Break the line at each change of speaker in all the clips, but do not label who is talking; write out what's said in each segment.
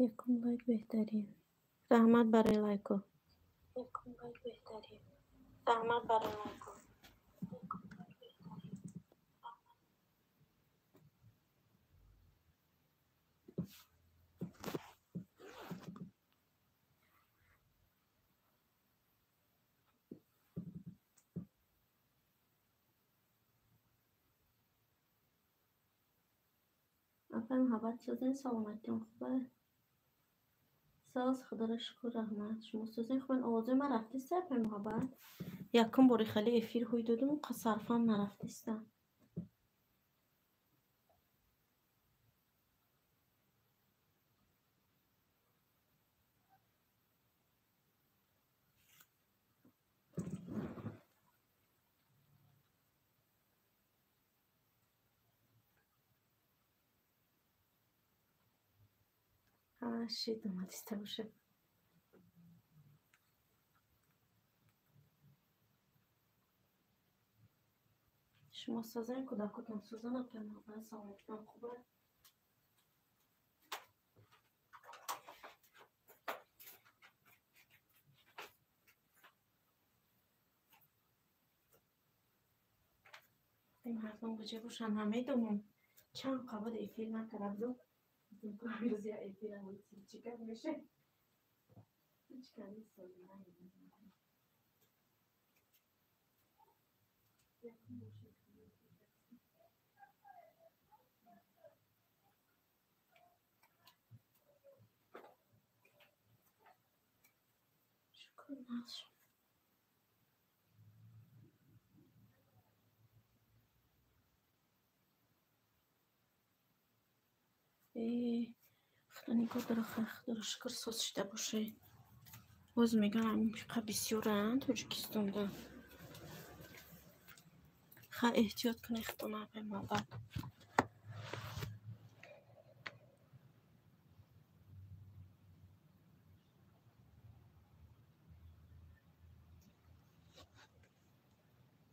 Якум лайк беҳтарин. Раҳмат барои лайко. Апай Муҳаббат, сӯзен, саломатиён хубе? Соз, худоро шукр, раҳмат. Шумо сӯзен хубен? Овозои ман рафтиста, апай Муҳаббат? Якум бори хеле эфир ҳуй додум, сарфам нарафтиста. Шид омадиста бошад. Шумо созен, кӯдакотон сӯзан, апай Муҳаббат, саломатитон хубе? Мардум куҷо бошанд, намедонам. Чанд қабат эфир накарда будум. Худо нигоҳ дора, худоро шукр, соз шида бошед. Боз мегӯям, қа бисёранд Тоҷикистонда. Ха, эҳтиёт кунед худона, апай Муҳаббат.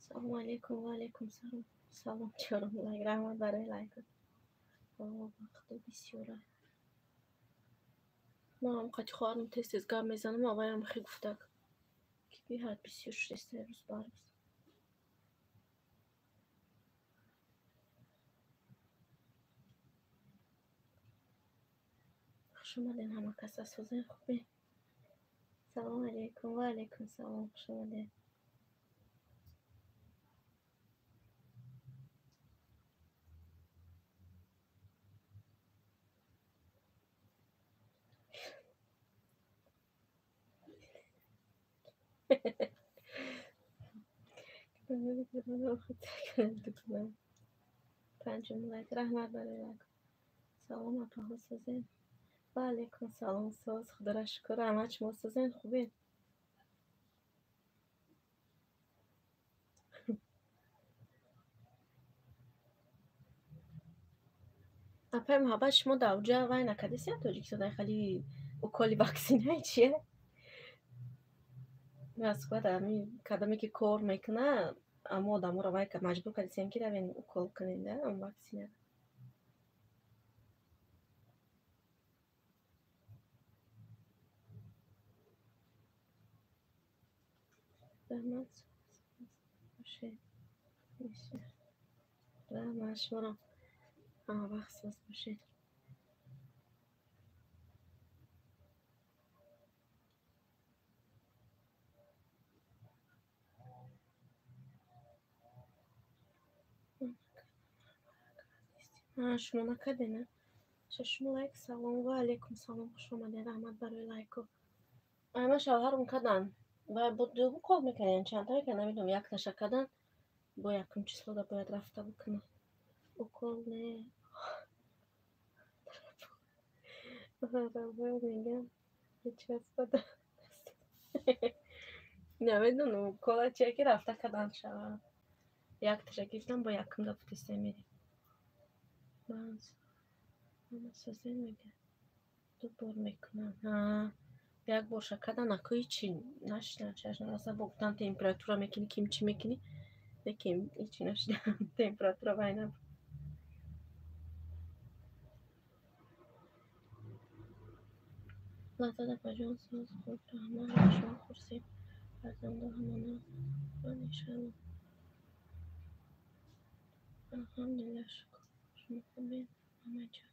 Салому алейкум, ва алейкум салом. Салом, чорум лайк, раҳмат барои лайкот. Вақто бисёра. Ман қати хоҳарам тез-тез гап мезанам, аваям хе гуфтак, ки беҳад бисёр шудеста рӯз ба рӯз. Хуш омадем ҳама каса, созен, хубе? Салому алейкум, ва алейкум салом, хуш омадем. Панҷум лайк, раҳмат барои лайк. Салом, апаҳо, созен? Ва алейкум салом, соз, худоро шукр, раҳмат. Шумо созен, хубе? Апай Муҳаббат, шумо дар оҷа вай накардесия Тоҷикистон хали уколи ваксинаи чие? Москва дар ҳамин кадоме ки кор мекунад, аммо одаморо вай маҷбур кардесиям ки равен укол кунен да ам ваксинаро. Раҳмат бошед. Раҳмат шуморо. Ҳама вақт соз бошед. Шумо накардена? Шашум лайк. Салом ва алейкум салом. Хуш омадед. Раҳмат барои лайко. Ама шавҳарам кадан. Вай бо ду кол мекардем, чандта мекардем, намедонам, якташа кадан. Бо якум числода бояд рафта бикунам. Укол не. Мегам мечаспада. Намедонам, укола чия ки рафта кадан шавҳарам. Якташа гирифтам, бо якум да гуфтистем мерем. Ман созем мега. Ду бор мекунам. Як борша кадан, ако ҳичи нашидам, чашм бо гуфтан температура мекунӣ, ким чӣ мекунӣ, лекин ҳичи нашидам. Температура вай набуд. Лаззат апаҷон, соз хуб, раҳмат ба шумо хурсед. Фарзандо ҳама нағз ва иншалло. Алҳамдулиллаҳ, шукр. Шумо хубед, мамаҷон?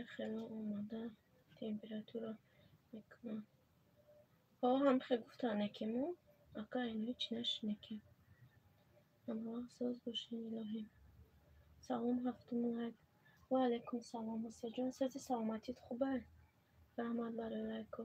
Як хело омада температура мекунам. Ҳо, ҳам хел гуфтанд ки мо ака ино ҳичи нашинекем. Ҳамавақт соз бошед, илоҳӣ. Салом, ҳафтум лайк. Ва алейкум салом, Ҳусейнҷон. Сози саломатит хуба? Раҳмат барои лайко.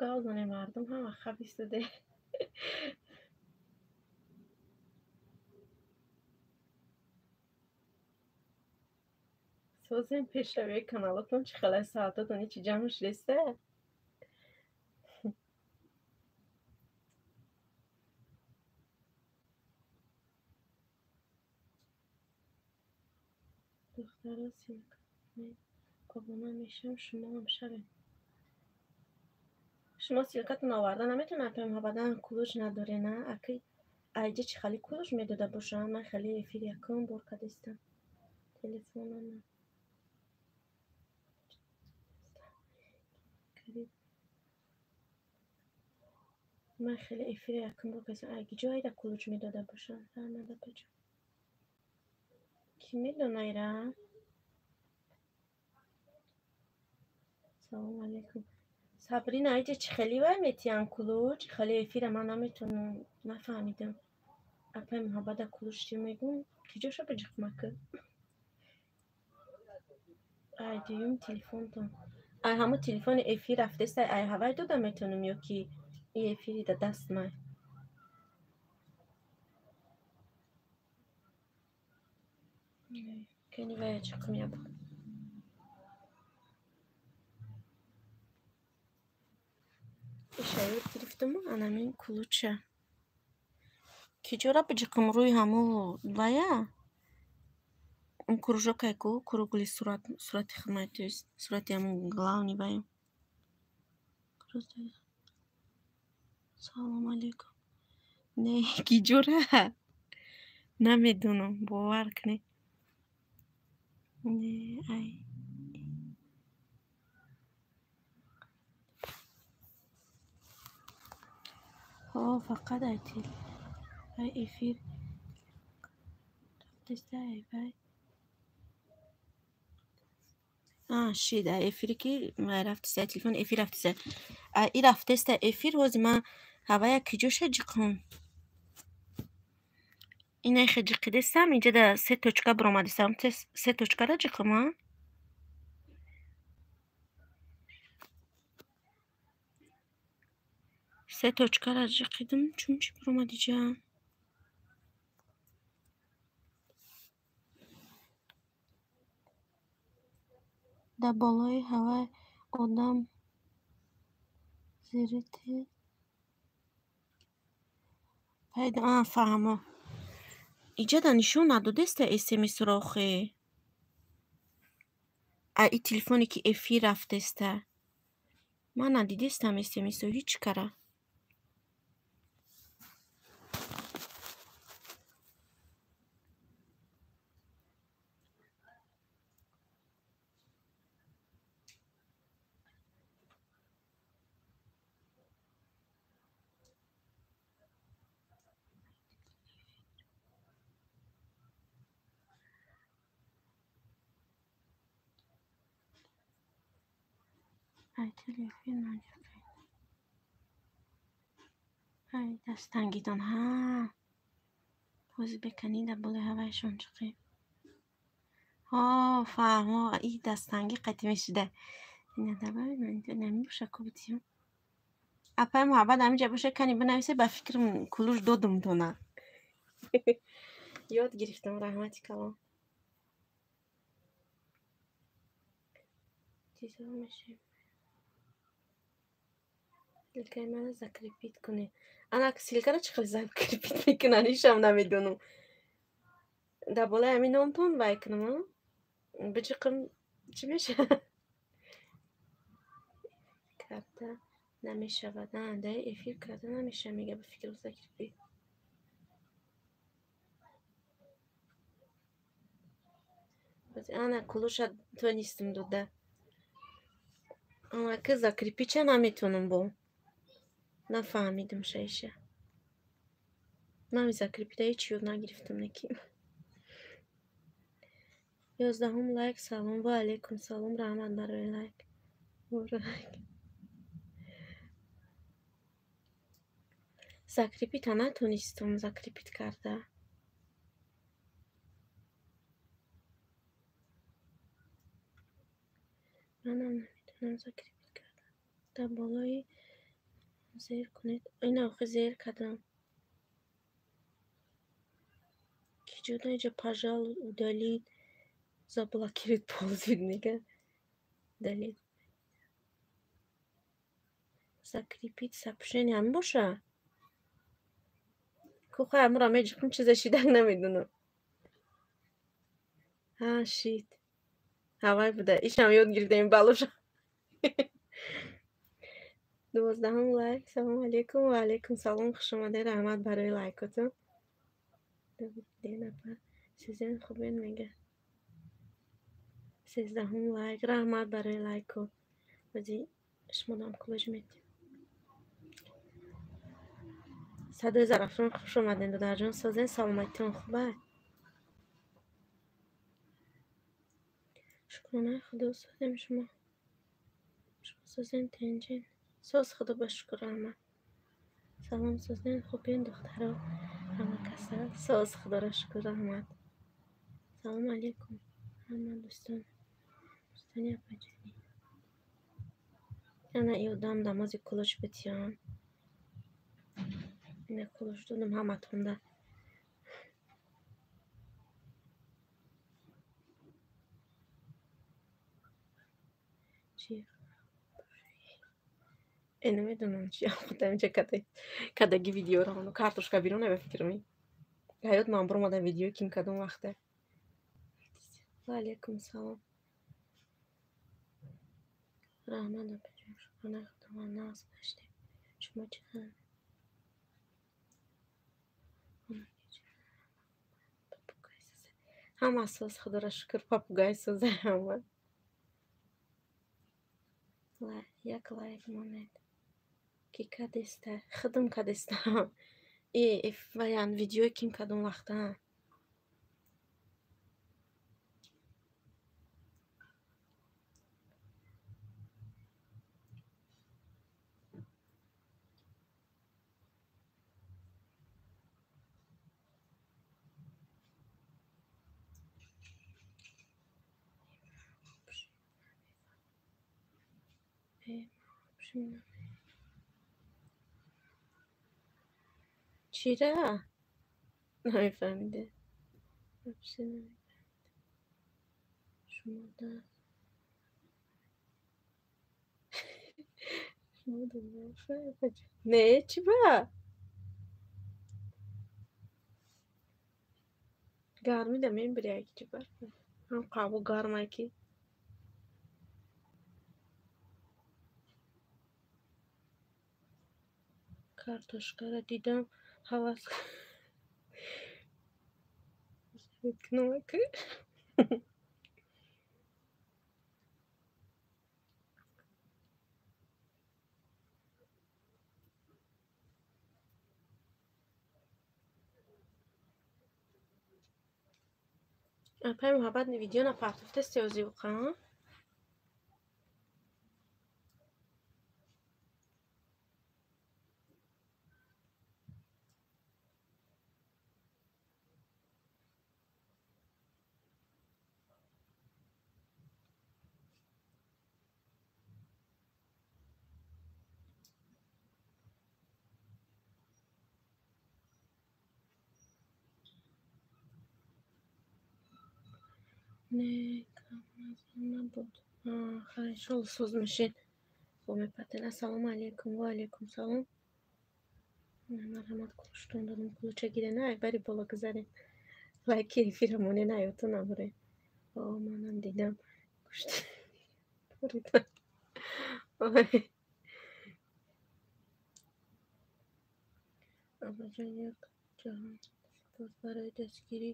Гавзани мардум ҳама хабистоде. Созем пешравии каналотон чӣ хеле саатотон ҳичи ҷамъ шудеста? Духтаро ссылка обуна мешавам, шумо ҳам шавед. Шумо ссылкатон оварда наметавонед, апай Муҳаббат, кулуш надорена. Аки айҷа чӣ хеле кулуш медода бошам? Ман хеле эфир якум бор кардистам. Телефонама. Ман хеле эфир якум бор кардистам. Айги ҷо айда кулуш медода бошам? Раҳмат апаҷон. Кӣ медона ира? Салом алейкум. Сабрина, айҷа чӣ хеле вай метиҳанд кулуч? Хеле эфира ман наметавонам, нафаҳмидам. Апай Муҳаббата кулуч чӣ мегӯм? Ки ҷоша биҷиқмака? Ай дуюм телефонтон. Ай ҳамо телефони эфир рафтеста, ай ҳавай дода метавонам ё ки и эфири да даст май? Кани вая чиқм ябо. Иша ёд гирифтаму анамин кулуча. Ки ҷора биҷиқм рӯи ҳамо вая? Он кружокай ку, кругли сурат, сурати хидмат, то есть сурати ҳамон главный вая. Салом алейкум. Не, ки ҷора? Намедонам, бовар кунед. Не, ай. Ҳо, фақат ай ай эфир рафтеста, ай вай. Шид, эфире ки рафтиса, телефон эфир рафтиса. И рафтеста эфир, ҳози ман ҳавая киҷоша ҷиқум. Инайхе ҷиқидестам, инҷа се точка биромадистам. Се точкара ҷиқум, а? Се точкара ҷиқидим, чун чӣ биромад иҷа? Дар болои ҳавай одам зирити пайдо. Фаҳмо. Иҷада нишон надодеста смсро охе. А и телефоне ки эфир рафтеста. Ман надидестам смсо ҳеҷ кара. Ай телефон наҷиқед. Ай дастангитон ҳа. Ҳози беканӣ дар болои ҳавайшон ҷиқем. Ҳо, фаҳмо, и дастангӣ қатӣ мешуда. Ина давай, намебоша ку битиём. Апай Муҳаббат ҳаминҷа боша, кани бинависе, ба фикрам кулуш додум тона. Ёд гирифтам, раҳмати калон. Чизо мешем. Ссылкаи маро закрепить кунед. Ана ссылкаро чӣ хел закрепить мекунанд, ишам намедонам. Дар болои ҳамин номтон вай кунам, а? Биҷиқам чӣ мешавад? Карда намешавад. А, дар эфир карда намешавад, мега ба фикрам закрепить. Ана кулуша тонистам дода. Ана ки закрепитьа наметавонам бо. Нафаҳмидам шаиша. Ман закрепита ҳеҷ ёд нагирифтам неки. 11-ум лайк, салом ва алайкум салом, раҳмат барои лайк. Муборак. Закрепита натонистам закрепить карда. Манам наметавонам закрепить карда. Дар болои зер кунед. Ина охи зер кардам. Киҷода иҷа пожалуй удалить, заблокировать пользователя мега. Удалить. Закрепить сообщение ҳам боша? Ку хай амура меҷиқм, чизе шидак намедонам. Ҳа, шид. Ҳавай буда. Ишам ёд гирифтем балоша. 12-ум лайк. Салому алейкум. Ва алейкум салом. Хуш омадед. Раҳмат барои лайкотон. Апа. Сизен хубен мега. 13-ум лайк. Раҳмат барои лайко. Ози шумодам кулоҷ метем. Садои Зарафшон, хуш омадед, додарҷон. Созен, саломатитон хуба? Шукронаи Худо созем шумо. Шумо созен тенҷен. Соз Худо ба шукр, раҳмат. Салом, созен, хубен духтаро, ҳама каса. Соз Худоро шукр, раҳмат. Салом алейкум ҳама дӯстон. Дӯстони апаҷонӣ. Ана и одам дамози кулоч битиён. Ина кулоч додам ҳаматонда. Чӣ? Намедонам чи худам инҷа кадаги видеоро картошка бирон ба фикрам. Ҳаёт ман биромадам видео ким кадом вақте. Ва алейкум салом. Раҳмат апаҷон, шукронаи Худованд нағз гаштем. Шумо чӣ хел? Ҳама соз, Худоро шукр, попугай соза ҳама. Як лайк монед. Ки кадеста? Худам кадестам. И ваян видеои ким кадом вақта. Чира? Намефаҳмиде. Вообще намефаҳмиде. Шумо да шумо да Не, чӣ ба? Гармида мебири яки чӣ ба? Ҳам қабу гармай ки. Картошкаро дидам, ҳавас мекунам. Апай Муҳаббат видео напартофтести озиуқа? Не, камаза набуд. Хорошо, соз мешед. Хуб мепатен. Ассалому алайкум. Ва алайкум салом. Марҳамат, кулуштон додам. Кулуча гире на, бари боло гузарен. Лайки эфира моне на, ёту набуре. О, манам дидам. Гӯшт. Ой. Абаҷон, як ҷаҳон сипос барои дастгирӣ.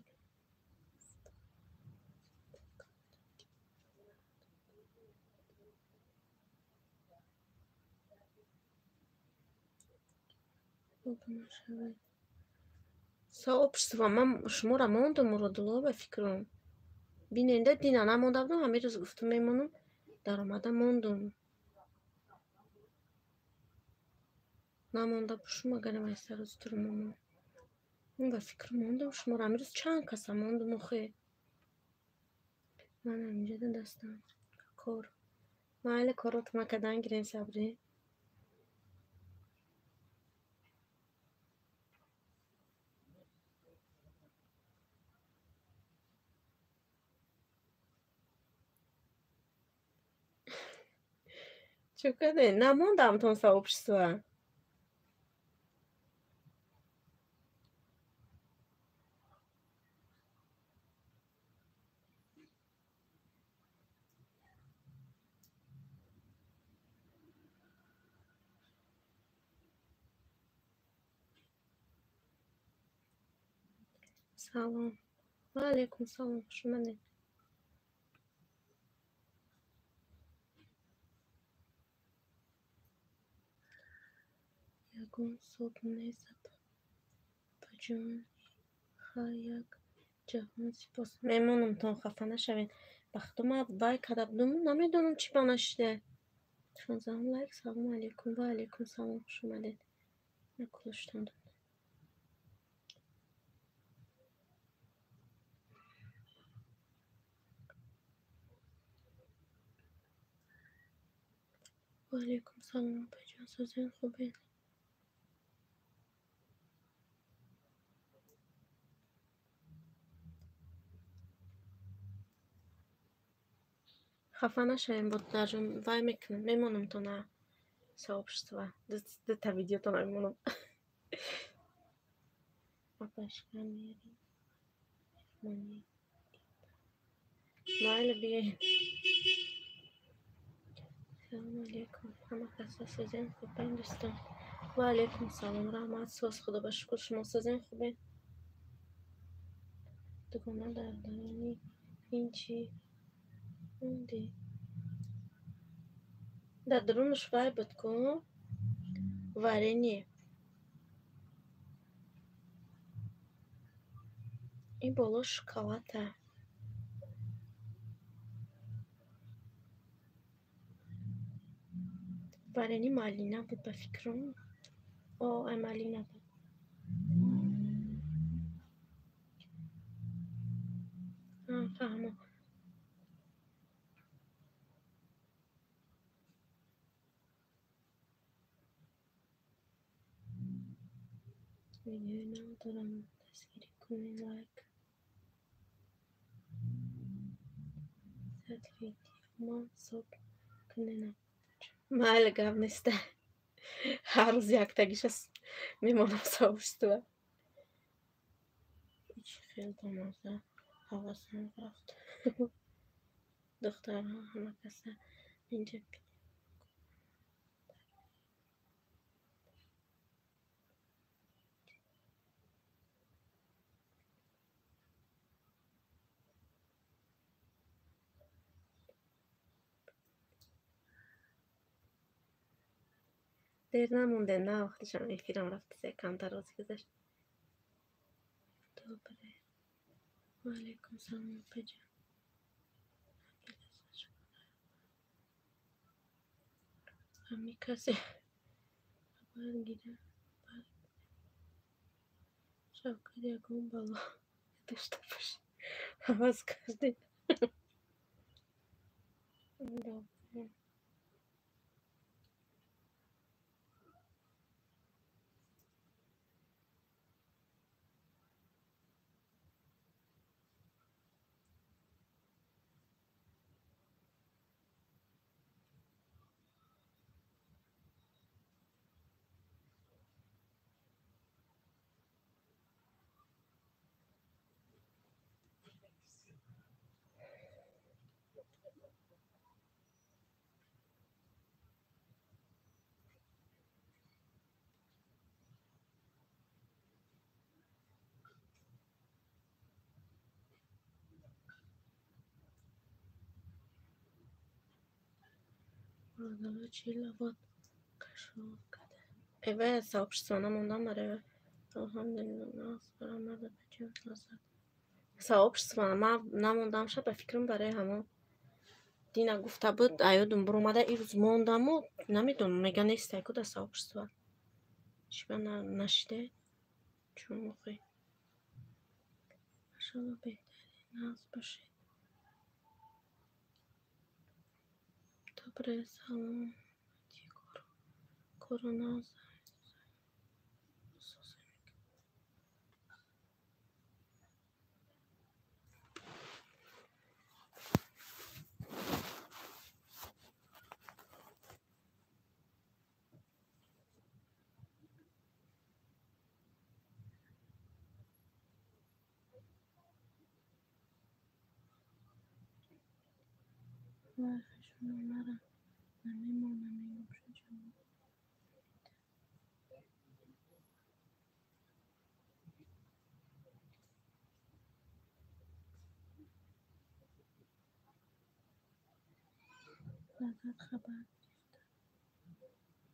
Сообщество ман шуморо мондум, Муродулло, ба фикрам. Биненда дина намонда будам, ҳамин рӯз гуфтум мемонам, даромада мондум. Намонда бошум, агарам айса рӯз туру момон. Ба фикрам мондум шуморо, ҳамин рӯз чанд каса мондум охе. Ман ҳаминҷода дастам кор. Майли, коротма кадан гирен, сабрӣ. Чӣ кардем? Намондамтон сообщество. Салом. Ва алайкум салом. Хуш омадед. Ягон соб нест, апаҷон. Ха, як ҷаҳон сипос. Мемонамтон, хафа нашавед. Ба худо ман вай карда будум, намедонам чӣ ба нашида. 16-ум лайк. Салому алайкум. Ва алайкум салом. Хуш омадед. Кулуштон додам. Ва алайкум салом, апаҷон. Созен, хубед? Хафа нашавем, бодарҷон, вай мекунам, мемонамтон сообщество. Дута видеотон мемонам. Апашка мери. Меҳмонӣ. Майли, биёед. Салому алайкум. Ҳама каса созен, хубен, дӯстон? Ва алайкум салом. Раҳмат, соз, худо ба шукр, шумо созен, хубен? Дугона, дар даруни ин чӣ монди? Дар дарунаш вай буд ку? Варенье. Ин боло шоколада. Варенье малина буд, ба фикрам. О, ай малина буд. Фаҳмо. Видеои нав дорам, дастгирӣ кунед, лайк. Зад видеома соб кунед. Майли, гап неста. Ҳар рӯз яктагиша мемонам сообщество. Ичи хел бамаза, ҳавасам рафт. Духтарҳо, ҳама каса инҷа. Дер намонде, на вақтишам эфирам рафта, камтар рӯзи гузашт. Добре. Ва алайкум салом, опаҷон. Ҳами касе хабар гира Шавкат ягон бало дошта бошад. Ҳавас кардед. Добре. Бародаро, чӣ лавот кашол карда? Эва сообщество намондам барои алҳамдулилла, нағз баромад, опаҷон, лаззат. Сообщество ман намондам ша, ба фикрам, барои ҳамон дина гуфта буд, аёдум буромада, ирӯз мондаму намедонам, мега нестай ку дар сообщество. Чӣ ба нашиде? Чун охи. Машалло, беҳтарин, нағз бошед. Добре, салом. Кору нағз. Вай, хешоно мара намемонам, мегум ша ҷавоб. Лаззат хабар гирифта.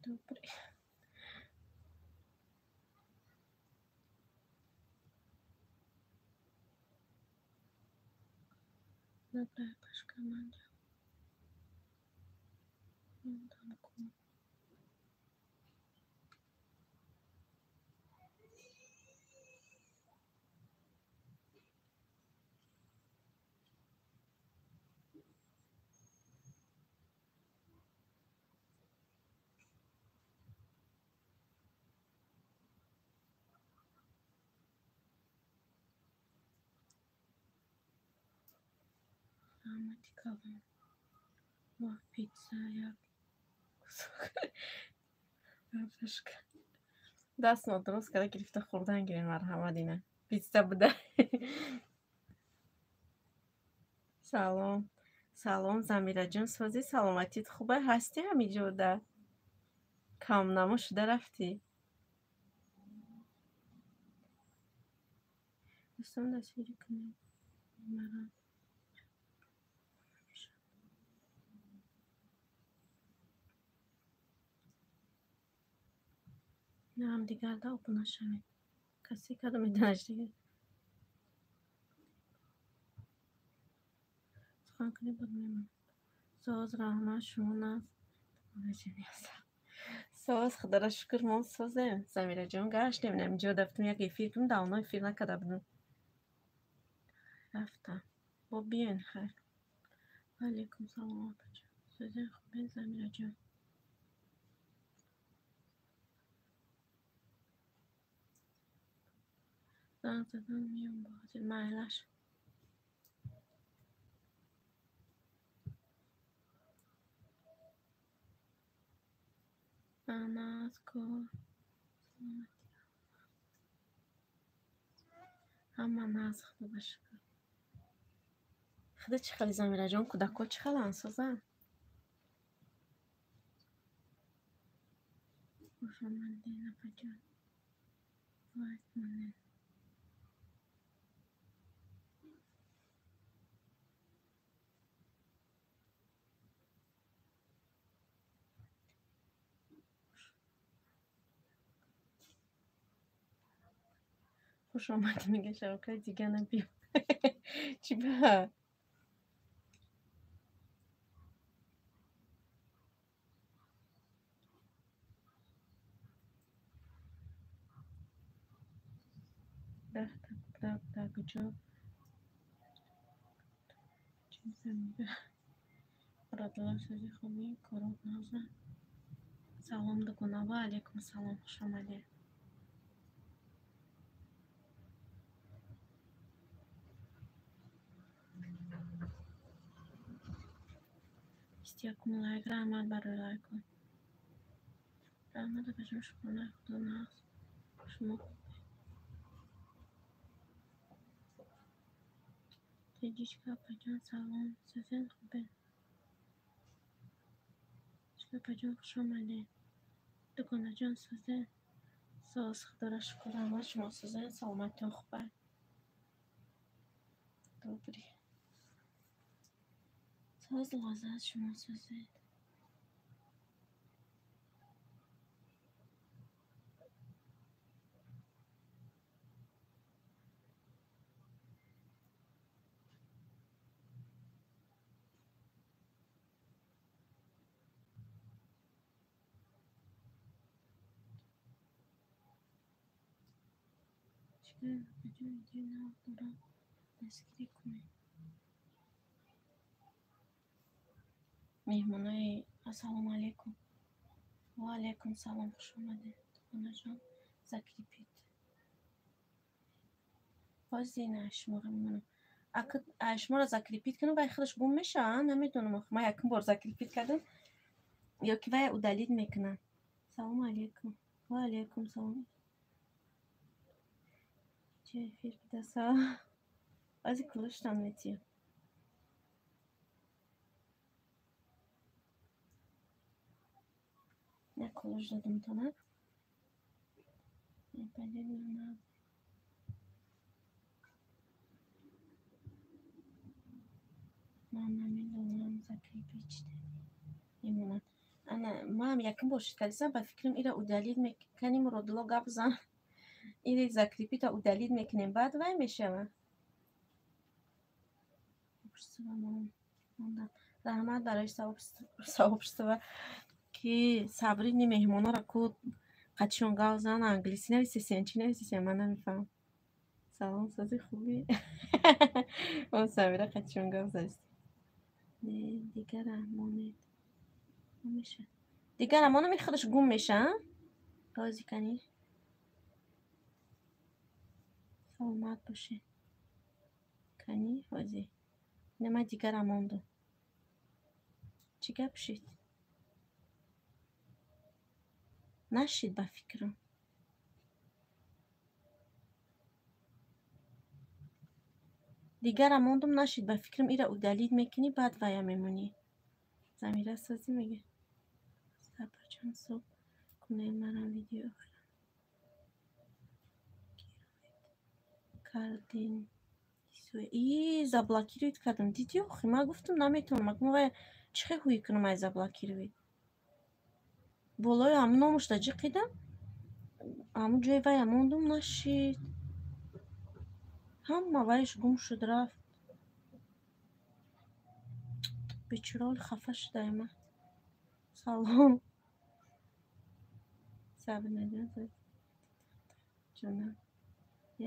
Добре. Добре, пашка, ман мондам ку. Раҳмати калон. Ва питса як кусок. Даст нодуруст карда гирифта хӯрдан гирем, марҳамат, ина. Питса буда. Салом. Салом, Замираҷон, созӣ, саломатит хубай, ҳастӣ ҳамиҷода? Камнамо шуда рафтӣ. Дӯстон, дастгирӣ кунед. Мара ҳамдигарда обуна шавед. Касе кадом медонаш дигар. Сухан кунед, бод мемонад. Соз, раҳмат, шумо нағз. Соз, худоро шукр, мо созем. Замираҷон, гаштем, инҷо дафтем як эфир кунем, давно эфир накарда будем. Рафтам. Бо биёен, хайр. Ва алайкум салом, опаҷон. Созем, хубед, Замираҷон. Занг задан меём ба ҳозир майлаш. Наз кор. Ҳама наз, худо ба шукр. Худо чӣ хели, Замираҷон, кӯдакҳо чӣ хеланд, созанд? Хуш омадед, апаҷон. Лайк монед. Хуш омадӣ, мега шабакаи дига набиё. Чӣ ба? Даҳта кӯдак дар куҷо? Чӣ, Замира? Муродулло, сӯзи хубӣ, корот нағза. Салом, дугона, ва алайкум салом, хуш омадед. 21-ум лайк, раҳмат барои лайкҳо. Раҳмат, апаҷон, шукронаи худо нағз. Шумо хубед? Теҷичка, апаҷон, салом. Сӯзен, хубед? Чика, апаҷон, хуш омадед. Дугонаҷон, сӯзен? Соз, худоро шукр, раҳмат, шумо сӯзен, саломатиён хуб. Добрый. Соз, лаззат, шумо сӯзед? Чика, апаҷон, идеяи нав дорам, дастгирӣ кунед. Меҳмонои, ассалому алайкум. Ва алайкум салом, хуш омадед. Дугонаҷон, закрепить. Ҳозир на шуморо мемонам. Ака шуморо закрепить кунам, вай худаш гум мешава? Намедонам, охи ман якум бор закрепить кардам. Ё ки вай удалить мекунад. Салому алайкум. Ва алайкум салом. Чӣ эфир бидаса? Ҳозир кулуштам метиём. Як кулуш додам тона. Непонятно. Ман намедонам закрепить чӣ мемонад. Ана ман якум бор шид кардисам, ба фикрам ира удалить мекунем, Муродулло гап зан. Ири закрепить а удалить мекунем, баъд вай мешава. Раҳмат барои сообщество ки сабрини меҳмонора ку қатишон гап зан, англисӣ нависесен, чӣ нависесен, ман намефаҳмам. Салом, сози хубӣ? О, Самира қатишон гап заст. Не, дигара монед. Меша. Дигара монам, худаш гум меша, ҳозир кани. Саломат бошед. Кани, ҳозир. Ина ман дигара мондум. Чӣ гап шид? Нашид ба фикрам. Дигара мондум, нашид ба фикрам, ира удалить мекунӣ, баъд вая мемонӣ. Замира созӣ мега. Апаҷон, соб кунед, манам видеои охирам кардем. И заблокировать кардам. Дидӣ охи, ман гуфтам наметавонам. Акун вая чӣ хел ҳуй кунам ай заблокировать? Болои ҳамун номушда ҷиқидам. Ҳамун ҷои вая мондум, нашид. Ҳама вайш гум шуд, рафт. Бечора хафа шудаем. Салом. Сабинаҷон, ҷонам.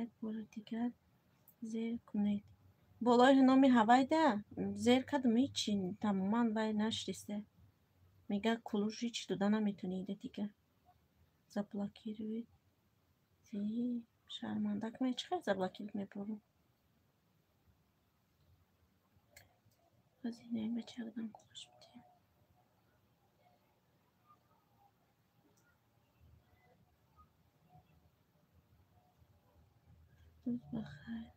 Як бори дигар зер кунед. Болои номи ҳавайда зер кардам, ҳичи тамоман вай нашидиста. Мега кулуш ҳичи дода наметавонӣ ида дигар. Заблокировать. Шарманда кунед, чӣ хел заблокировать мебурам? Ҳозир бача якдам кулош бидиҳем. Рӯз бахайр,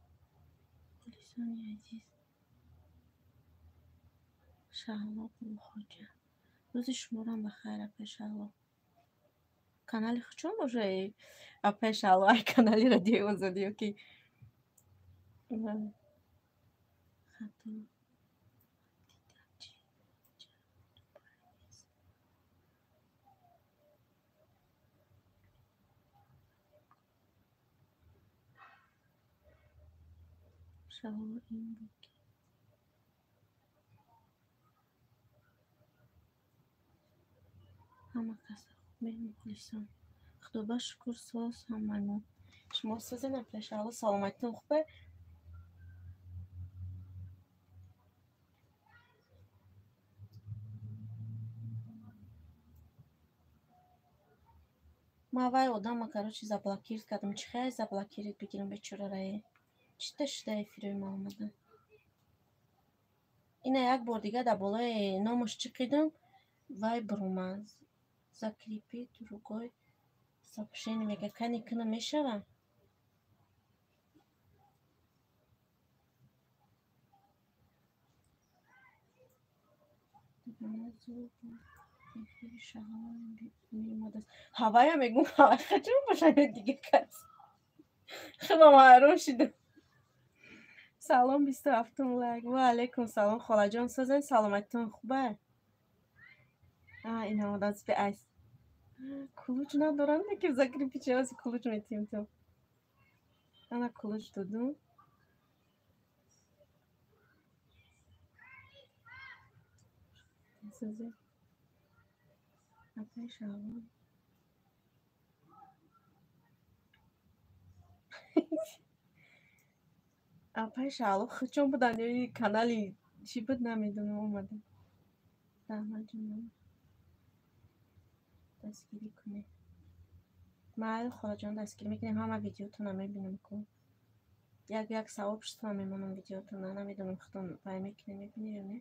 мухлисони азиз. Шаҳло Гулхоҷа. Рӯзи шуморам бахайр, апай Шаҳло. Канали чун бошад, апай Шаҳло, ай канали Радиои Озодӣ ё ки хато дидам, чӣ Дубай нест. Шаҳло ин буд ки ҳама каса хуб мухлисон. Худо ба шукр, соз ҳамаи мо. Шумо созед, апай Шаҳло, саломатитон хубе? Ман вай одама, короче, заблокировать кардам. Чӣ хел заблокировать бигирам бечорарае? Чита шуда эфирои ма омада? Ина як бор дига дар болои номаш чиқидам, вай буромад. Закрепить другой сообщение мега. Кани кина мешава? Ҳавая мегум, ҳавай хачон бошад ё дига кас? Худам ҳайрон шидам. Салом, 27-ум лайк. Ва алайкум салом, холаҷон, созен, саломатитон хубе? Ина одам спи айс. Кулуч надорам, лекин закрепить чази кулуч метиҳем то. Ана кулуч додум. Созен. Апай Шаҳло. Апай Шаҳло хучон буданд ё канали чӣ буд, намедонам, омада. Раҳмат ҷонам. Дастгирӣ кунед. Майли холаҷон, дастгирӣ мекунем, ҳама видеотонро мебинам ку. Як як сообщество мемонам видеотонро, намедонам худтон вай мекунед, мебинед ё не.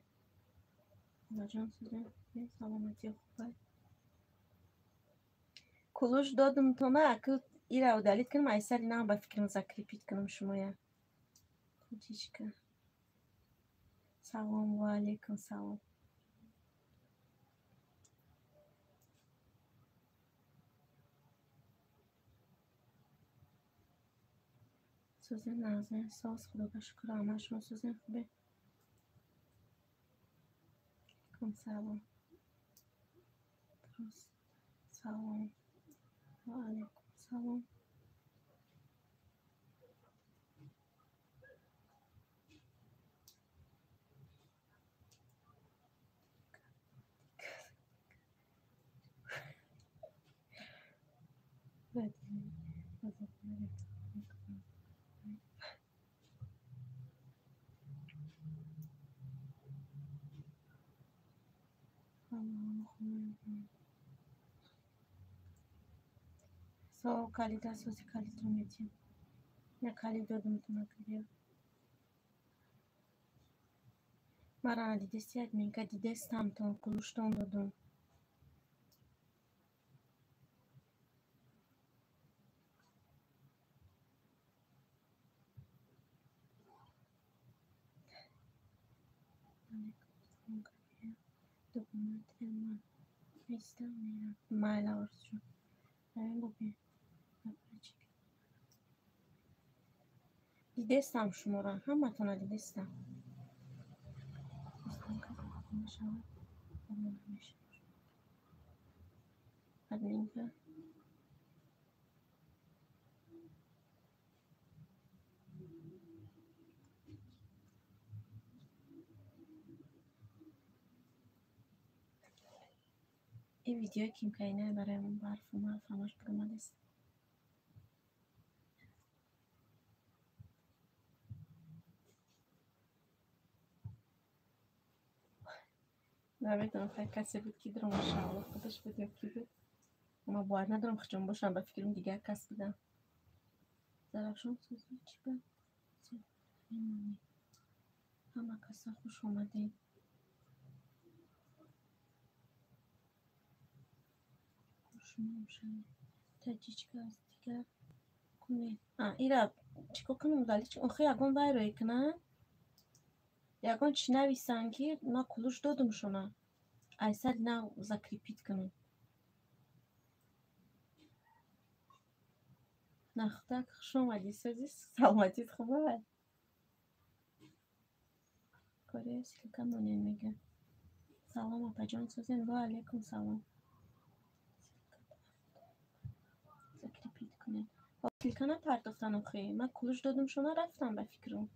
Холаҷон созен, саломатӣ хуб. Кулуш додум тона, аку ира удалить кунам, ай сари нав ба фикрам закрепить кунам шумоя. Тоҷичка. Салом, ва алайкум салом. Созен, нағзен, соз, худо ба шукр, ҳама шумо созен, хубе? Алайкум салом. Просто салом. Ва алайкум салом. Со калида сози калидро метиҳем. Я калид додум тона калиё. Мара надидести админка, дидестам тон, кулуштон додум. Майла орзуҷон. Равем бубин. Дидестам шуморо, ҳаматонро дидестам. Админка. Ин видеои кимкайна барои мо барфу марф ҳамаш буромадааст. Намедонам, хай касе буд ки дуро машаалло худаш буд ё ки буд. Ма бовар надорам хучон бошам, ба фикрам дигар кас будам. Зарафшон сӯзи чӣ ба мемонӣ? Ҳама каса хуш омадед. Шумоам шавед. Таҷичка аз дигар кунед. Ира чӣ кор кунам? Удалить? Охи ягон вайро кунанд? Ягон чӣ нависанд, ки ман кулуш додумшона. Ай сари нав закрепить кунам. Нахтак, хуш омадӣ, сӯзи саломатит хуб? Корея ссылка монед мега. Салом, апаҷон, сӯзен? Ва алайкум салом. Закрепить кунед. Ссылка напардохтан охи. Ман кулуш додумшона, рафтам ба фикрум.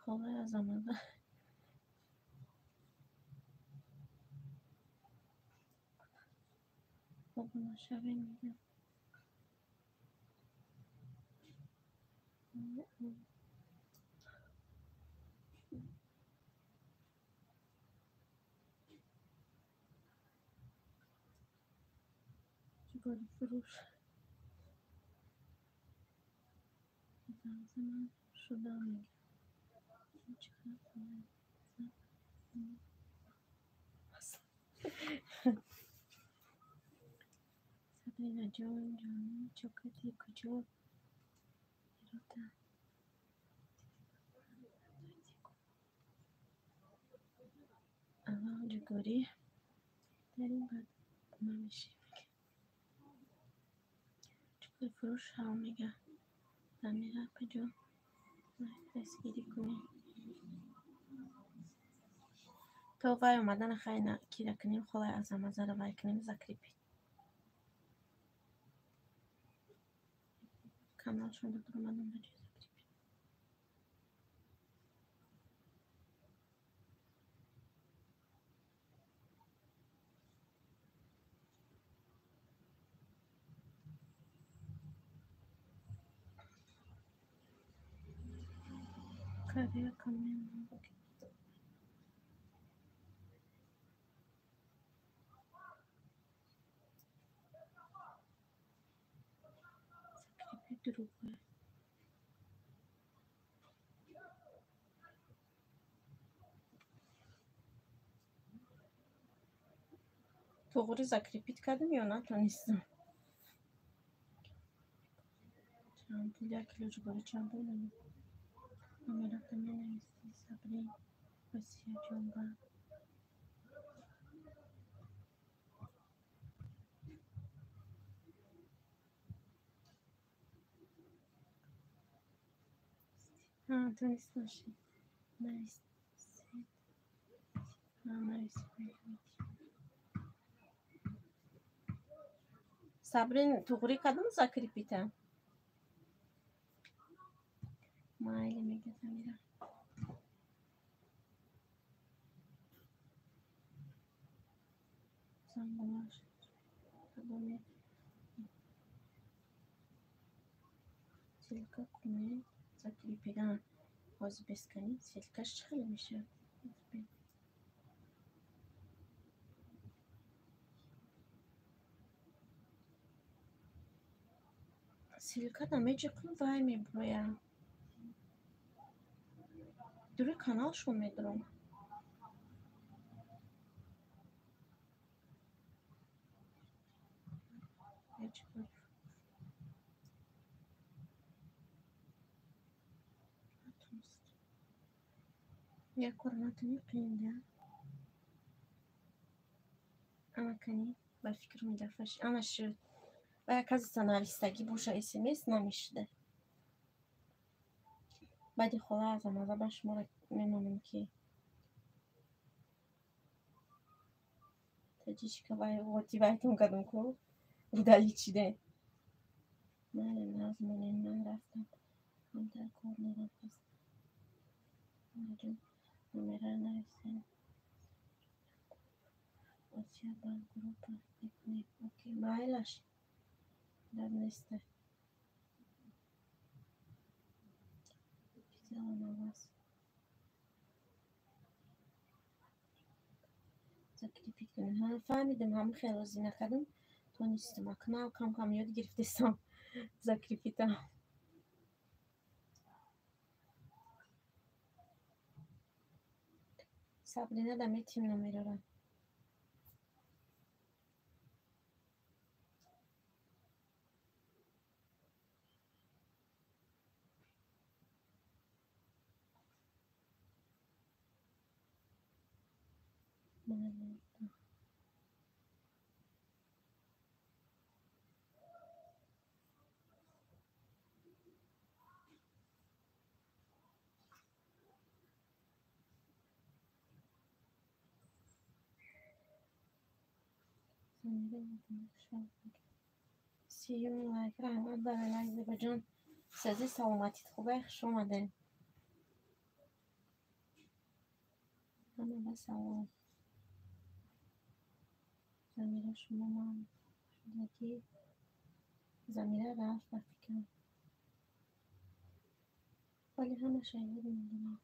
Холаи Азамаза. Обуна шавед мегам. Ҷугори фурӯш. Замзама шудам мегам. Чӣ холаи Сабринаҷон, ҷонӣ, чокати куҷо? Ирода. Аввал ҷугорӣ дарем, баъд обуна мешем мега. Ҷугори фурӯш ҳав мега. Замира апаҷон, дастгирӣ кунед. То вай омадана хайна кира кунем, холаи Азамазаро вай кунем, закрепить. Каналшон омадам ба ҷои закрепить. Корея коммент. Закрепить другое. Туғри закрепить кардем ё натонистам? Чанд пул як кило ҷугорӣ чанд пул? Номерота менависӣ, Сабрин, Осияҷон ба. Тунист бошед. Нависед. Нависед. Сабрин, туғрӣ кардам закрепить а? Майли мега Замира. Зангулаш. Кадоме ссылка кунед, закрепить. Ҳозир бесканӣ ссылка ш чӣ хеле мешавад? Ссылка намеҷиқм, вай меброям. Дури каналшон медурам. Як кор натонӣ қиин да. Ана кани, ба фикрум идафаш. Ана шуд. Ва як казиса навистагӣ боша смс намешуда. Баъди хола Азамаза ба шуморо мемонам, ки таҷичка вай ғоти вайтон кардам ку удалить шиде. Майли, нағз монем, ман рафтам. Камтар кор дорам пас. Ҷон, номера нависем. Осия ба группа мекунем. Окей, майлаш. Гап неста. Взяла на вас. Закрепить кунем. Ҳа, фаҳмидам, ҳама хел розӣ накардам, тонистам. Акнав кам-кам ёд гирифтесам закрепить а. Сабрина да метим номерора. Сиюм лайк. Раҳмат барои лайк, Зебоҷон. Сази саломатит хубай, хуш омадед. Ҳама ба салом. Замира, шумо ман шудагӣ. Замира рафт ба фикрам. Вале ҳамаша ёд мондам.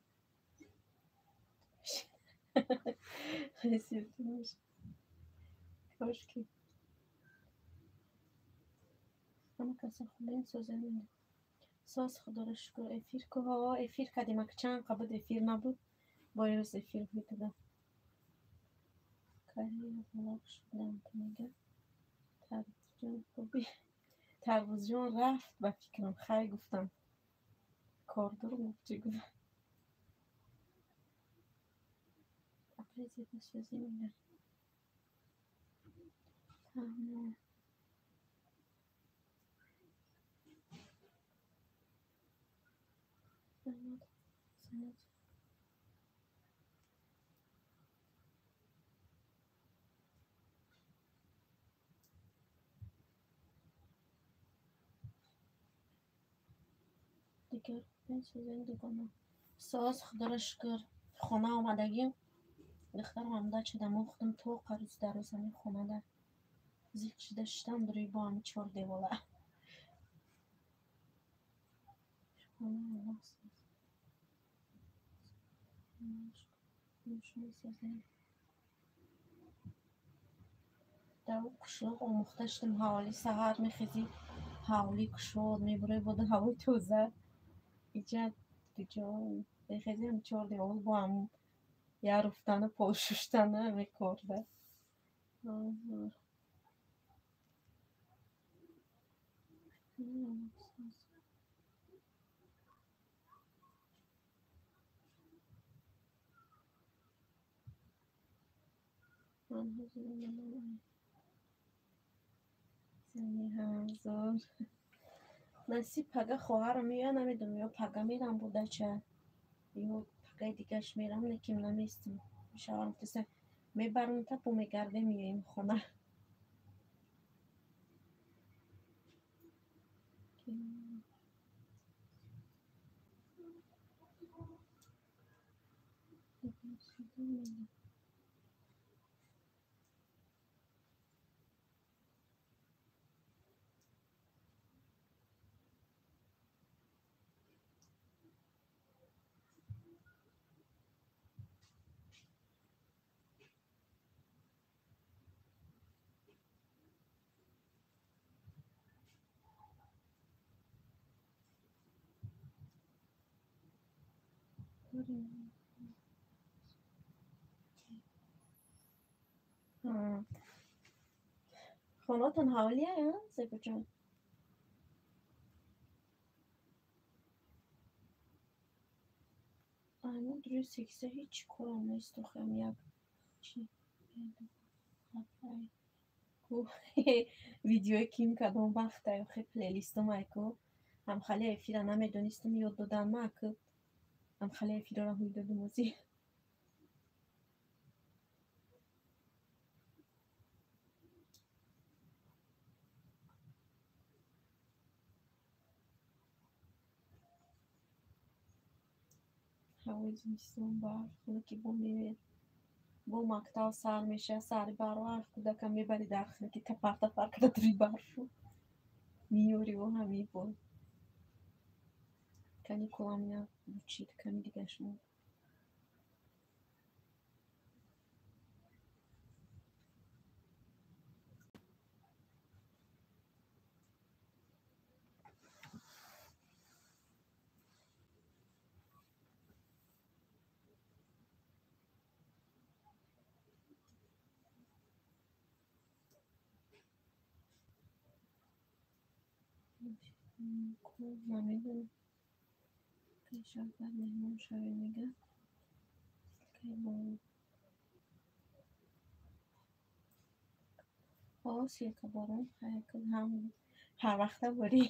Кошки. Ҳама каса хубен, созен. Соз, худоро шукр. Эфир ку, ҳо, эфир кардем. Ак чанд қа буд эфир набуд. Бо ирӯз эфир мекардам. Кария ғулоқ шудам, ту мега. Тарбузҷон хубӣ? Тарбузҷон рафт ба фикрам. Хай гуфтам. Кордор гуфт, чӣ гуфт? Апай зебо созӣ мега. Фаҳмо. Раҳмат. Санат. Дигар хубен, созен, дугона. Соз, худоро шукр. Хона омадагим. Духтарам ҳам дачада мохтам то қарӯз дароз ҳамин хонада зиқ шида шиштам дуруи бо ҳамин чор девола. Хонаи Аллоҳ соз. Шумо созем. Дар ӯ қишлоқ омӯхта шудам. Ҳавлӣ саҳар мехезӣ, ҳавлӣ кушод, мебурӣ боду ҳавои тоза. Иҷа куҷо мехезӣ, ҳам чор девол бо ҳам як руфтану пол шуштану ҳамин корда. Зор. Соз. Ман ҳозир омадам. Зани ҳазор. Насиб пага хоҳарам меояд, намедонам, ё пага мерам бо дача, ё пагаи дигаш мерам, лекин наместам. Шавҳарам гуфтаста мебарам та бо мегардем меоем хона. Хонатон ҳавлия, Зебоҷон? Ано дуруи секса ҳеҷ корам нест, охирам як чи ку видеои ким кадом вақтай, охи плейлистум айку ҳамхали эфира намедонистум, ёд додан ма аку ҳамхали эфирора ҳуй додум озӣ. Ҳавои зимистон, барф, хунуки бо меояд. Бо мактаб сар мешавад, сари барвақт кӯдакам мебари дар хунуки тапар тапар карда дури барфу меёриву ҳамин бо каникулам ина бучид, ками дигаш монд. Намедонам. Шавкат меҳмон шавед, мега. Ссылкаи борон. О, ссылка борон. Ҳам ҳар вақта борӣ.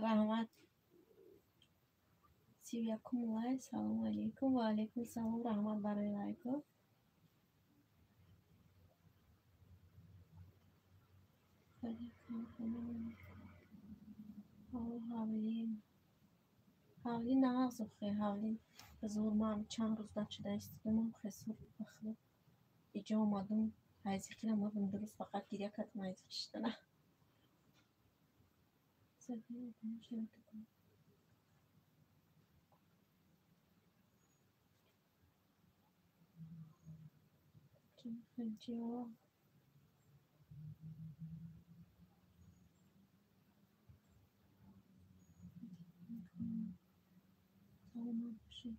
Раҳмат. 31-ум лайк. Салому алейкум. Ва алейкум салом. Раҳмат барои лайкҳо. Ҳавлӣ. Ҳавлӣ нағз охе, ҳавлӣ зур. Ман чанд рӯз дачада истодам, хе зур ба худо. Иҷо омадум, ҳайзиқира мадум, ду рӯз фақат гиря кардам ҳайзиқ шиштана. Саломат бошед.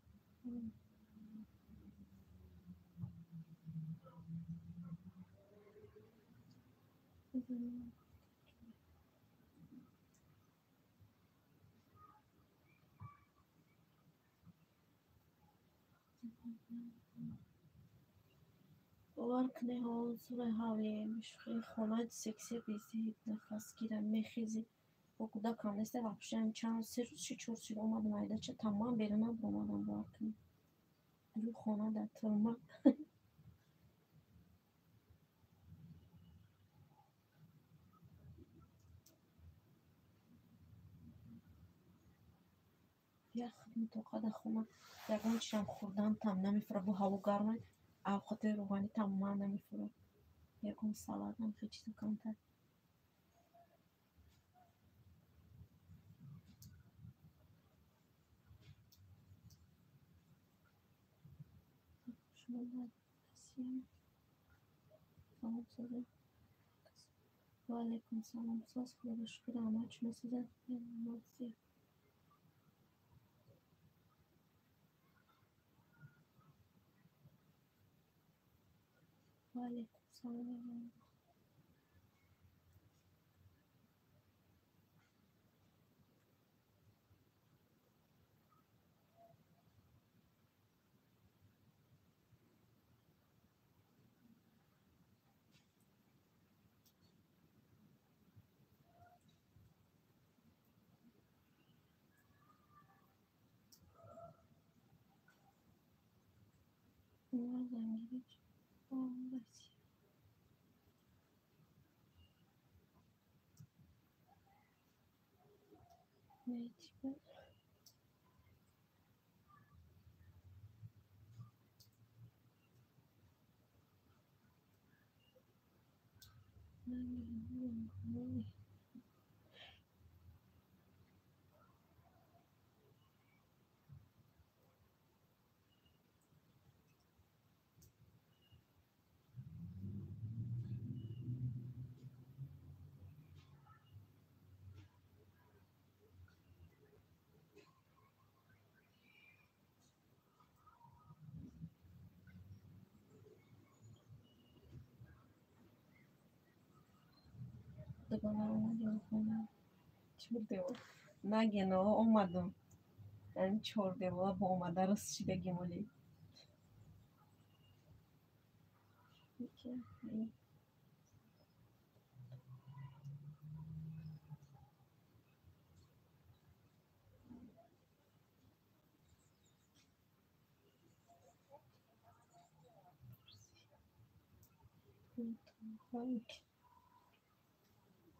Бовар кунед, ҳозир ҳавлӣ мешухӣ, хона сексе безеб, нафасгира, мехезӣ. Бо кӯдакам неста, вообще чанд се рӯз ши чор шид омадам айдача, тамом берун набаромадам, бовар кунед. Рӯ хона дар турма. Як худам тоқа дар хона ягон чизам хӯрдан там намефурад, бо ҳаво гарма, авқоти рӯғанӣ тамоман намефурад. Ягон салат ам хел чизо камтар. Шумо дар Россия? Салом созед. Ва алейкум салом. Соз, Худоро шукр, раҳмат. Шумо созед? Молодцы. Ва алейкум салом. Умар Зангирич. О, Россия. Не, типа. Дугона омад ё хона? Чордевол. Нагено омадум. Яъни чордевола бо омада рост шидагим оли.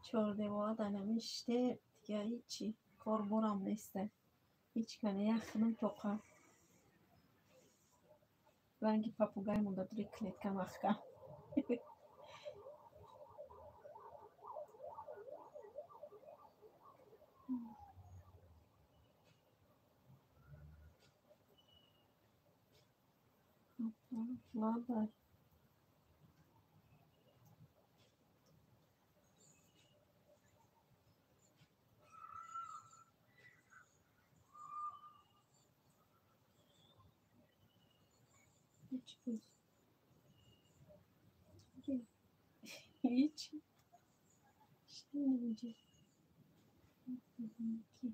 Чордевола дар ҳамин шиште, дигар ҳичи корборам неста. Ҳеч кане як худам тоқа. Ранги папугай монда дури клетка маҳкам. Лабай. Чӣ бозӣ? Ҳеҷ. Инҷа. Ки?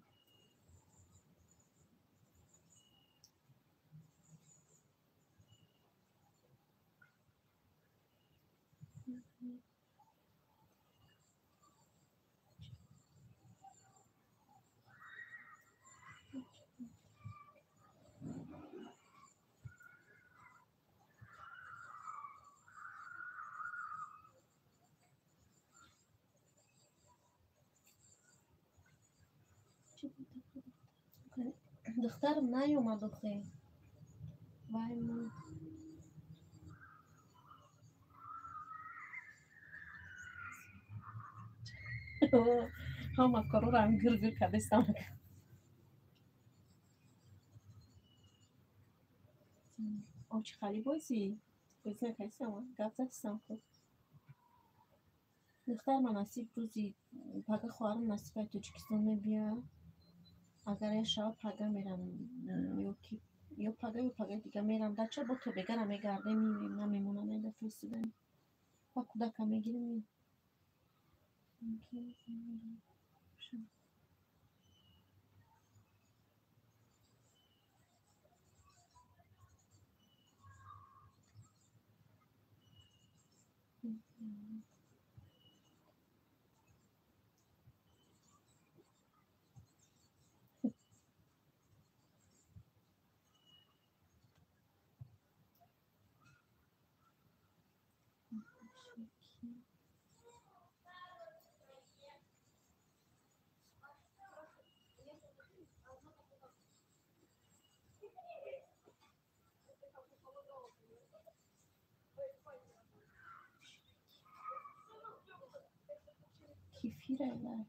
Духтарам наёмад охе. Вай мо. Ҳама корора ҳам гир-гир кардастам. Очи хали бозӣ? Бозӣ накардистам, гап задистам ку. Духтар ман насиб рӯзи пага хоҳарам Насиб ай Тоҷикистон мебиёяд. Агар як шава пага мерам ёки ё пага, ё пагаи дига мерам дача, бо то бегара мегардем, меоем, намемонам як дафъа истодаем. Ба кӯдака мегирем меоем. Кефира вай.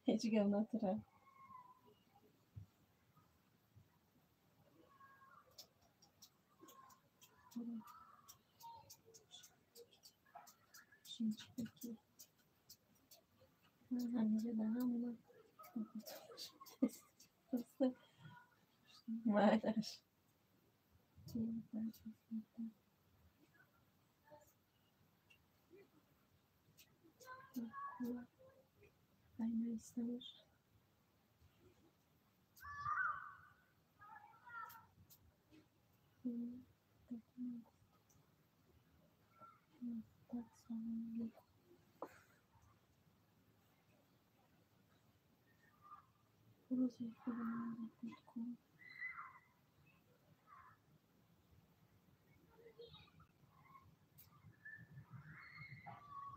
Ҳеҷ гап надорад. Ҳаминҷа дар ҳамона майлаш.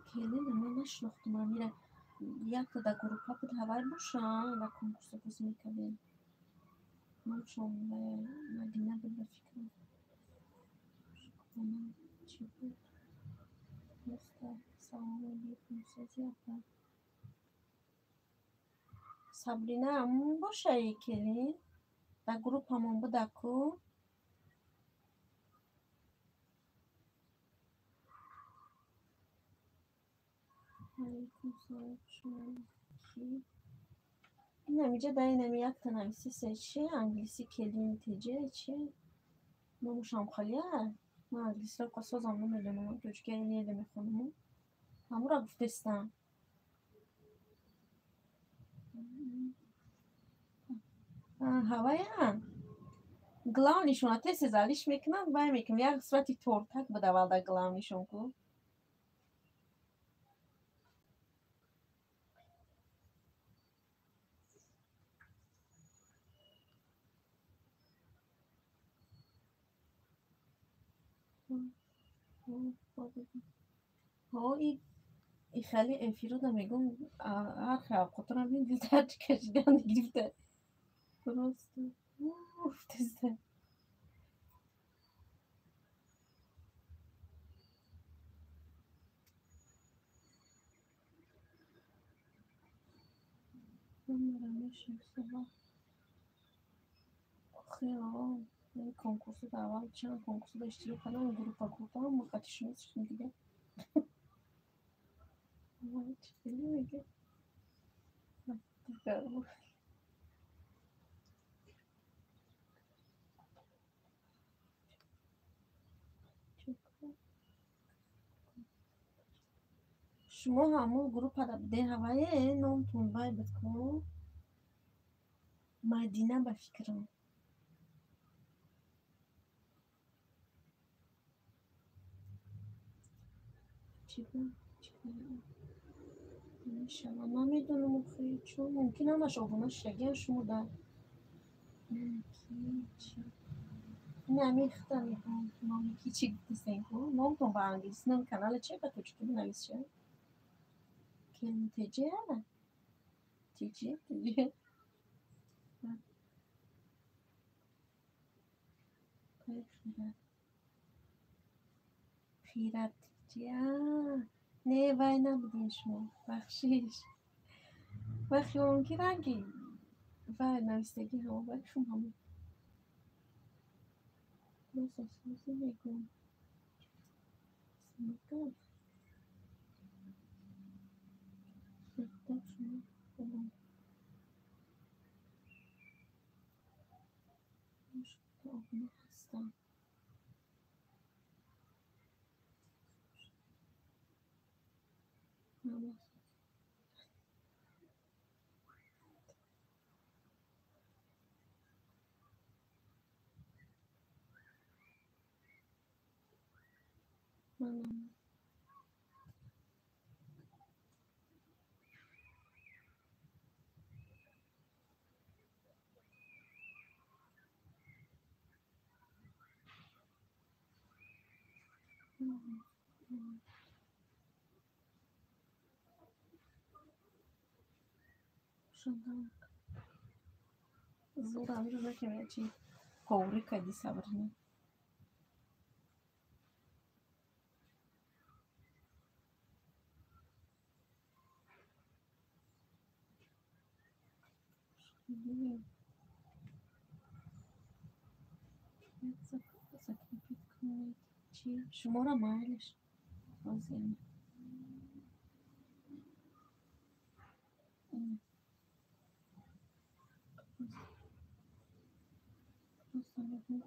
Келина ман нашинохтум амира. Якта дар группа буд, ҳавай боша, дар конкурсо бозӣ мекардем. Номшон Мадина буд ба фикрам. Шукрона чӣ буд? Роста, салом алейкум, сози апа. Сабрина ҳамон бошаи келин? Дар группамон буда ку? Алейкум салом, шумо ки? Инамиҷа дар инами якта нависисе чи? Англиси келин теҷе чи? Номушам халия? Ман англисиро созам намедонам, тоҷикия еле мехонам. Ҳамура гуфтестам. Ҳавая? Главнишона тез-тез алиш мекунанд, вай мекунам. Як сурати тортак буд аввал дар главнишон ку. И хеле эфирода мегум, ҳар хел авқотро бин, дилтар кашидан гирифта. Просто уфтеста. Маро мешиносад. Охи, конкурсода аввал чанд конкурсода иштирок кардам, группа группа ҳама қати шинос шудем дига. Чӣ хеле мега? Шумо ҳамун группада будед, ҳавае номтон вай буд ку? Мадина, ба фикрам. Чӣ мешавад? Намедонам, охи, чун мумкин ҳамаш обуна шудагиам шумо дар ин ҳамин хита мегӯям, номи ки чӣ гуфтесен ку? Номтон ба англисӣ, номи канала чи ба тоҷикӣ бинависша? КМТЖ, ТЖ, ТЖ. Хират ТЖ. Не, вай набудем шумо. Бахшиш. Вай хиёлам ки ранги вай навистагӣ ҳамо вай шум ҳамо. Просто созӣ мегӯям. Мегӯям. Мактаб шумо обуна ҳастам. Манам зур ҳамҷо накем, чи коврӣ кади, Сабрина. Закрепить кунед. Чӣ? Шуморо майлиш. Ҳозир. Просто мегӯм.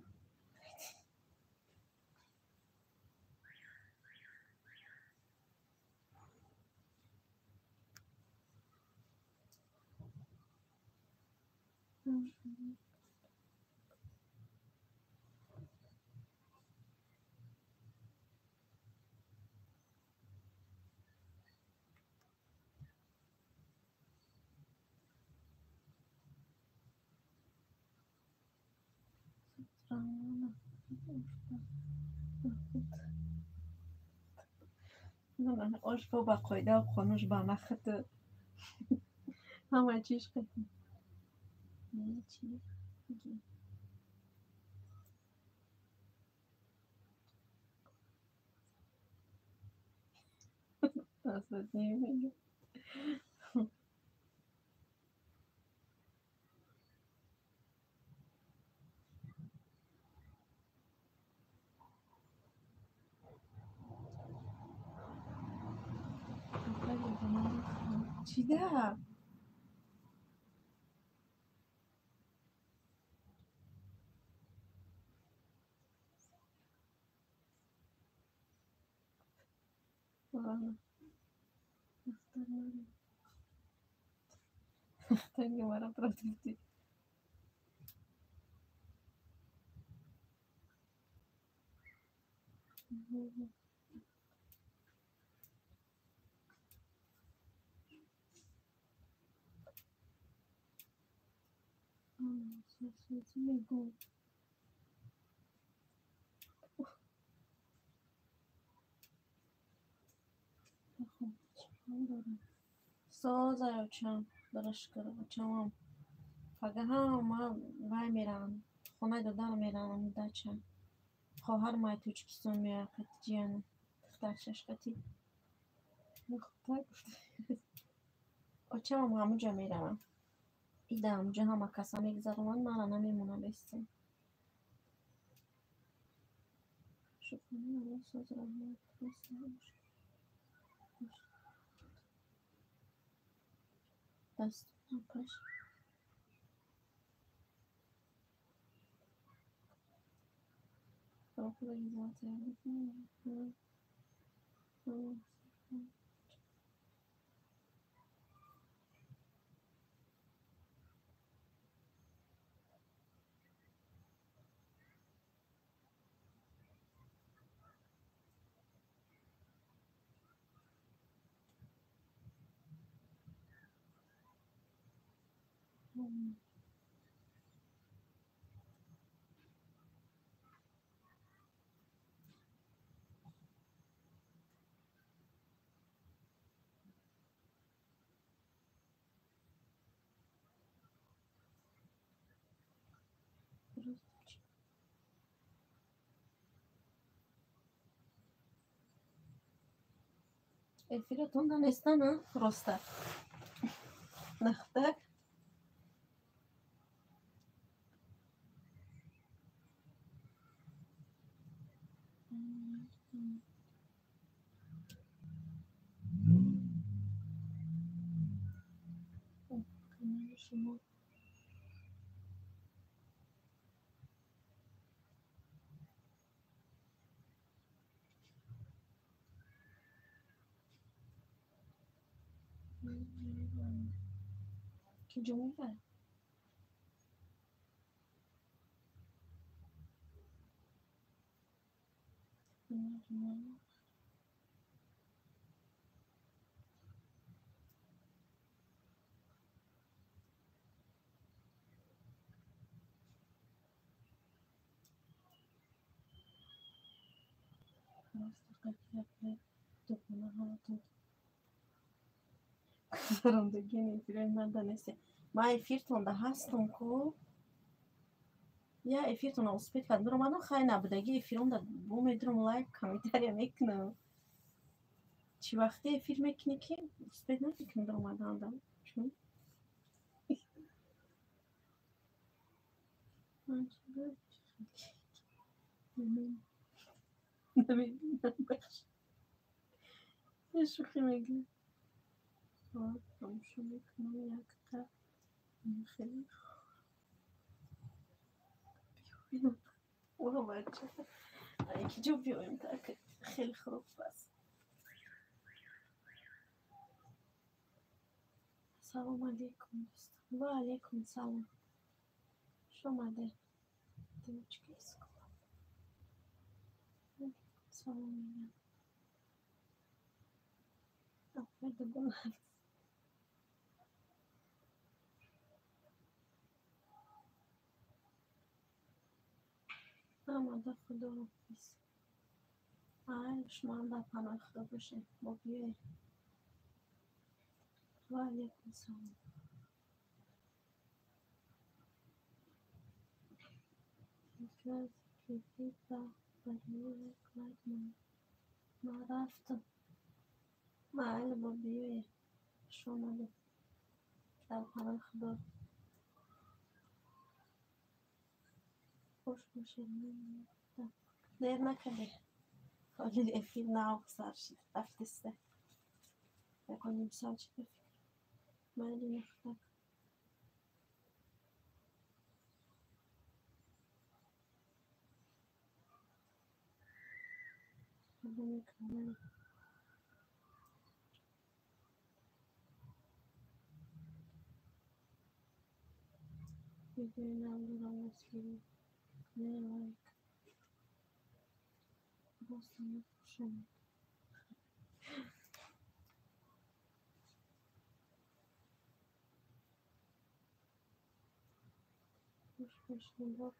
Ош бо ба қоидау қонунш ба нахату ҳама чиш қати. Чӣ? Мега. Чида? Ладно. Ахтар маро против. Мегӯм. Созай, очам, дора шукр, очамам. Пагаҳа ма вай меравам. Хонаи додарам меравам, дача. Хоҳарам ай Тоҷикистон меояд қати ҷияна. Духтарчаш қати. Хубтар гуфта. Очамам ҳамунҷа меравам. Ида ҳамҷо ҳама каса мегузаронанд, мара намемонам бестем. Шукрона, Аллоҳ соз, раҳмат. Дастона паш. Эфиратон да нестана просто. Нахтак. Шумо киҷо меравад? Гузарондагии эфирои ман да несте. Ман эфиртонда ҳастам ку. Я эфиртона успеть кардам. Дуромадам, хай набудаги эфиронда бо медурам лайк, комментария мекунам. Чӣ вақте эфир мекунӣ ки успеть намекунӣ дуромаданда? Чун? Намебинам, бахш. Шӯхӣ мегӯям. Тамошо мекунам якта хеле бача киҷо биёем, так хеле хурӯк бас. Салом алейкум, дӯстон. Ва алейкум салом. Хуш омадед. Девочки из клуб. Салом мегӯям. Апай дугона. Омада, худоҳофиз. Ай, шумоам дар паноҳи Худо бошед. Бо биёед. Ва алейкум салом. Барои як лайк ман рафтам. Майли, бо биёед. Хуш омадед. Дар паноҳи Худо. Хуш бошед. Дер накардед. Ҳоли эфир нав сар шид. Рафтиста. Ягон ним соат шид, ба фикр. Майли, нахтак. Худо мекунам. Видеои нав дорам, дастгирӣ кунед, лайк. Просто хуш омад. Хуш бошед.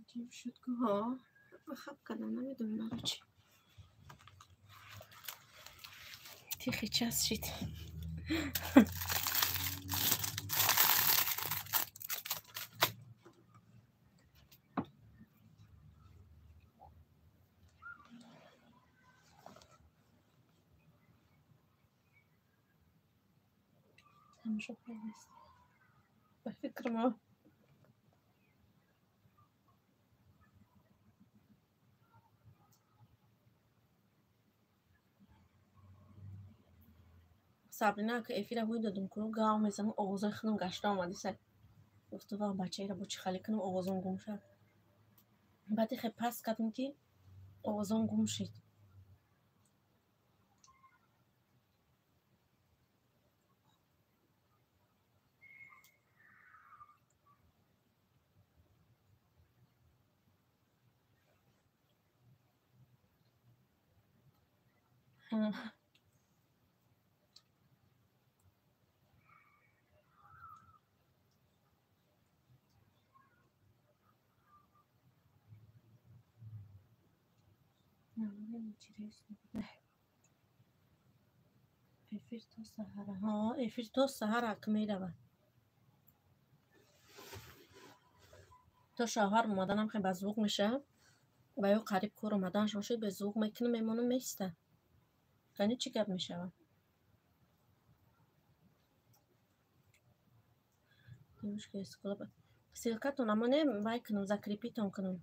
Ҷим шуд ку, ҳо, хаб кардам, намедонам барои чӣ. Тихий час шид. Тамошо кардааст. Ба фикр мо Сабрина, ка эфира ҳуй додум ку, гав мезанам, овозои худам гашта омадиса. Гуфту ва бачаеро бо чӣ халӣ кунам, овозом гум шуд. Баъд хе паст кардем, ки овозом гум шид. Интересно. Эфир то саҳара. Ҳо, эфир то саҳара меравад. То шавҳар омаданам хе ба звук мешавад. Ва ё қариб кор омаданашон шуд, бе звук мекунам, мемонам, меистад. Кани чӣ гап мешавад? Девушка из клуба. Ссылкатон амоне вай кунам, закрепитон кунам.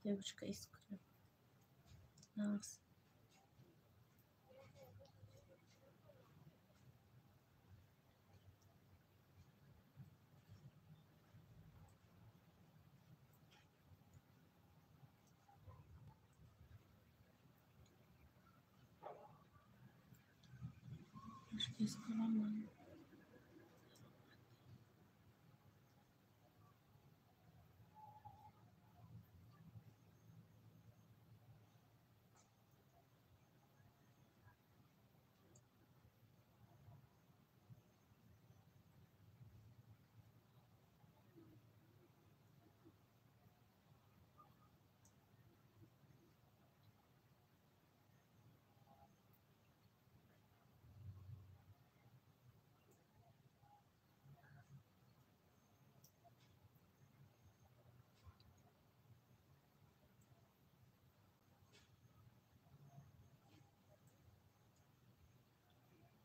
Девушка из клуба. Нағз. Девушка из клуба ман.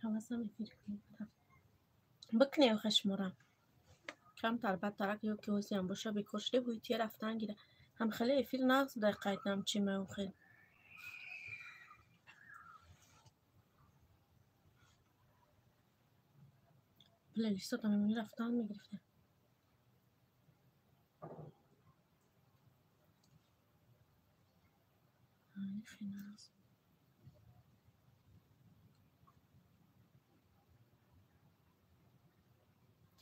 Ҳавасам эфир кунем. Бикне охе шумора. Камтар бадтарак ё ки ҳозиам боша, бекор шуде, ҳуй тия рафтан гира. Ҳам хеле эфир нағз буда, қайднам чи меохел. Плейлистото мемонӣ, рафтан мегирифте. Хеле нағз.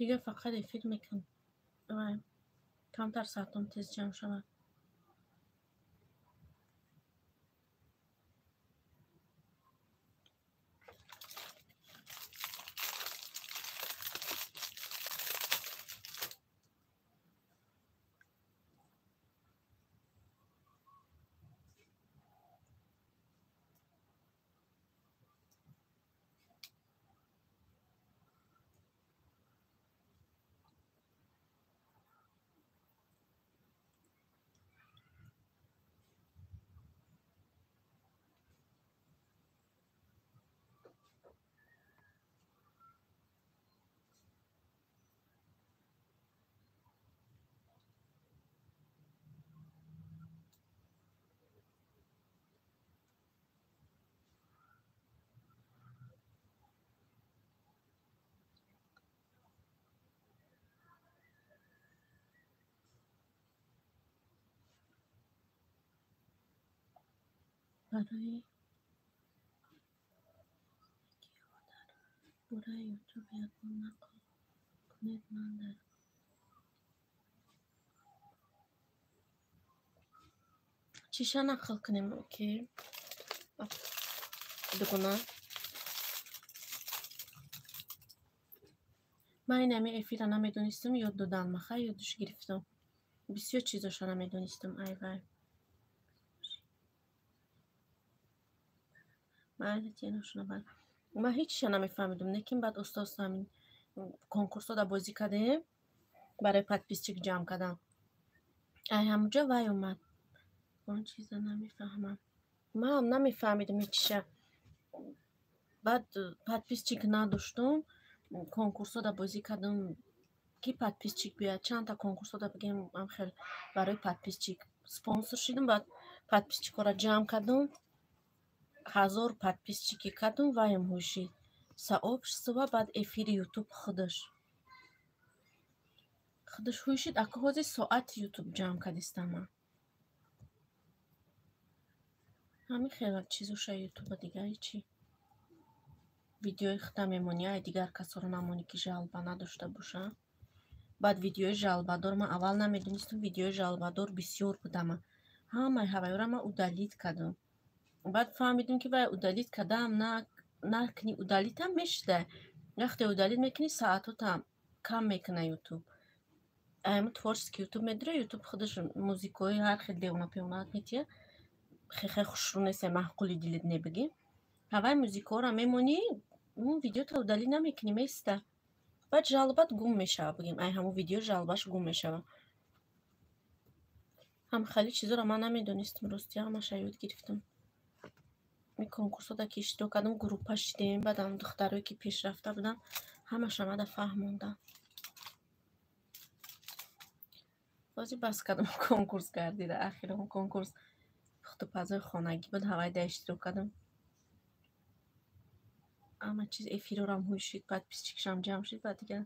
Дигар фақат эфир мекунам. Вай камтар соатом тез ҷамъ шавад. Барои дар бораи ютуб ягон нақл кунед, ман дар чиша нақл кунем, ки дугона? Ман ин ҳамин эфирро намедонистам, ёд додан маха, ёдаш гирифтам. Бисёр чизоша намедонистам. Ай вай. Ман ҳечиша намефаҳмидам, лекин баъд устоз ҳамин конкурсҳода бозӣ кардем барои подписчик ҷамъ кардан. Ай ҳамуҷа вай омад. Он чиза намефаҳмам. Манам намефаҳмидам ҳечиша. Баъд подписчик надоштум, конкурсҳода бозӣ кардам, ки подписчик биёяд. Чандта конкурсҳода бигем ам хел барои подписчик спонсор шидам, баъд подписчикҳоро ҷамъ кардам. 1000 подписчики кардам, ваем ҳушид. Сообщество, баъд эфири ютуб худаш. Худаш ҳушид, ака ҳозир соати ютуб ҷамъ кардистам ман. Ҳамин хела чизоша ютуба дигар ҳечи. Видеои худта мемонӣ, ай дигар касоро намонӣ, ки жалба надошта бошанд. Баъд видеои жалбадор ман аввал намедонистам, видеои жалбадор бисёр будама. Ҳамаи ҳавайёра ман удалить кардам. Баъд фаҳмидам, ки вай удалить кардам, накунӣ удалитам мешуда. Вақте удалить мекунӣ, саатотам кам мекуна ютуб. Ай ҳамун творческий ютуб медура, ютуб худаш музикои ҳар хел девона-певонаат метия. Хехе хушрӯ нестай, маъқули дилит небигӣ. Ҳавай музикаҳоро мемонӣ, он видеота удалить намекунӣ, места. Баъд жалобат гум мешава, бигем, ай ҳамун видео жалобаш гум мешава. Ҳам хеле чизоро ман намедонистам, рости ҳамаша ёд гирифтам. Ми конкурсҳода ки иштирок кардам, группа шидем, баъд ҳам духтарое ки пешрафта буданд, ҳамаша мада фаҳмонданд. Ҳозир бас кардам конкурс гардида. Ахирон конкурс пухтупазои хонагӣ буд, ҳавайда иштирок кардам. Ҳама чиз эфирорам ҳуй шид, подписчикшам ҷамъ шид, баъд дигар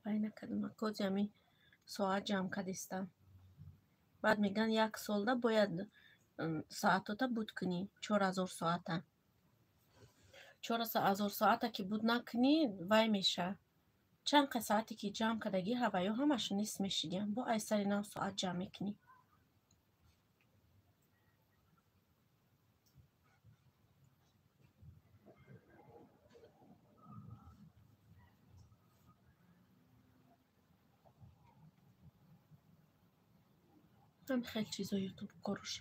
вай накардам. Кози ҳамин соат ҷамъ кардистам. Баъд мегӯянд як солда бояд саатота буд кунӣ, 4000 соата. 4000 соата ки буд накунӣ, вай меша. Чанд қа саате ки ҷамъ кардагӣ, ҳавайё ҳамаш нест мешидиям. Бо ай сари нав соат ҷамъ мекунӣ. Ҳам хел чизо ютуб коруш.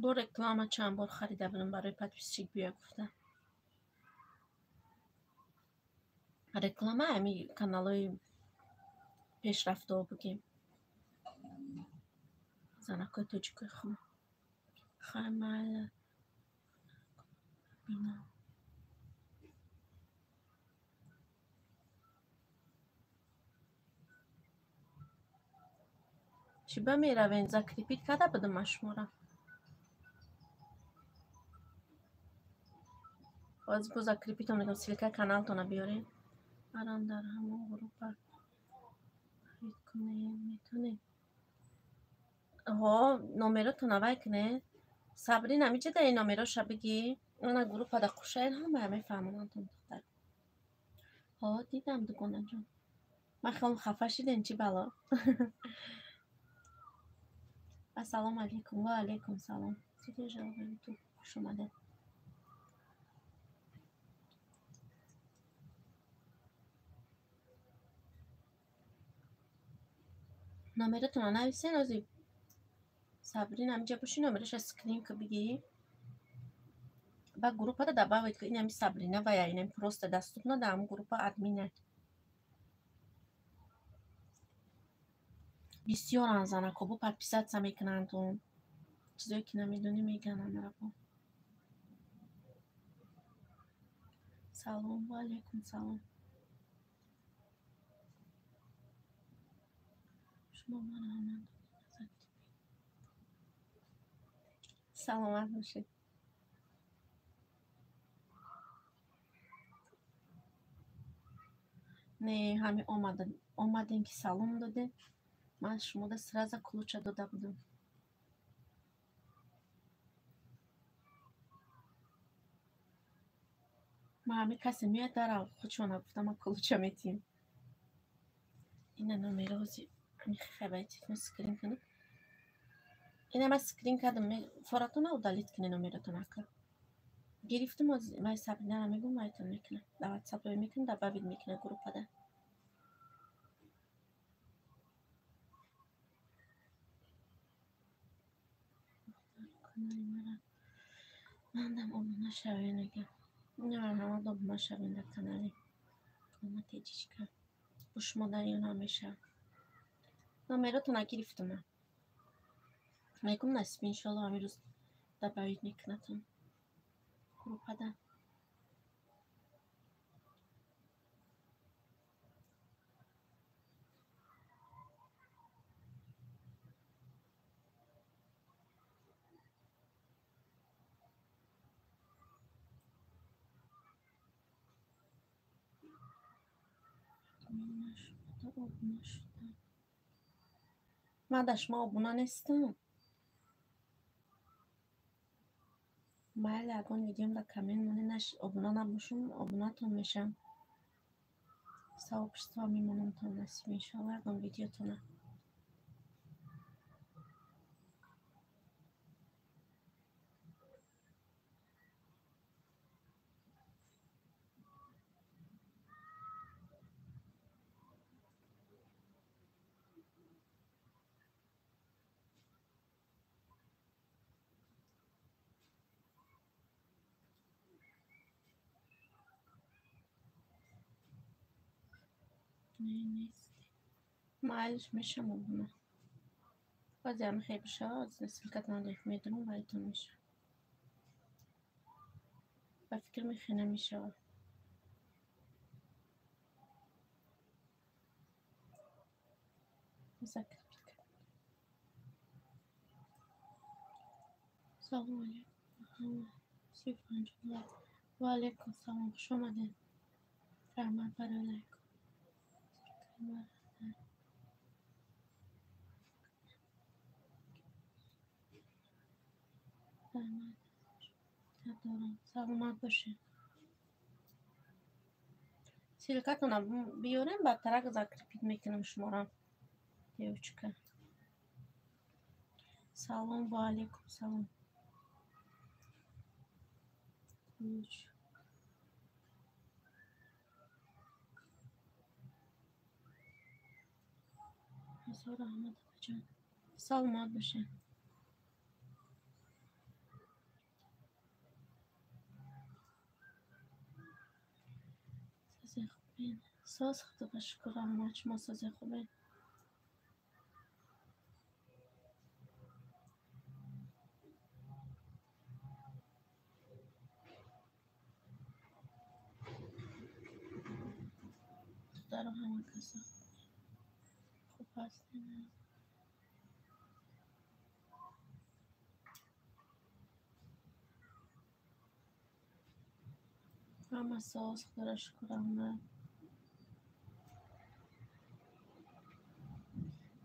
Бо реклама чанд бор харида будам барои подписчик биё гуфта. Реклама ҳами каналҳои пешрафтаҳо бигем. Занакҳои тоҷикои худам. Хай майла бинам. Чӣ ба меравем? Закрепить карда будам ман шуморо. Ҳозир бо закрепитон мекунам, ссылкаи каналтона биёрем. Марам дар ҳамон группа харид кунем, метонем. Ҳо, номеротон авай кунед. Сабрин ҳамиҷа дар ин номероша бигӣ. Ана группада қушаед, ҳамая мефаҳмонанд духтар. Ҳо, дидам дугонаҷон. Ман хелом хафа шидем, чӣ бало. Ассалому алайкум. Ва алайкум салом. Студия Жалоба ютуб. Хуш омадед. Номеротонро нависен, ҳозир Сабрин ҳамиҷа боши, номероша скрин ка бигӣ. Ба группада добавить ка, инами Сабрина вая, инами просто доступна дар ҳамун группа админа. Бисёранд занако, бо подписаться мекунанд он. Чизое ки намедонӣ мегӯянд ҳамаро бо. Салом, ва алайкум салом. Шумо маро ҳаман додед. Саломат бошед. Не, ҳамин омадем ки салом додем. Ман шумода сразу ключа дода будам. Ман ҳамин касе меяд дара худшона гуфта ман ключа метиҳем. Ина номерози ҳамин хебаи телефон скрин кунам. Ина ман скрин кардам, форатона удалить кунед номератон ака. Гирифтум, ман Сабринара мегӯм, вайтон мекунам. Дар WhatsApp мекунам, добавить мекунам группада. Канали мара мандам обуна шавед мегӯям. Марҳамат, обуна шавед дар канали Калима Теҷичка. Бо шумо дар ё намешавад. Номеротона гирифтум ман. Мегӯм насиб иншоалло ҳамин рӯз добавить мекунатон группада. Обуна шуда. Ман дар шумо обуна нестам. Майли, ягон видеом дар коммент монед, обуна набошум, обунатон мешавам. Сообщество мемонамтон насиб иншоалло ягон видеотона. Не, нест. Майлиш мешам обуна. Баъзе ҳам хел бишавад, ссылкатон медонам, вайтон мешавад. Ба фикр мехе намешавад. Закрепить кардам. Салом алейкум. 35. Ва алейкум салом. Хуш омадед. Раҳмат барои лайк. Раҳмат дорам. Саломат бошед. Ссылкатона биёрем, баъдтарак закрепить мекунам шуморо. Девочка. Салом, ва алейкум салом. Ключ. Ҳазор раҳмат, апаҷон. Саломат бошед. Созе хубед? Соз, худо шукр, раҳмат. Шумо созе хубед? Духтаро ҳама каса хуб ҳастед? Ҳама соз, худоро шукр, раҳмат.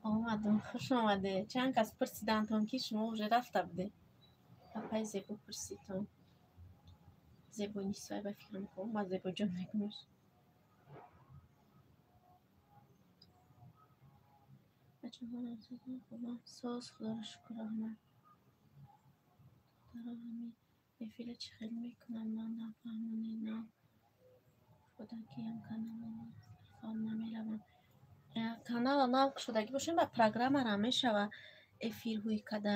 Омадам, хуш омадед. Чанд кас пурсидандтон, ки шумо уже рафта будед. Апаи Зебо пурсидтон. Зебо Нисоя ба фикрам, хуб, ман Зебоҷон мегӯмаш. Бачаҳоро хубам. Соз, худоро шукр, раҳмат. Духтаро ҳамин эфира чӣ хел мекунанд, ман нафаҳмонед. Нав кушодагиам канала фаъол намеравам. Канала нав кушодагӣ бошем, ба программара мешава эфирҳои када.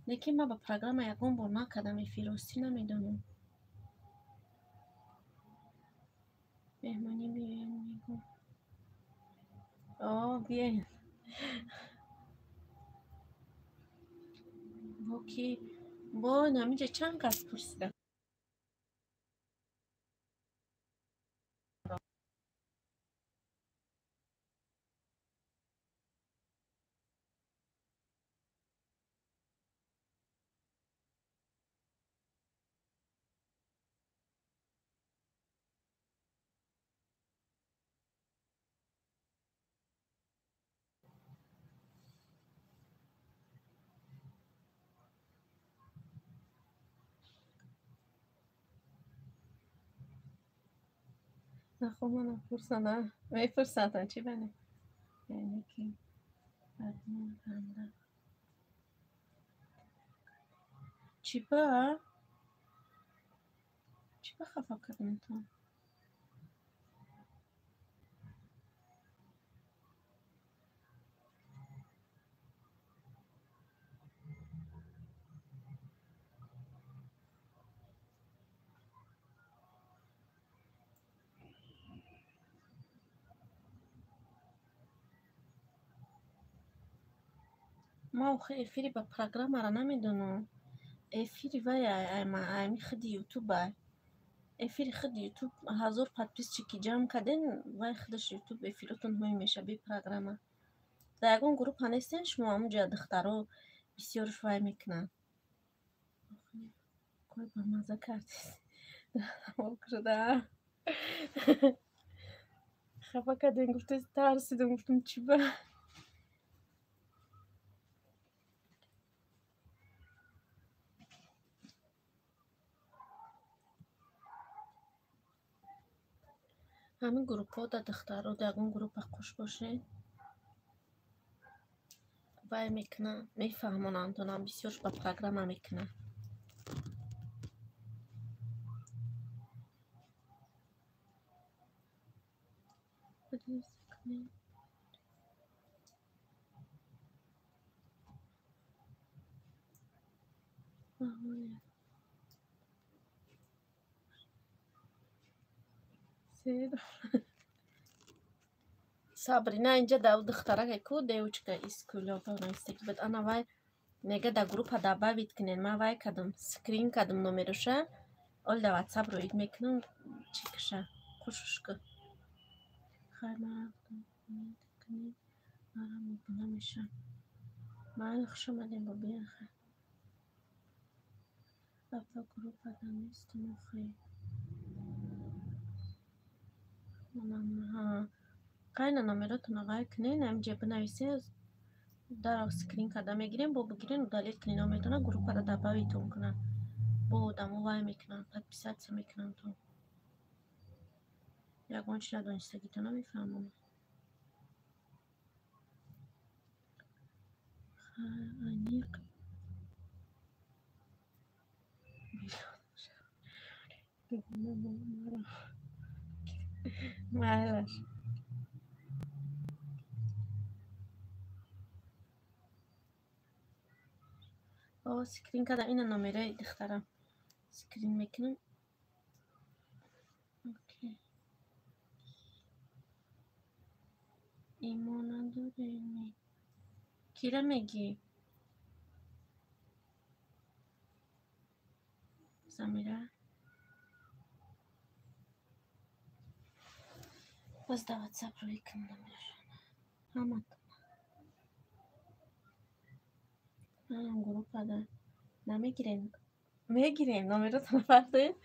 Лекин ман ба программа ягон бор накардам эфир, ростӣ намедонам. Меҳмонӣ биёед мегӯм. О, биёед. Бо ки? Бо ҳаминҷа чанд кас пурсида. Нахома напурсана. Мепурсатан чӣ бане? Яъне ки бадмон ганда. Чӣ ба? Чӣ ба хафа кардантон? Ма охир эфири ба программаро намедонам. Эфири вай ами худи ютуба. Эфири худи ютуб 1000 подписчики ҷамъ карден, вай худаш ютуб эфиротон ҳои меша бе программа. Дар ягон группа нестен шумо, ҳамунҷа духтаро бисёрш вай мекунанд. Кой ба маза кардис. Шуда. Хафа карден, гуфтес, тарсидам, гуфтам чӣ ба? Ҳамин группҳо да духтаро дар ягон группа қуш бошед, вай мекунанд, мефаҳмонандтонам, бисёрш ба программа мекунанд. Сабрина инҷа да духтараке ку девочка из Кӯлоба навистаки буд. Ана вай мега да группа добавить кунед. Ман вай кардам, скрин кардам номероша. Ол да ватсап роид мекунам, чӣ киша, қушуш ку. Хайр, ман рафтам, кунед, марам обуна мешам. Майли, хуш омадем, бобиен хайр. Апа, группада нестам охи. Қайна номеротонро вай кунед, ҳаминҷа бинависед, дар скрин карда мегирем, бо бигирен удалить кунед номертонро, группада добавитон кунанд. Бо одамо вай мекунанд, подписаться мекунанд. Ягон чи надонистагитона мефаҳмонам. Аниқ майлаш. О, скрин кардам, ина номераи духтарам. Скрин мекунам. Окей. Имо надорем. Кира мегӣ? Замира? Боз дар ватсап рӯй кунам номерашона. Ҳаматона. Манам группада. Намегирем? Мегирем, номеротонро фардоед.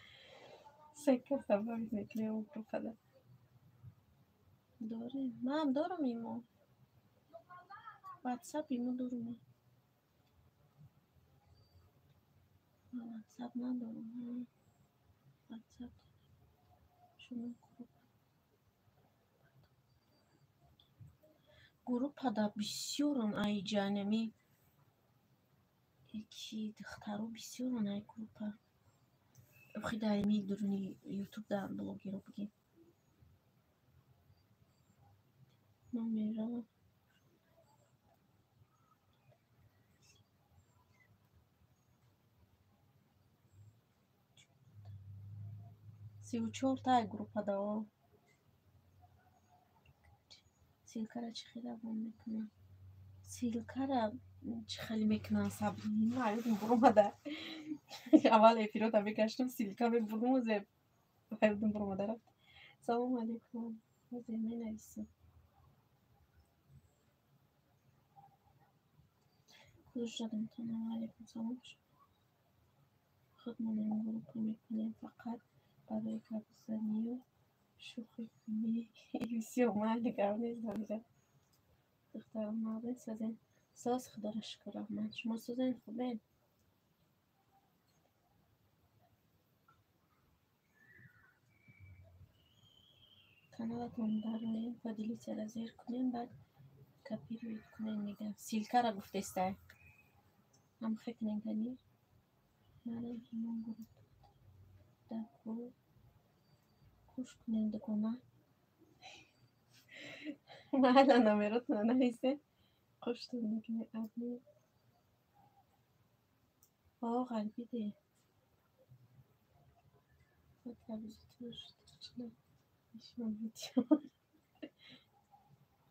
Се кас добавить мекунем группада. Дорем. Манам дорам имо. Ватсап имо дорум. Ман ватсап надорам. Ватсап шумо группада бисёрон айҷа нами ки духтаро бисёрон ай группа. Охи дар ими дуруни ютуб дар блогеро бигем. Номеро 34-та ай группада. Ссылкара чӣ хел равон мекунам? Ссылкара чӣ хеле мекунам, Сабрина? Аюдум буромада. Аввал эфирота мегаштам, ссылка мебурдум, озе аюдум буромада рафт. Салому алейкум. Озе менависам. Куш задамтон. Алейкум салом. Худмонем группа мекунем фақат барои гапзанию шӯхикунӣ. И всё, майли, гап нест, Замира. Духтарам молодец, созен. Соз, худоро шукр, раҳмат. Шумо созен, хубен? Каналатон дароен, поделиться ра зер кунем, баъд копировать кунем, мега. Ссылка ра гуфтестай. Ҳамхе кунем кани. Манам ҳамон гурӯҳ куш кунем дугона. Майла, номеротона нависем. Қуштон мекунем админ. О, ғалбиде. Тарбузи нишон медиҳам.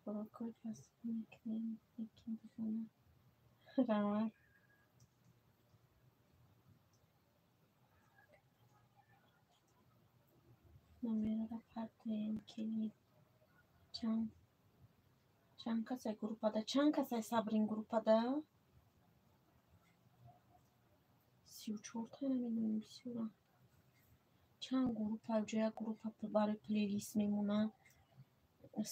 Хӯрокҳои фастфуд мекунем, лекин дугона. Раҳмат. Номерора партоем, келин. Чанд касай группада? Чанд касай, Сабрин, группада? 34та, намедонам, бисёра. Чанд группа, ҷо як группа барои плейлист мемонад,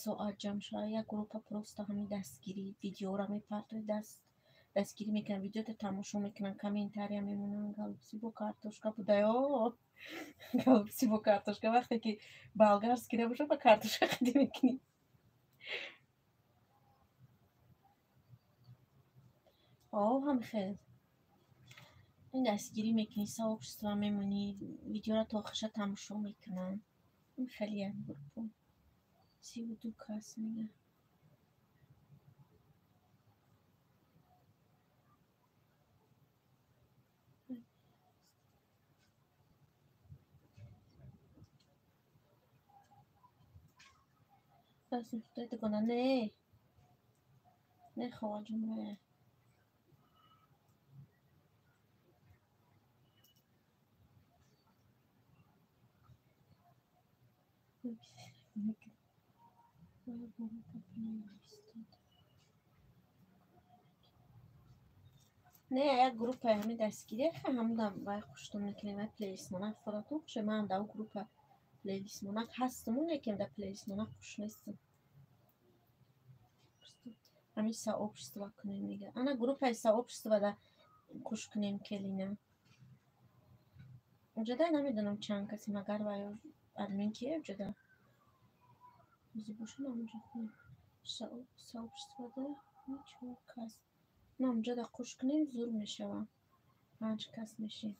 соат ҷамъ шавад, як группа просто ҳамин дастгирӣ, видеоро мепартои, дастгирӣ мекунанд, видеото тамошо мекунанд, комментария мемонанд. Голубцы бо картошка будаё, голубцы бо картошка. Вақте ки болгарский набошад, ба картошка қадӣ мекунӣ. О, ҳамихел. Ин дастгирӣ мекунӣ, сообщество мемонӣ, видеоро то охирша тамошо мекунанд. Ин хеле як группа. 32 кас мега. Расми худои дугона, не. Не, ховаҷон, не. Не, як группаи ҳамин дастгирӣ, ҳамудам вай хуштон мекунем, вай плейлистмонак форатон хуше. Манам дар группа плейлистмонак ҳастаму, лекин дар плейлистмонак хуш нестам. Ҳамин сообщество кунем, мега. Ана группаи сообщество да хуш кунем, келина. Уҷада намедонам чанд каси, магар вай админ кие уҷада? Ози бошад, ҳамонҷо кунем. Сообщество да чор кас. На, унҷада қуш кунем, зур мешавад. Панҷ кас мешем.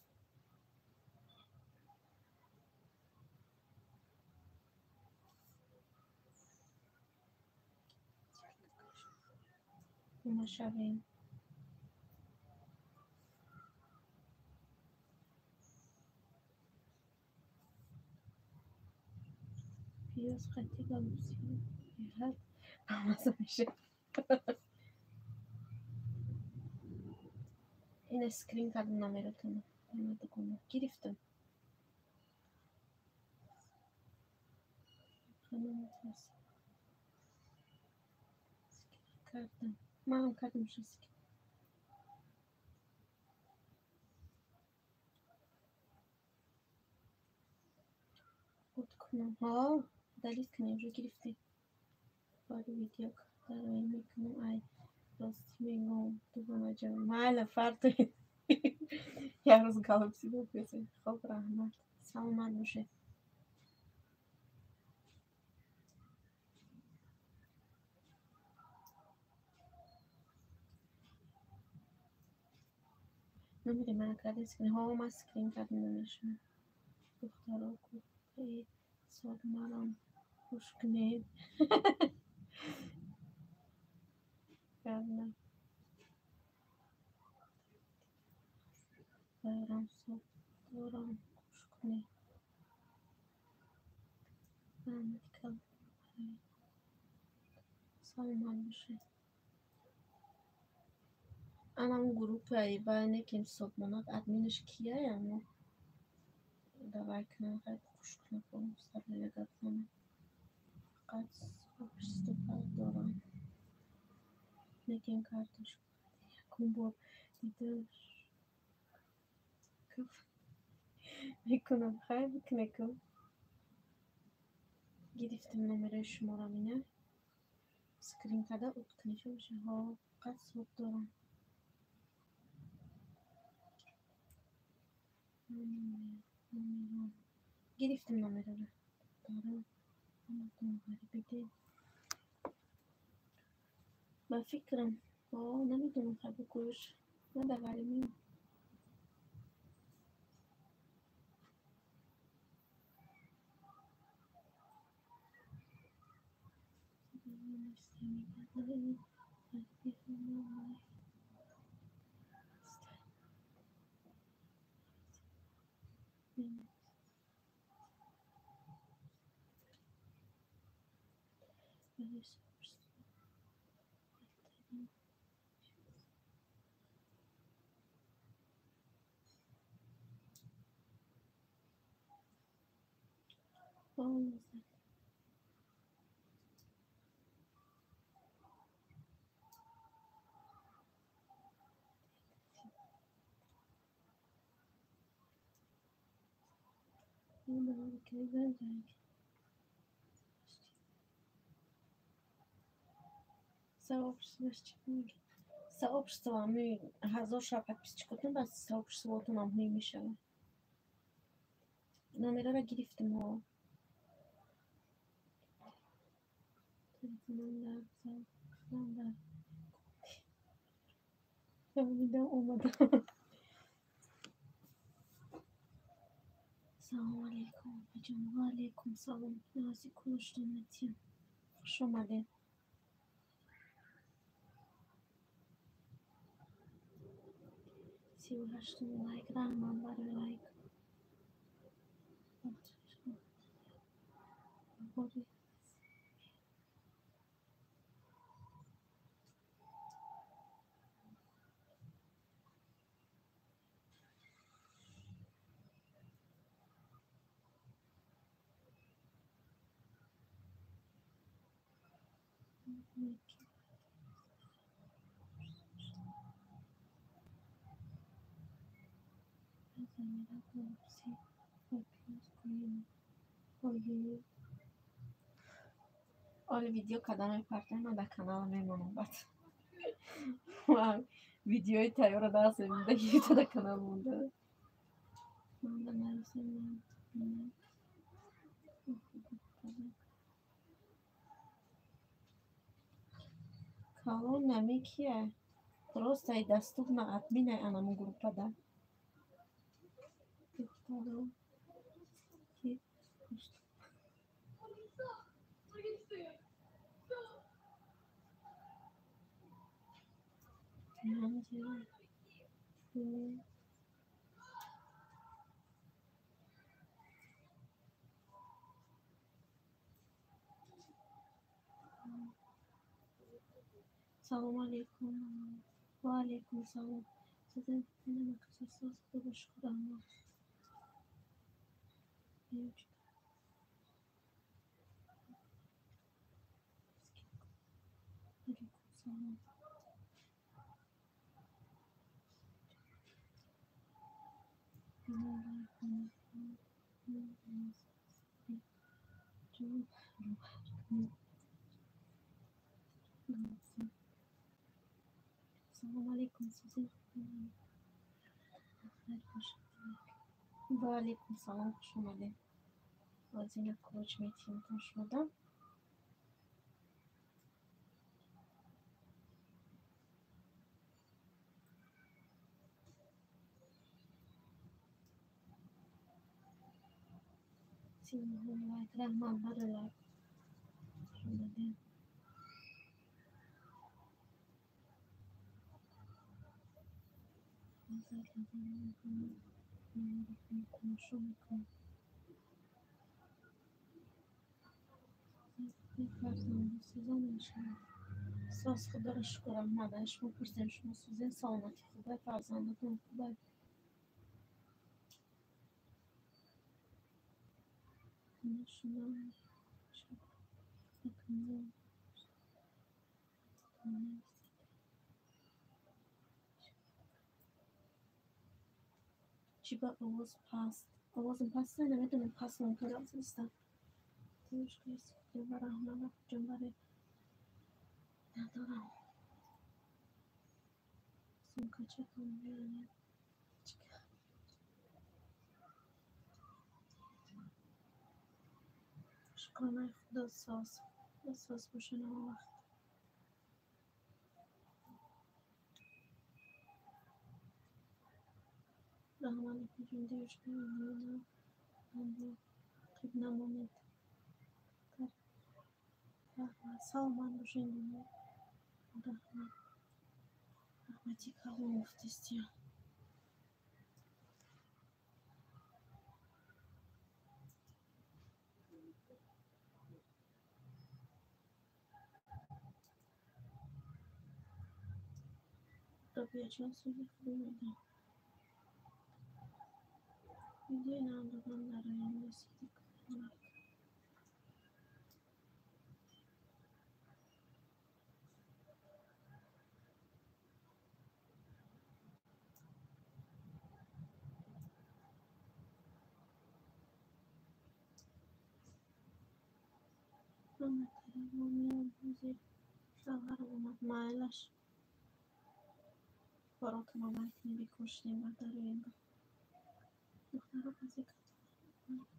Нашавем. Пиёз қатӣ голубцы беҳад бамаза мешавад. Ина скрин кардам номеротонро. Ина дугона. Гирифтам. Кардам. Манам кардам скрин. От кунам. Ҳо, удалить кунем, уже гирифтем. Баъди видео дароем мекунам. Ай, ростӣ мегӯм, дугонаҷон. Майла, фартоед. Як рӯз голубцы бипезем. Хоб, раҳмат. Саломат бошед. Номери мана кардем скрин. Ҳо, ман скрин кардам номерашона. Духтаро, группаи собмарам хуш кунед. Кардам. Дорам, соб дорам, хуш кунед. Раҳмати калон. Саломат бошед. Анам группаи вай некем собмонак, админаш кияй, аммо давай кунам, хай хуш кунам, сарая гап занам. Фақат сообщество дорам. Лекин картошка якум бор дидам, мекунам, хай бикунекум. Гирифтем номерои шуморо, ина. Скрин карда от кунед, боша. Ҳо, фақат соб дорам. Гирифтем номероро. Дорам. Ба фикрам, намедонам, хай бигӯш. Ман дар ғаримиам. Сообщество ами 1000 ша подписчикотон ба сообществотонам ҳуй мешавад. Номерара гирифтем ҳо. Телефонам дар фаҳмидам, омадам. Салому алейкум, апаҷон. Ва алейкум салом. Нази кулуштон метиям. Хуш омадед. 38-ум лайк. Раҳмат барои лайк. Оли видео када мепартам, ман дар канала мемонам баъд. Видеои тайёра даст гирифта дар канал монда. Ман ба нарасем. Калон нами кия? Просто и доступна админай анаму группа да. Духтаро ки Салом алейкум. Ва алейкум салом. Салом алейкум, Сузин. Ва алейкум салом, хуш омадед. Вазина кулоч метиҳем шумода. 39-ум лайк. Раҳмат барои лайк. Хуш омадед. Тамошо мекунам. Фарзанду сӯзан иншалло. Соз Худоро шукр, раҳмат. Шумо пурсем, шумо сӯзен, саломати хубай, фарзандатон хубай. Чӣ ба овоз паст? Овозам паст намедонам, паст мумкин аст. Надорам. Сумкачатон меояд. Шукронаи Худо соз. Соз бошен ҳама вақт. Раҳмат, апаҷон, девушка, видео ақиб намонед. Раҳмат, саломат бошед. Раҳмат. Раҳмати калон гуфтестия. Робияҷон, суди худо медиҳам. Видеои нав додам дар оянда сиди кунед. Ман меоям, ҳозир шавҳарам омад, майлаш. Коротонро накунед, бекор шудем, баъд дароем. Духтаро баъзе дастгирӣ кунед.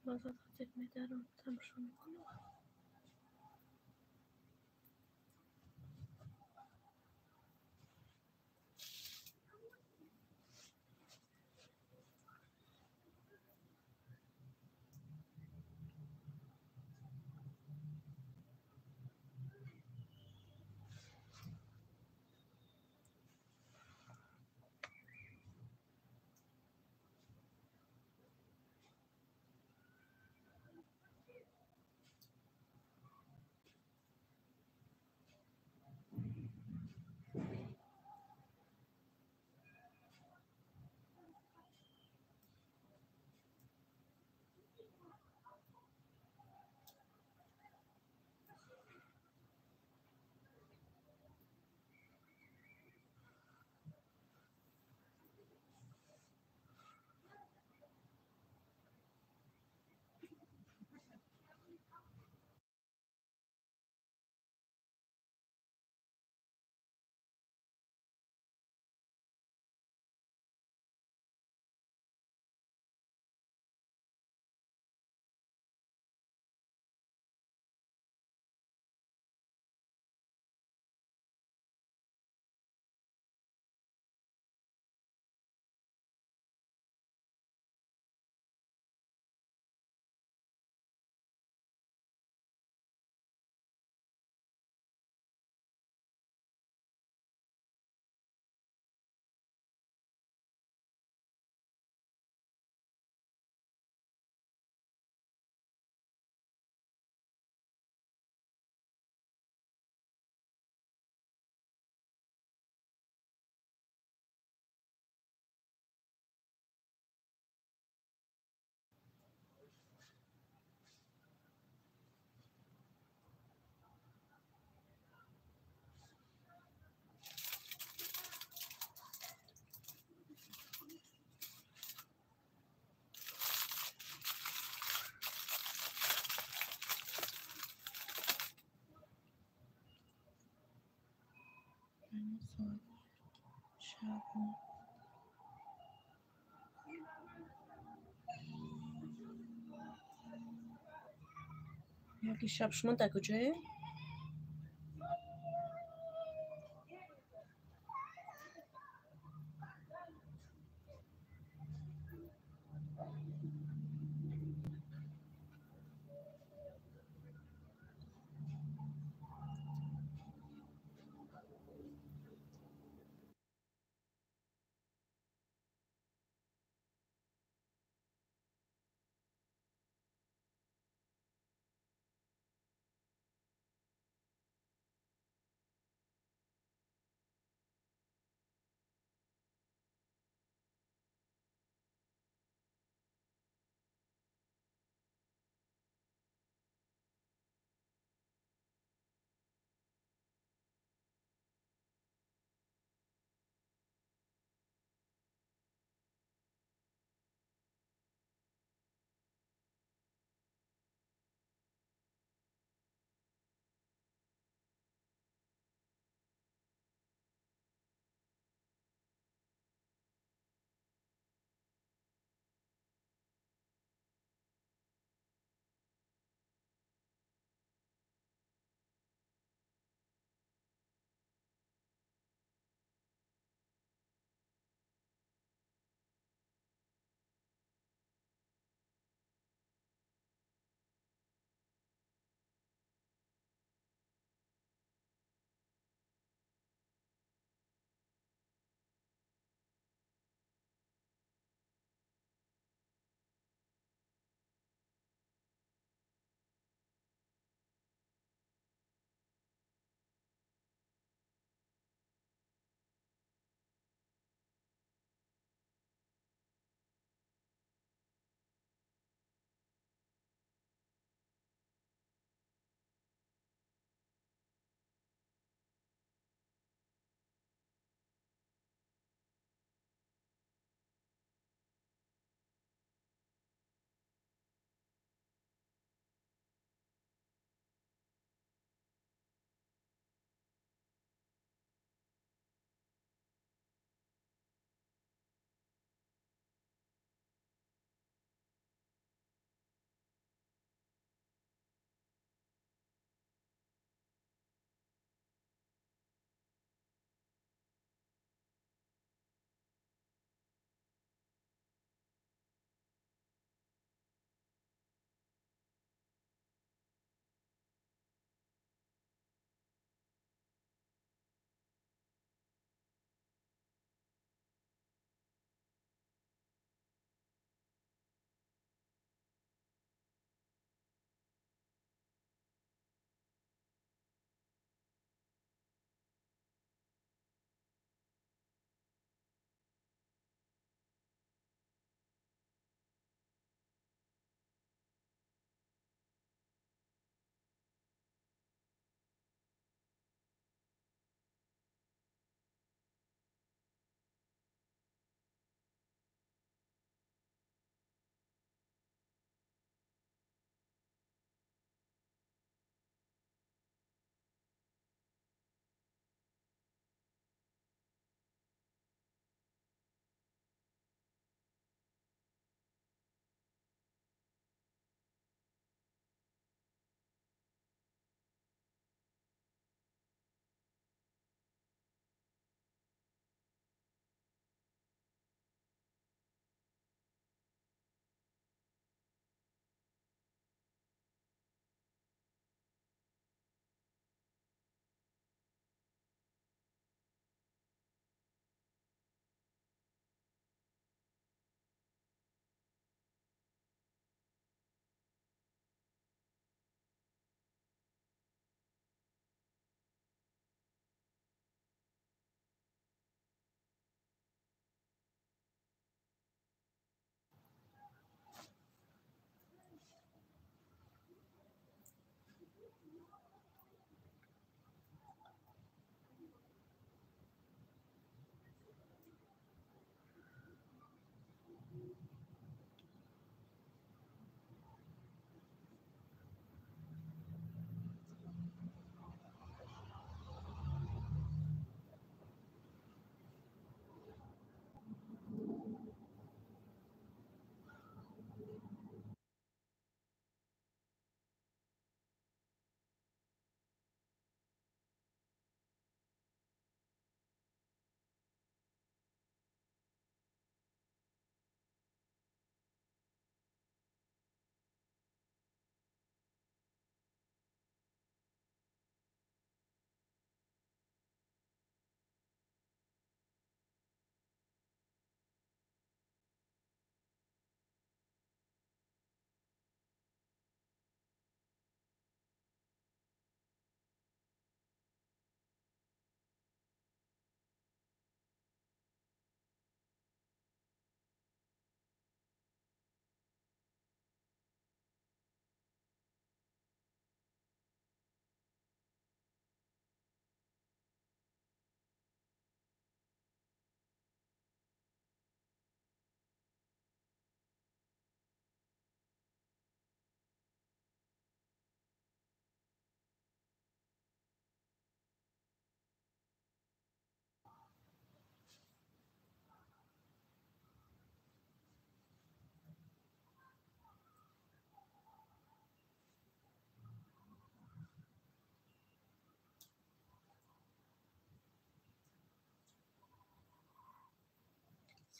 Базад ҳозир медарам, тамошо мекунам. Кардем. Яки шаб шумо дар куҷое?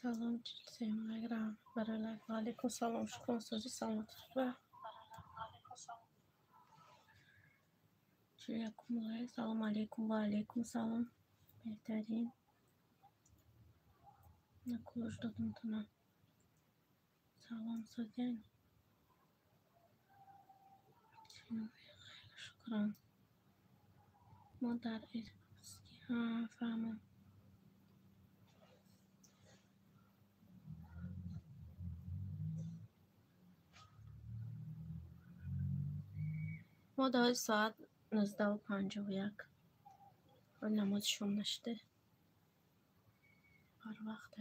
Салом, 43-юм лайк барои лайк. Ва алейкум салом. Шукрон, созӣ, саломатӣ. Ва 41-ум лайк. Салом алейкум. Ва алейкум салом. Беҳтарин. На кулош додам тона. Салом, созян. Шукран. Мо дар Иркутск. Ҳа, фаҳмам. Мо дар соат 19:51. Ҳоли намози шом нашуда. Барвақт.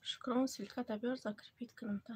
Шукрон, ссылка та биёр, закрепить кунам та.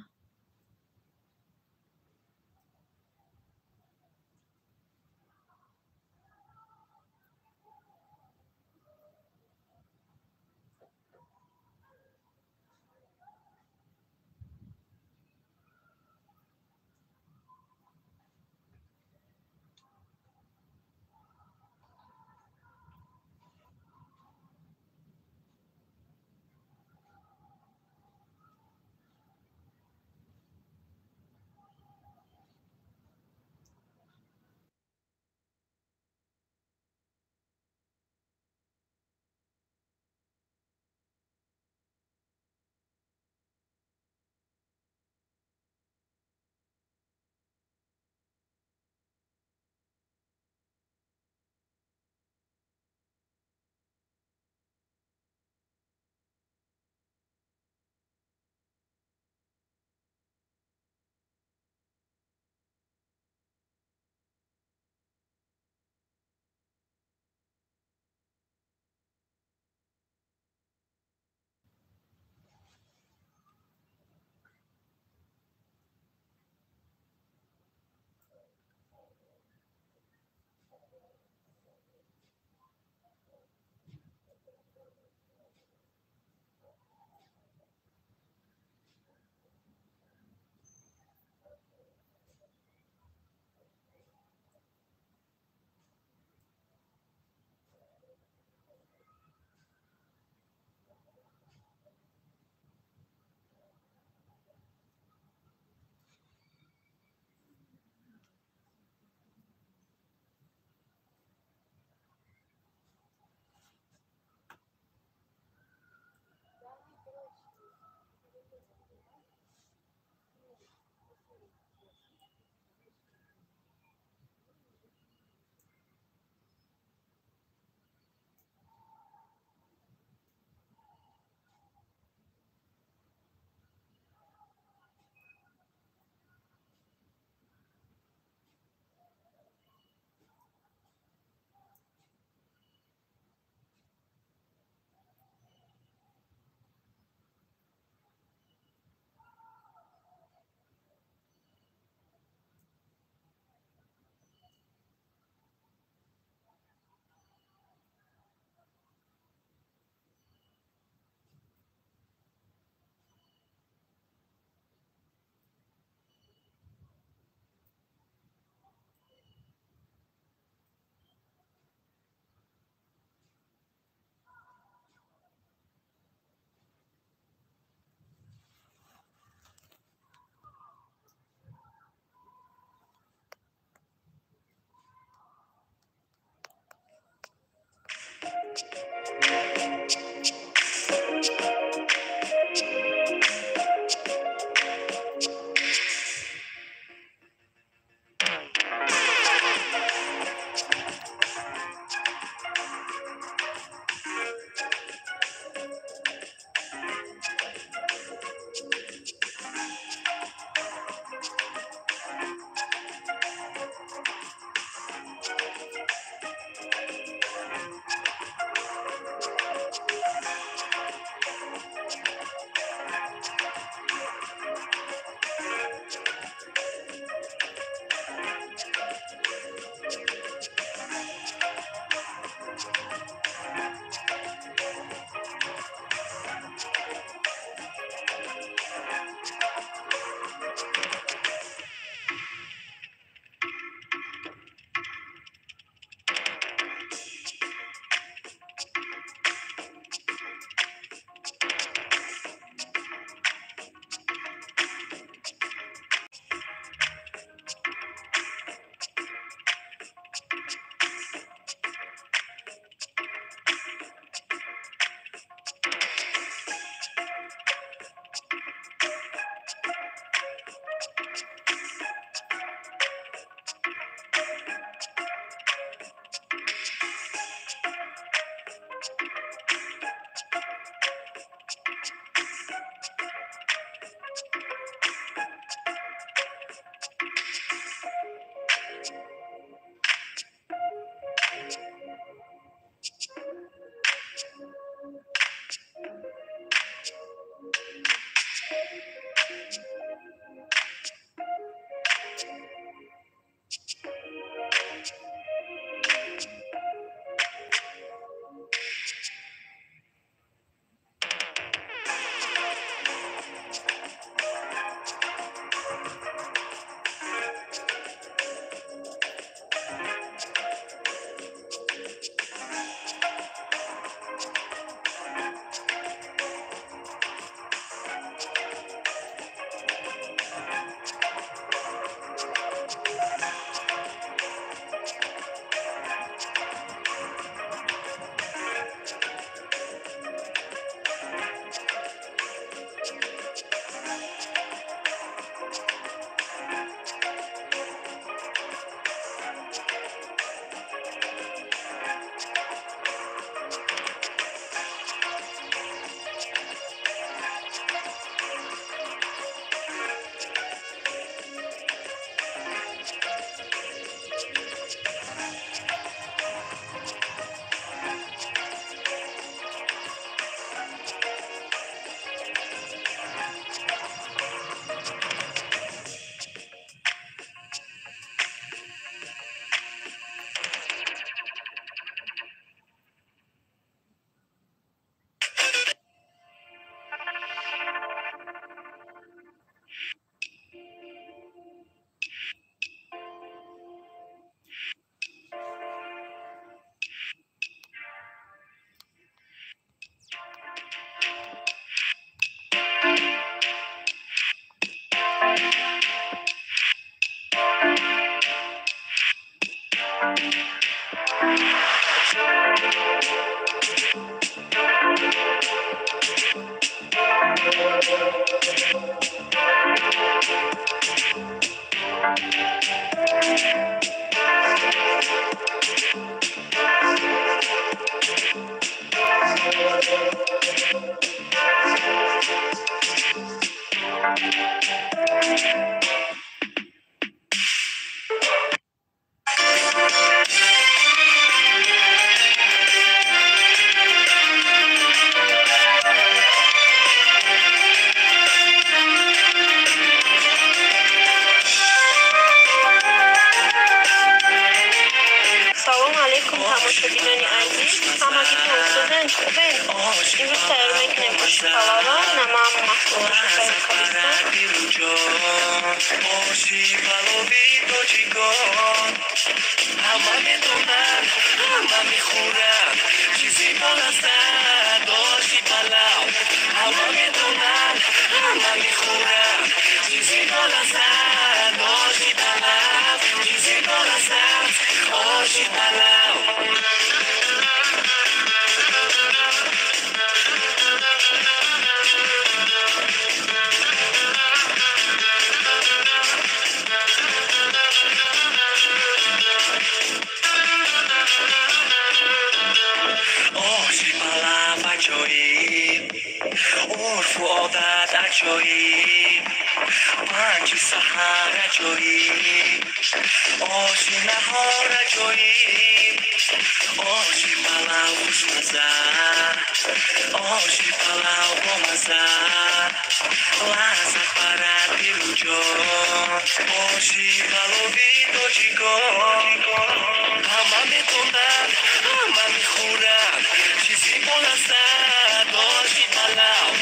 Алейкум тамошобинони азиз, ҳамагитон созен, хубен? Имрӯз тайёр мекунем оши палава, намаам маҳсулоташо тайёр кардистам.
Оши палови тоҷикон ҳама медонанд, ҳама мехӯранд, чизи болаззат оши палав. Ҳама медонанд, ҳама мехӯранд, чизи болаззат оши палав, чизи болаззат оши палав. Оши палав аҷоиб, урфу одат аҷоиб, панҷи саҳар аҷоиб, оши наҳор аҷоиб, оши палав хушмазза, оши палав бомазза, лаззат барад дилу ҷон, оши палови тоҷикон. Ҳама медонанд, ҳама мехӯранд, чизи болаззат оши палав.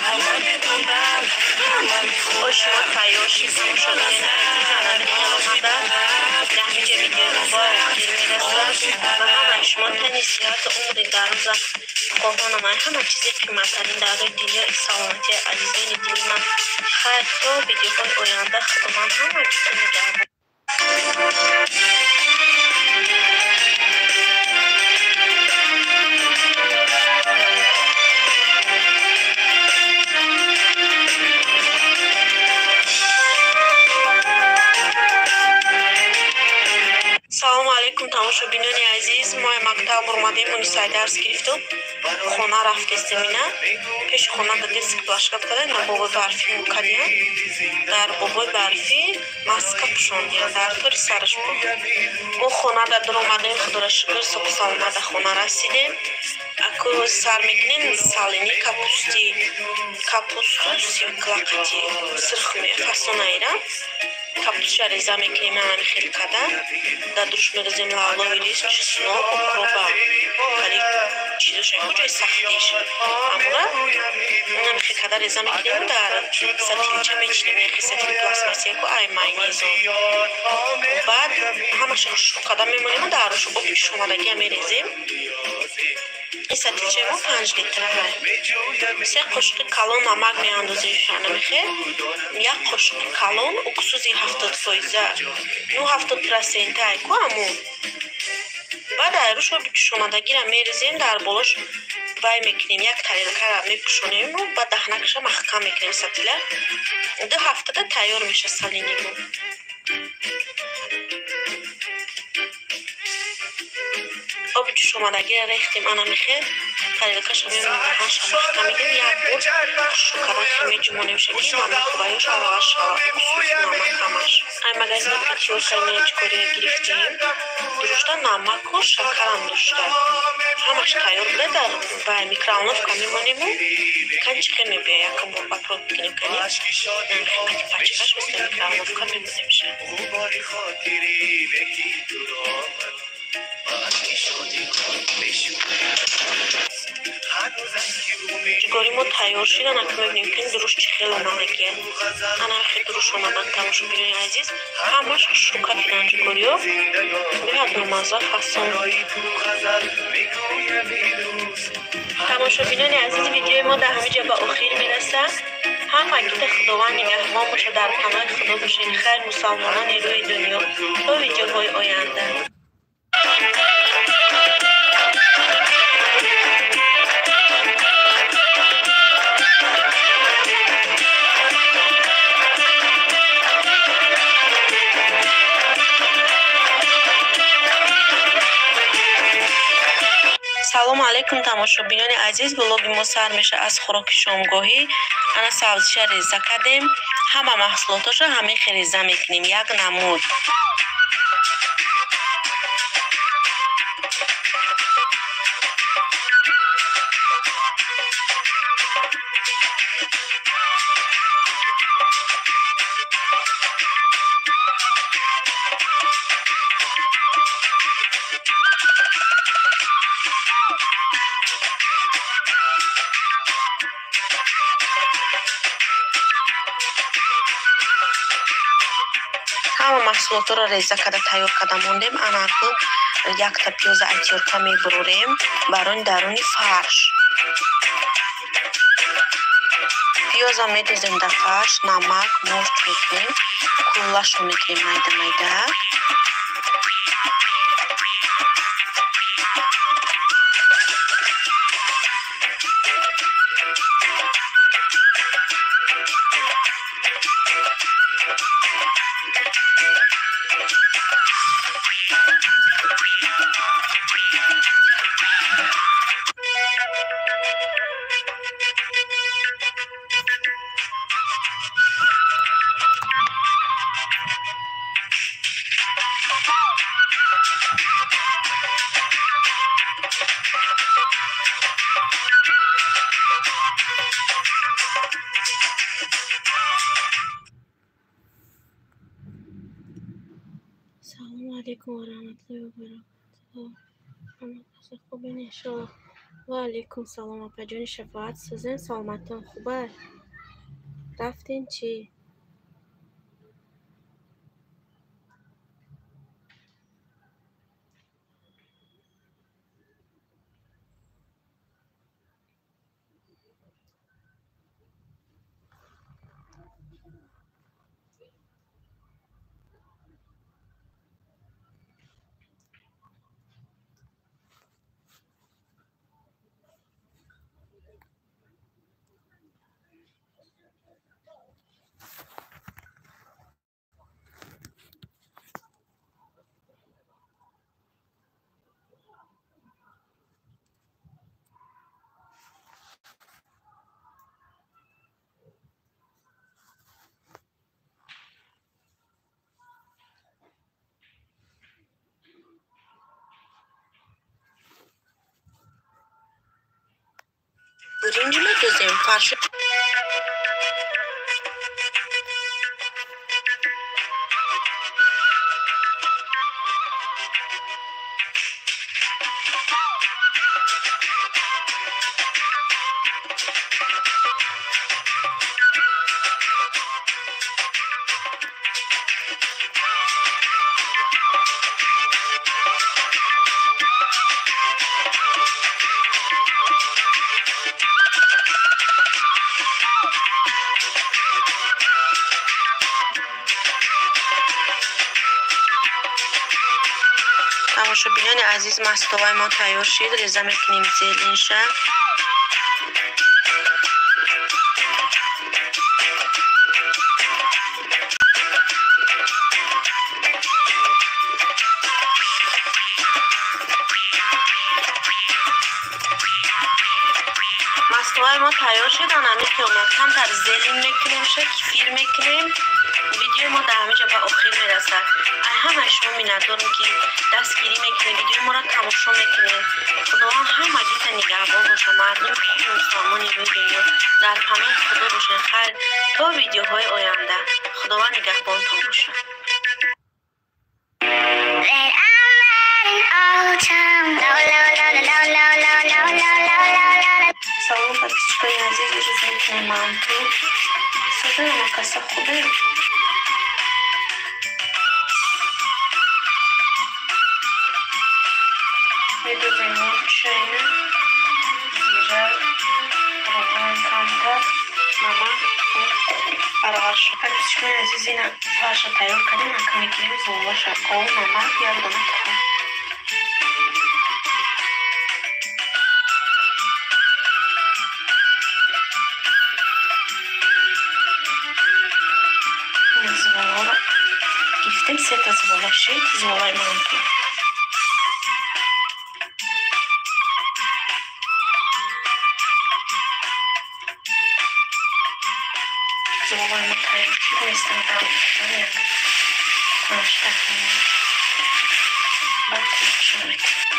Ҳама медонанд, ҳама
Оши мо
мехӯранд,
тайёр шид,
чизи
тамошобинони азиз,
болаззат
анави хел
оши
омада.
палав,
Даҳмиҷа
чизи
видеои мо ба
болаззат
охир мерасад
оши
ва ҳамаи
палав.
шумо тани сиҳату умри дароза хоҳонам. Ай ҳама чизи қиматтарин дар рӯи дунё и саломатии азизони дили ман. Хайр, то видеоҳои оянда Худованд ҳамагитон нигаҳбон. Салому алейкум тамошобинони азиз. Мо мактаб омадем, Мунисай дарс гирифтум. Хона рафтестем ина. Пеши хона да детский площадка кардем, на бобои барфӣ мукадиям. Дар бобои барфӣ маска пӯшондиям, дар тори сараш буд. Мо хона да дуромадем, худоро шукр, субҳ саломат да хона расидем. Аку сар мекунем салини капусти, капусту свекла қати сирх фасонаира. Капустша реза мекунем ҳамин хел када. Дар дуруш мерезем лавлови рис, чеснок, укроба, хали чизоша куҷои сахтиш. Амура ҳамин хел када реза мекунем, дар сатилча мечинем, яхе сатили пластмассияку ай майонезо. Баъд ҳамаша хушрӯ када мемонему дар руш оби ҷӯшомадагия мерезем. Ин сатилчаи мо 5 литра ҳай. 3 қошуқи калон намак меандозем ҳамихел. 1 қошуқи калон уксуси 70%, ну 70% ай ку аму. Баъд айруш оби ҷӯшомадагиро мерезем, дар болош вай мекунем, як тарелкаро мепӯшонему баъд даҳнакаша маҳкам мекунем сатила. 2 ҳафтада тайёр мешавад салини мо. Оби ҷӯшомадагиро рехтем анамихел, тарелкаша мемонем, даҳанша маҳкам мекунем, як бор хушрӯ кардан хел меҷумонем ша ки намаку ваёш алаваш шавад, уксус намак ҳамаш. Ай магазини Пятёрка ҷгориро гирифтем, дурушта намаку шакарам дошта. Ҳамаш тайёр буда, дар вай микроволновка мемонему, кани чӣ хел мебиёяд, якам бор попроб мекунем кани. Қати пачкаш мисли микроволновка мемонемша. Ҷигори мо тайёр шид, ана ки мебинем ки дуруш чӣ хел омадагия. Ана хел дуруш омадан тамошобинони азиз, ҳамаш хушрӯ кафидан ҷигориё. Беҳад номазза фасон. Тамошобинони азиз, видеои мо дар ҳамин ҷо ба охир мерасад. Ҳамагита Худованд нигаҳбон бошад, дар паноҳи Худо бошед. Хайр мусалмонони рӯи дунё. То видеоҳои оянда. Салому алейкум тамошобинони азиз. Блоги мо сар мешавад аз хӯроки шомгоҳӣ. Ана сабзиша реза кардем. Ҳама маҳсулоташро ҳамин хел реза мекунем, як намуд. Маҳсулотро реза карда тайёр карда мондем. Ана акнун якта пиёза айтёрка мебурорем барои даруни фарш. Пиёза медозем дар фарш, намак, мурч мекунем, куллашро мекунем майда майда. Салому алейкум ва раҳматуллоҳи ва баракатуҳ. Ҳама хубен иншоаллоҳ. Ва алейкум салом апаҷони шафоат созен, саломатон хуба? Рафтен чӣ? Биринҷ медозем фарш. Тамошобинони азиз, мастоваи мо тайёр шид. Реза мекунем зелинша. Мастоваи мо тайёр шид. Анами қиёмат камтар зелин мекунем, ша кефир мекунем. Видеои мо дар ҳамин ҷо ба охир мерасад. Ай ҳамаи шумо миннатдорем, ки дастгирӣ мекунед, видеои моро тамошо мекунед. Худованд ҳамагита нигаҳбон боша. Мардуми хуби мусалмони рӯи дунё дар паноҳи Худо бошед. Хайр, то видеоҳои оянда. Худованд нигаҳбонтон бошад. Салом, подписчикои азиз, имрӯз мекунем манту. Созан ҳамакаса хубе? Медозем мурчайна, зира, равған камтар, намак, арғаш. Подписчикои азиз, ина фарша тайёр кардем, ака мегирем золаша, об, намак, як дона тухм. Зволора гирифтем, сета звола шид, зволаи манту. Зволаи мо тайёр шид, местам дам як 5 дақиқа. Баъд кӯшо мекунем.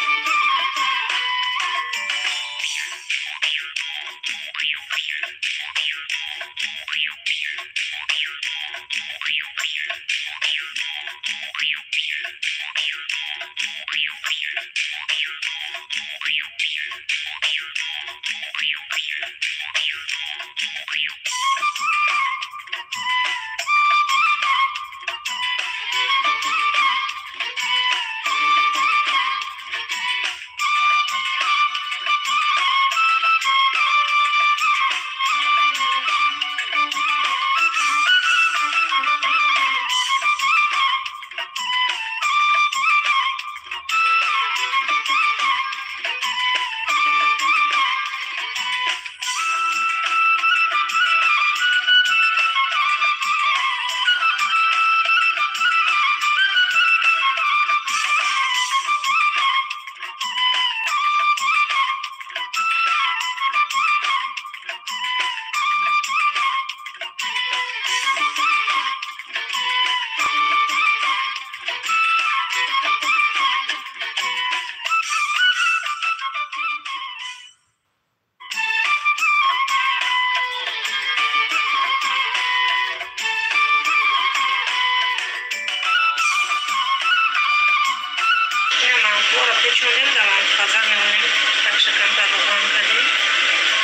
Бора печонем, дар мантупаза мемонем. Такша камтар равған кардем.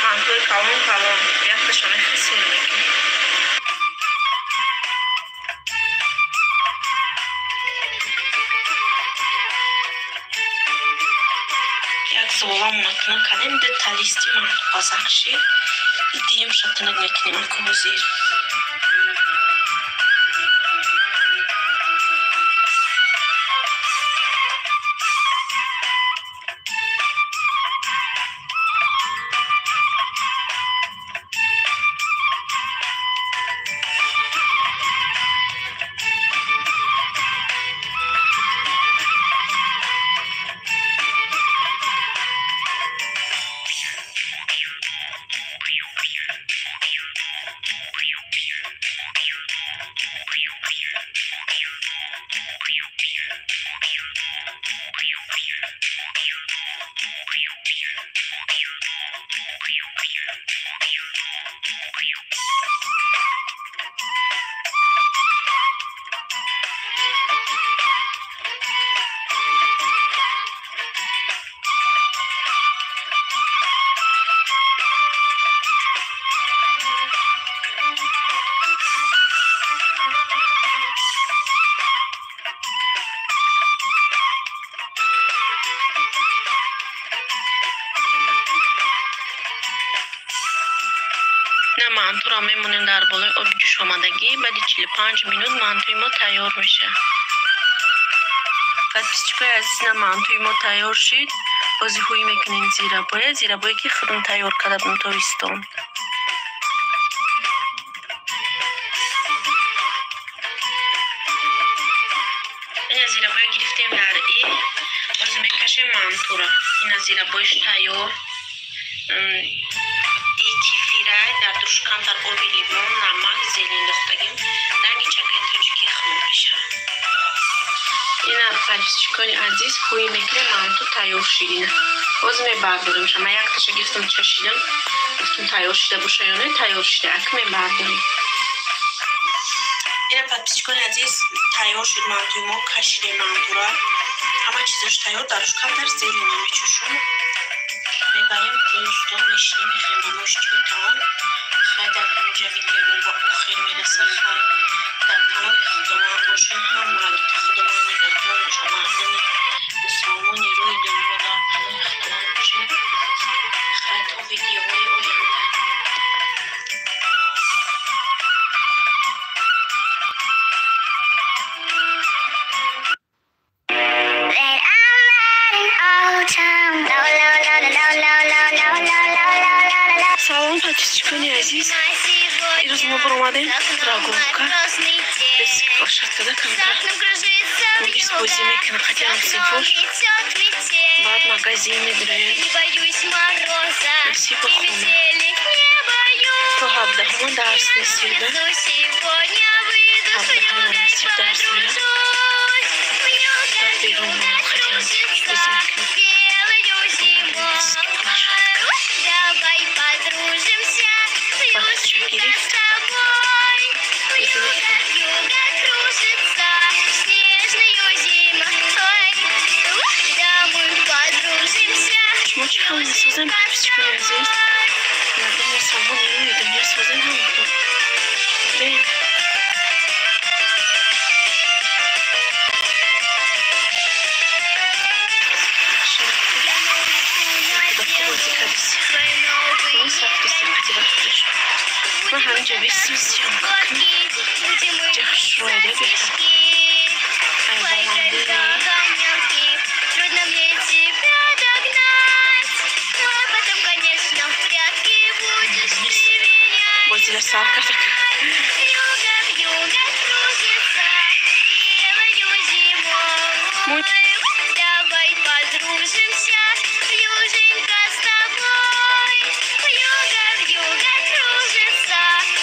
Мантуи калон калон, якташа мехи сер мекунем. Як золамона тунук кардем, ду та листи мантупазак шид. Дуюмша тунук мекунем аку ҳозир. Мантуро мемонем дар болои оби ҷӯшомадагӣ. Баъди 45 минут мантуи мо тайёр мешавад. Подписчикои азиз, на мантуи мо тайёр шид. Бози ҳӯй мекунем зирабоя, зирабое ки худам тайёр карда будем тобистон. Ина зирабоя гирифтем дар и, бози мекашем мантуро. Ина зирабоиш тайёр. Кефирай дар душкан дар оби лимон, намак, зелень дохтагим. Ранги чакаи тоҷикӣ хунук мешавад. Ина подписчикони азиз, ҳӯй мекунем, манту тайёр шид. Ина боз мебардорем. Ман якташа гирифтам, чашидам, гуфтам тайёр шида боша ё не, тайёр шида. Ак мебардорем. Ина подписчикони азиз, тайёр шуд мантуи мо, кашидем мантура. Ҳама чизаш тайёр, дар камтар зелень мечушум. Мебарем стол, мешинем, мехӯрем ба нош чой таом. Хай, дар ҳаминҷа видеомо ба охир мерасад. Хай, дар паноҳи Худованд бошед, ҳамагита Худованд нигаҳбон бошад. Мардуми мусулмони рӯи дунё дар паноҳи Худованд бошед. Хай, то видеоҳои оянда. Салом, подписчикони азиз. Ирӯз мо баромадем прогулка. Площадкада камтар мугиз бозӣ мекунем, хотя ҳамсинфош. Баъд магазин медироем. Насиба хона. То 17-ма дарс несида. 17-ма насиб дарс мерам. Баъд берун меоям, хотя ҳамсинфош бозӣ мекунем. Площадка.
Давай подружимся, вьюженька, с тобой. Вьюга, вьюга кружится снежною зимой. Да мы подружимся,
Шумо чӣ хел месозем, подписчикони азиз? Мардум мусулмони рӯи дунё созем ҳаматон. Бем. Ман ҳаминҷа бистим съёмка кунем. Ҷа хушрӯяда беҳтар. Ай баландӣ.
Трудно мне тебя догнать, но потом, конечно, в прятки будешь ты меня.
Бозира сар карда.
Вьюга, вьюга кружится белою зимой. Давай подружимся, вьюженька, с тобой. Вьюга, вьюга кружится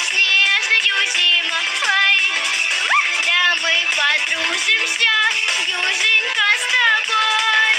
снежною зимой. Да мы подружимся, вьюженька, с тобой.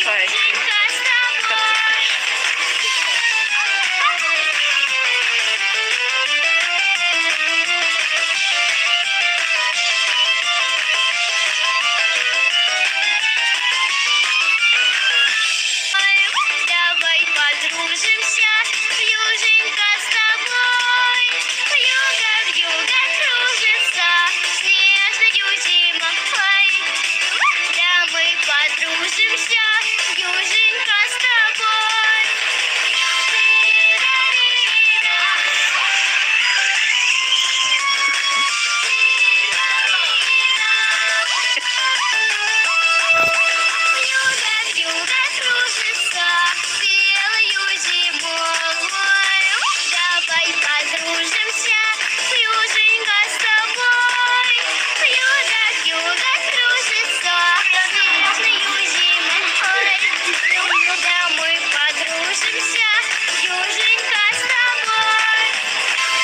Вьюженька с тобой. Давай подружимся, вьюженька с тобой. Вьюга, вьюга кружится снежною зимой. Да мы подружимся, вьюженька с тобой. Вьюга, вьюга кружится белою зимой. Давай подружимся, вьюженька с тобой. Вьюга, вьюга кружится снежною зимой. Да мы подружимся, вьюженька с тобой.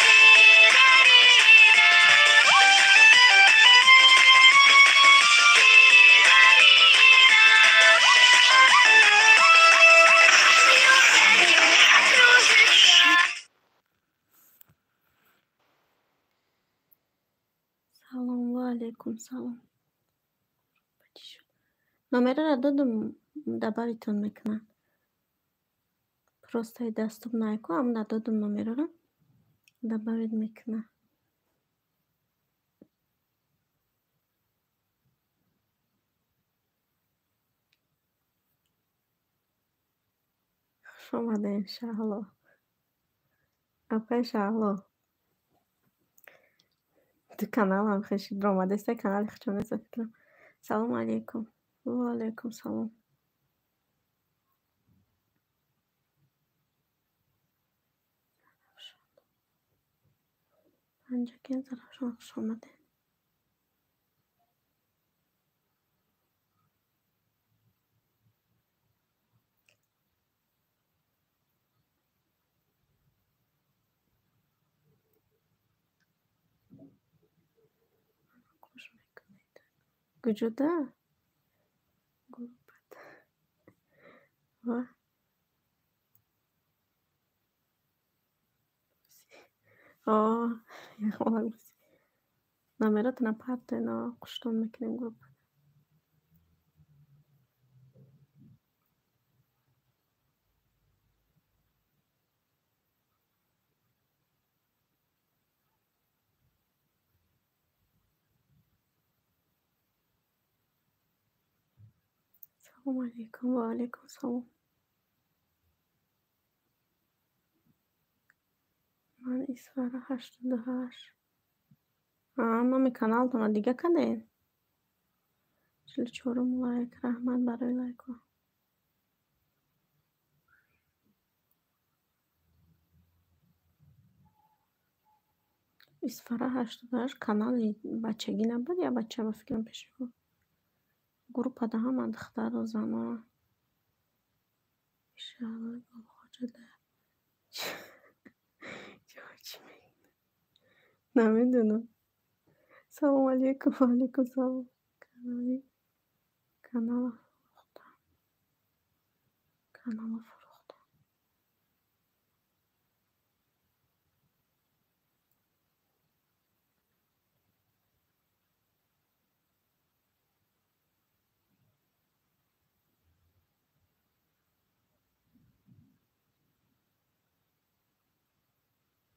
Вьюга, вьюга кружится.
Салом ва алейкум салом. Чӣ шуд? Номераро додум, добавитон мекунам. Просто доступ наку, ам додум номераро добавить мекунам. Хуш омадем, Шаҳло. Апай Шаҳло. Ду каналам хеши биромадеста, канали хучон неста фикрам. Салому алейкум. Ва алейкум салом. Панҷакент, Зарафшон, хуш омадед. Гӯш мекунед. Куҷода? Гурбат. Ва? О, яхмолак буси. Номеротона партоена, хуштон мекунем группа. Салому алейкум, ва алейкум салом. Ман Исфара 88. А, номи каналтонро дига кардед? 44-ум лайк. Раҳмат барои лайкҳо. Исфара 88 канали бачагӣ набуд, я бача ба фикрам пеши ӯ. Группада ҳама духтару зано. Шаҳлои Гулхоҷа да чӣ мегӯяд? Намедонам. Салому алейкум, ва алейкум салом. Канали канала фурӯхтам. Канала фурӯхтам.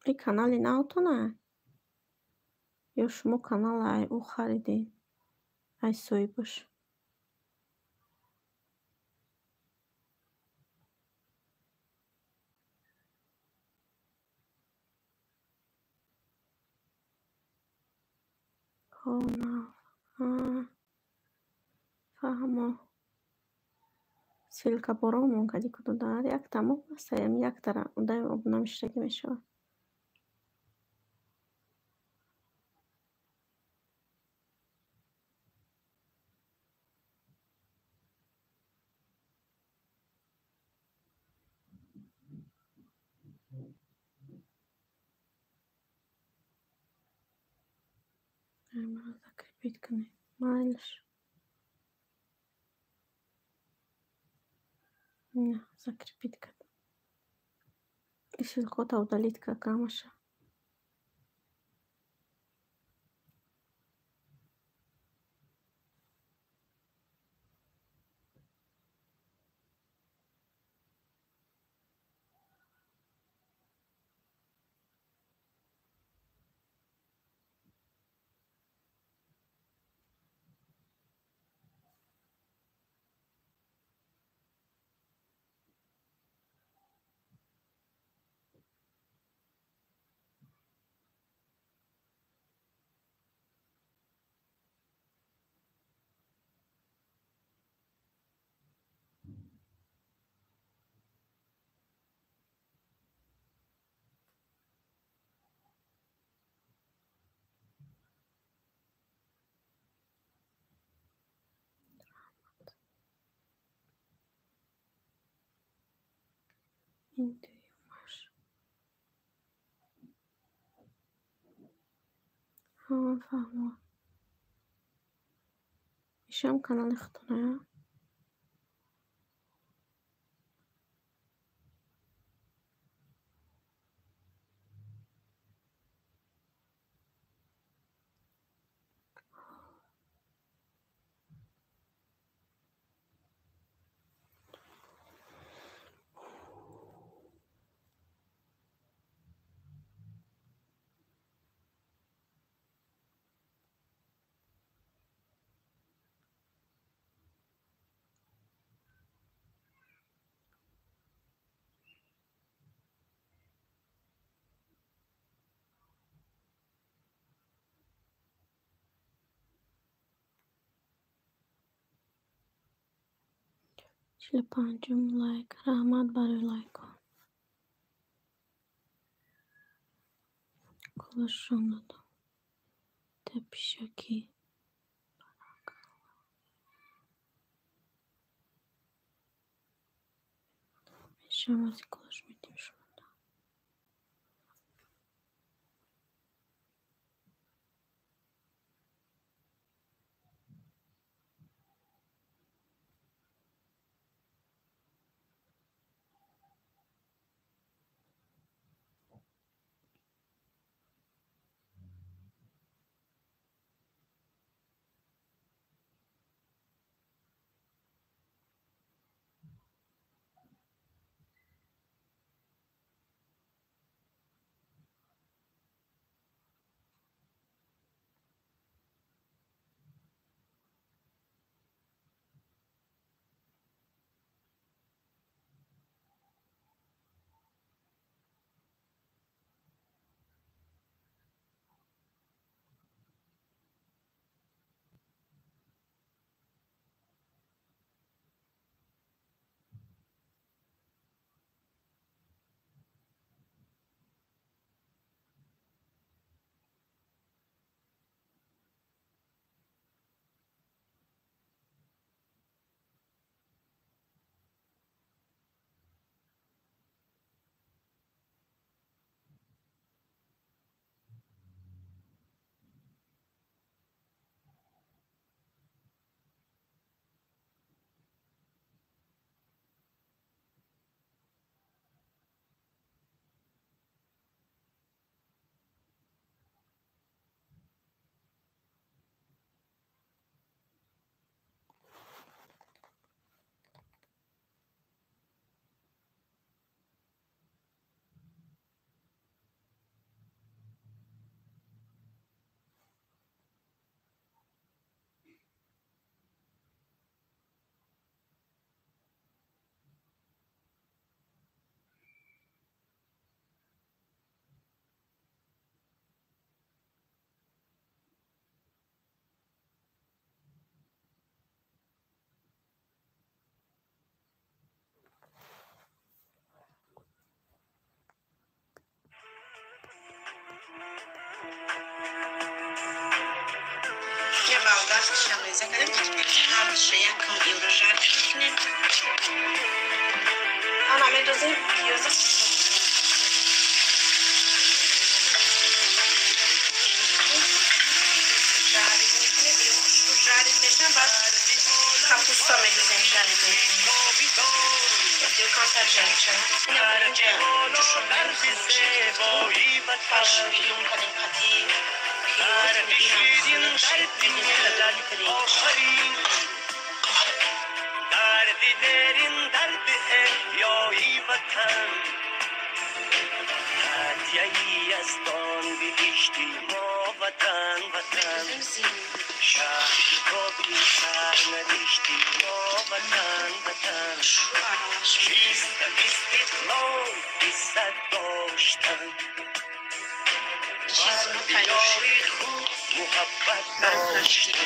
Ин канали навтона? Ё шумо канала ай ӯ харидед? Ай соҳибаш? Ҳо, нав. Фаҳмо. Ссылка боромон кади ку додаад. Якта мо бастаем, яктара удаем обуна мешудагӣ мешавад. Маро закрепить кунед. Майлаш. Закрепить кард. Ссылкота удалить кард ҳамаша. Ин дуюмаш. Ҳа, фаҳмо. Ишам канали худтоная? 45-ум лайк. Раҳмат барои лайкҳо. Кулашон додам. Тапишакӣ. Мешам аз кулаш медим шумода.
Ана медозем пиёза. Жарить мекунем, хушрӯ жарить мешавам, баъд
Капуста медозем жарида. Камтар жарид шавад. Ина биринҷа ҷӯшондаем, хунук шид. Фарш билон кардем қати пиёз, инам хунук шид, медозем дар даруни биринҷ. Медозем зир. Хушрӯ аралаш мекунем. Чизи мо тайёр шуд. Барои панҷширӣ.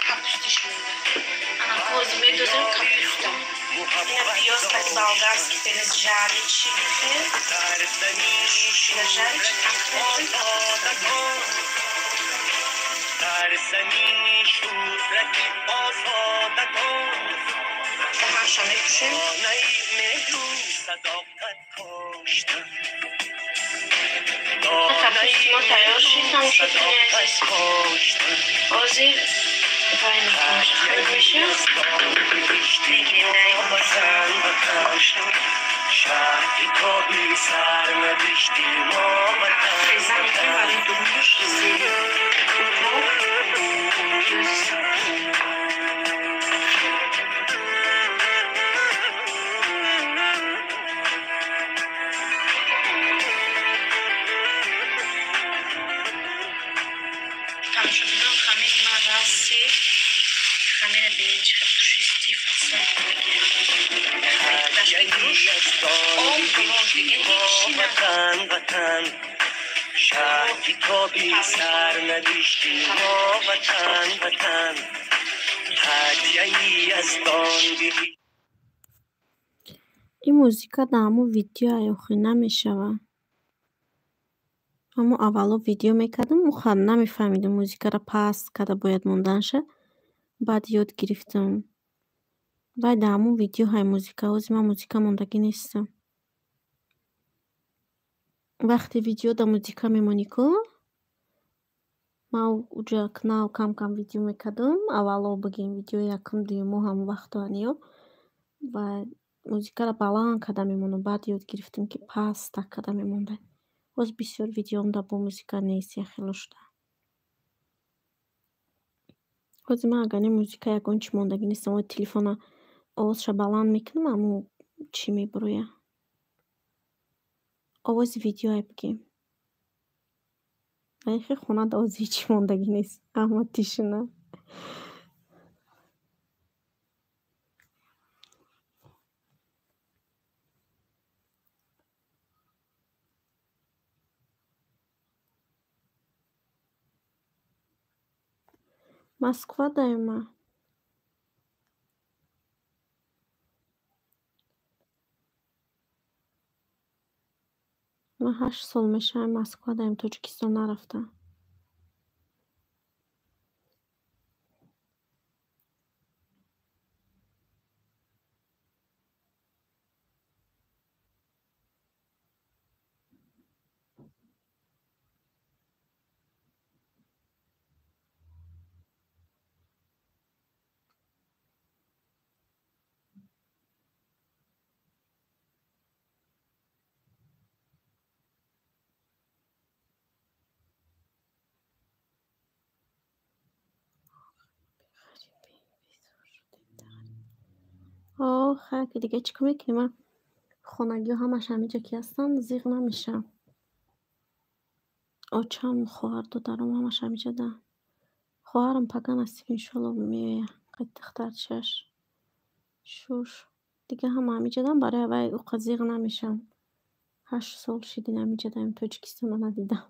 Капустиш монда. Ана ҳозир медозем капуста. Ина пиёз так болгарский перец жарид шид хел. Шуда жарид шид, ак медозем капуста. Даҳанша мепӯшем. Капусти мо тайёр шид, тамошобини азиз. Ҳозир вай мекунем, хунук мешавад. Мегирем дар ин фреза мекунем барои дурунаш зери укроп, пиёзи сабз. Тамошобинон, хамири ман расид. Хамира бинед чӣ хел пушистый фасон мегирад. Хамир худаш бегрӯш, об, говоз, дига ҳечи надорад.
Ин музыка дар ҳамон видео охир намешавад. Ҳамон аввало видео мекардам, намефаҳмидам музыкаро паст карда бояд монданша. Баъд ёд гирифтам. Вай дар ҳамон видео ҳай музыка. Ҳозир ман музыка мондагӣ нестам. Вақте видеода музыка мемонӣ ку, ман уҷа нав кам-кам видео мекардам, аввало бигем видеои якум, дуюмо ҳамон вақтҳо аниё ва музыкаро баланд карда мемондам. Баъд ёд гирифтам, ки пасттар карда мемонда. Боз бисёр видеом да бо музыка нест, яхело шуда. Ҳозир ман агар не музыка ягон чӣ мондагӣ нестам, ои телефона овозша баланд мекунам, ҳамун чӣ мебурояд. Овози видеоай бигем. Вале хона да овози ҳеҷ мондагӣ нест. Ҳама тишина. Москва даем ман. Ман 8 сол мешавам Москва даем, Тоҷикистон нарафтам. Ох, ки дига чӣ кор мекунем? Ман хонагиҳо ҳамаш ҳамиҷа ки ҳастанд, зиғ намешавам. Очам, хоҳар, додарам ҳамаш ҳамиҷа да. Хоҳарам пага насиб иншоалло меояд. Қайд духтарчааш, шуш. Дига ҳама ҳамиҷадан, барои аввай уқа зиғ намешавам. 8 сол шид ин ҳамиҷа даем, Тоҷикистонро надидам.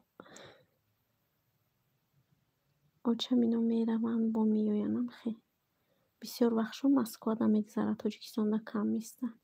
Очам ино мераванд, бо меоянд амхе. Бисёр вақтшон Москвада мегзарад, Тоҷикистонда кам нестанд.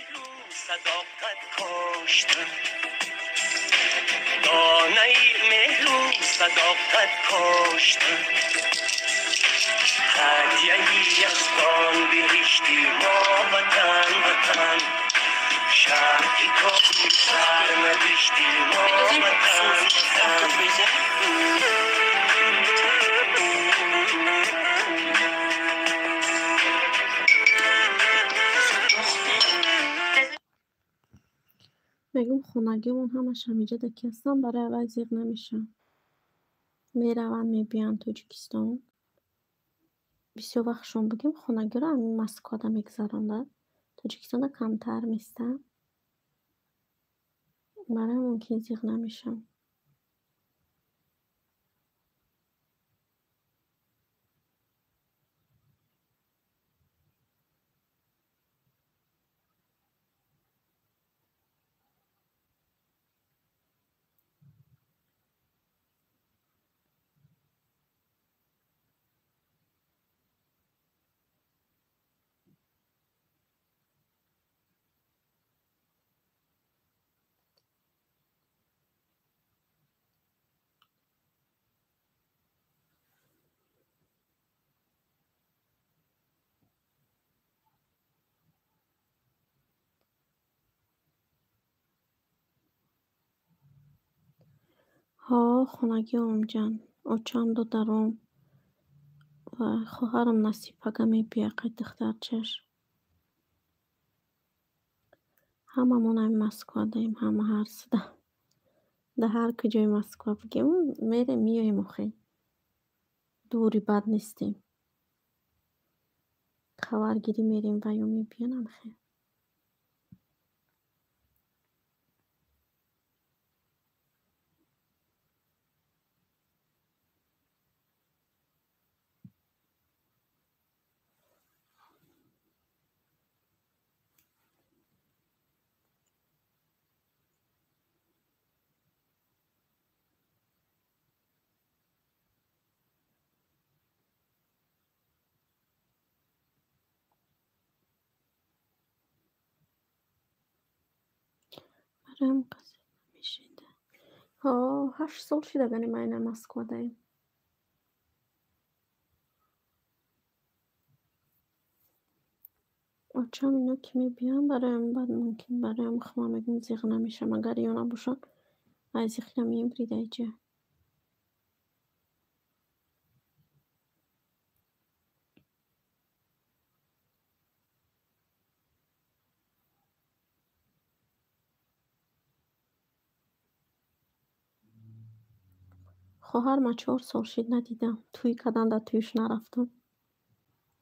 Меҳру садоқат коштам, донаи меҳру садоқат коштам. Ҳадияи яздон биҳишти мо ватан, ватан. Шарқи коҳи сарнавишти мо ватан, ватан.
Мегӯм, хонагиёмон ҳамаш ҳамиҷода ки ҳастанд, барои аввал зиқ намешаванд. Мераванд, мебиёянд Тоҷикистон. Бисёр вақтшон бигем, хонагиёро ҳамин Москвада мегузаронанд. Тоҷикистонда камтар местанд. Барои мумкин зиқ намешаванд. Ҳо, хонагиём ҷан, очам, додаром ва хоҳарам Насиб пага мебиёяд қайд духтарчаш. Ҳамамон ҳами Москвадаем, ҳама ҳар суда. Дар ҳар куҷои Москва бигем, мерем, меоем охе. Дури бад нестем. Хабаргирӣ мерем ва ё мебиён ҳамхел. Бароям қасд намешида. Ҳо, 8 сол шуда гани ман ина Москвадаем. Очам ино ки мебиёянд, бароям баъд мумкин, бароям хума мегӯм, зиқ намешавам. Агар ё набошанд, ай зиқира мебрида иҷа. Хоҳарма 4 сол шид надидам. Тӯй кадан, дар тӯйш нарафтам.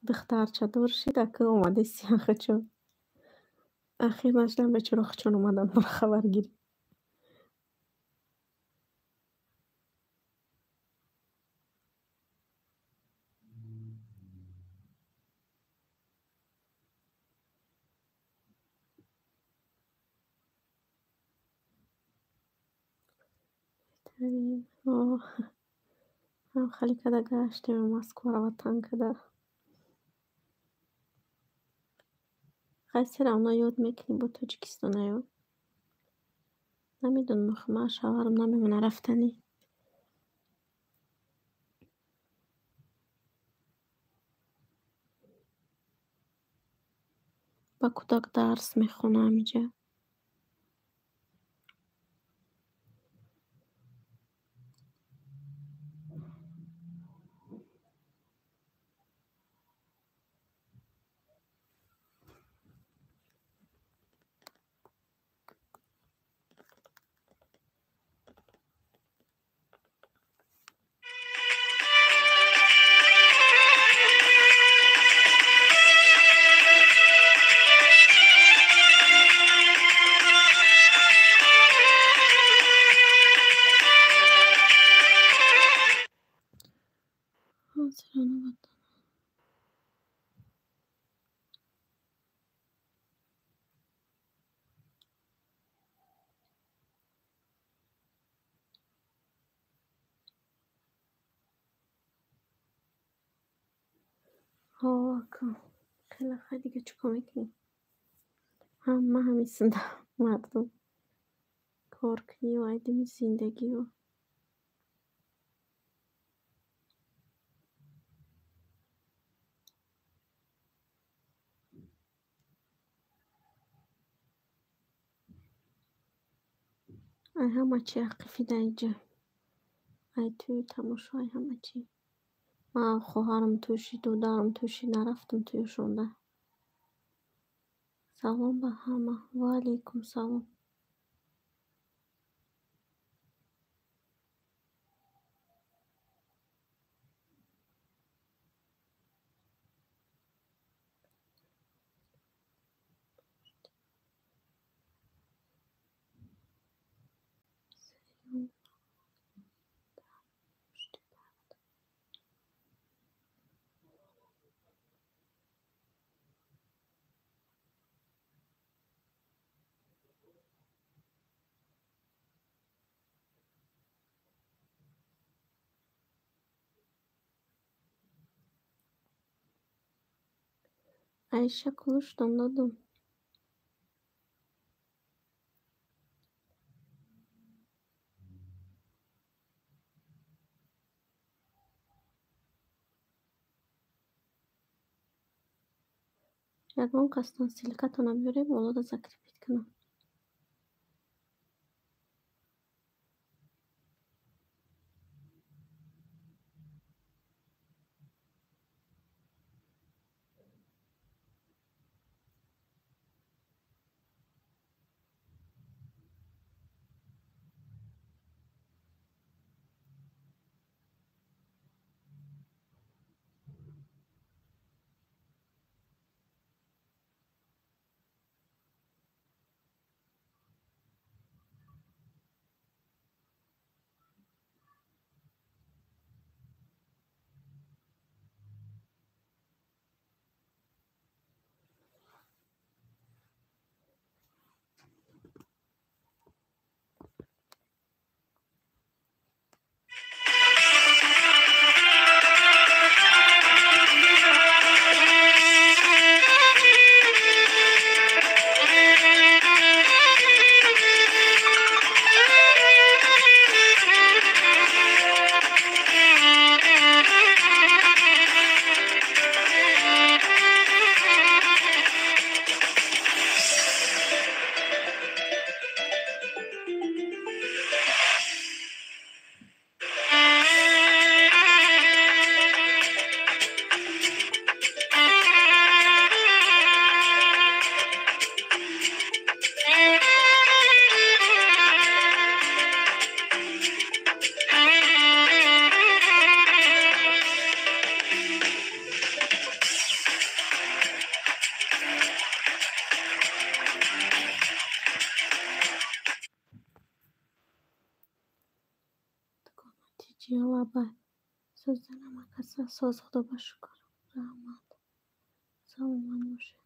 Духтарчадор шид, ака омадесиян хучон. Ахир нашудам, бечора хучон омадан маро хабаргирӣ. Беҳтарин. Ҳо, ҳам хеле када гаштем Москваро ватан када. Хай, всё равно ёд мекунӣ бо Тоҷикистонаё. Намедонам, охи ман шавҳарам намемона рафтанӣ. Ба кӯдак дарс мехонам ҳамиҷа. Ҳозирона ватан. Ҳо, ака, хеле хай, дига чӣ кор мекунӣ? Ҳама ҳамисында мардум. Кор кунию айдими зиндагиё. Ай ҳама чи ақифида инҷа. Ай тӯю тамошо, ай ҳама чи. Ман хоҳарам тӯши, додарам тӯши, нарафтам тӯёшонда. Салом ба ҳама. Ва алайкум салом. Айша кулуштон додум. Ягон кастон ссылкатонро биёред, болода закрепить кунам. Соз Худо ба шукр. Раҳмат. Саломат бошед.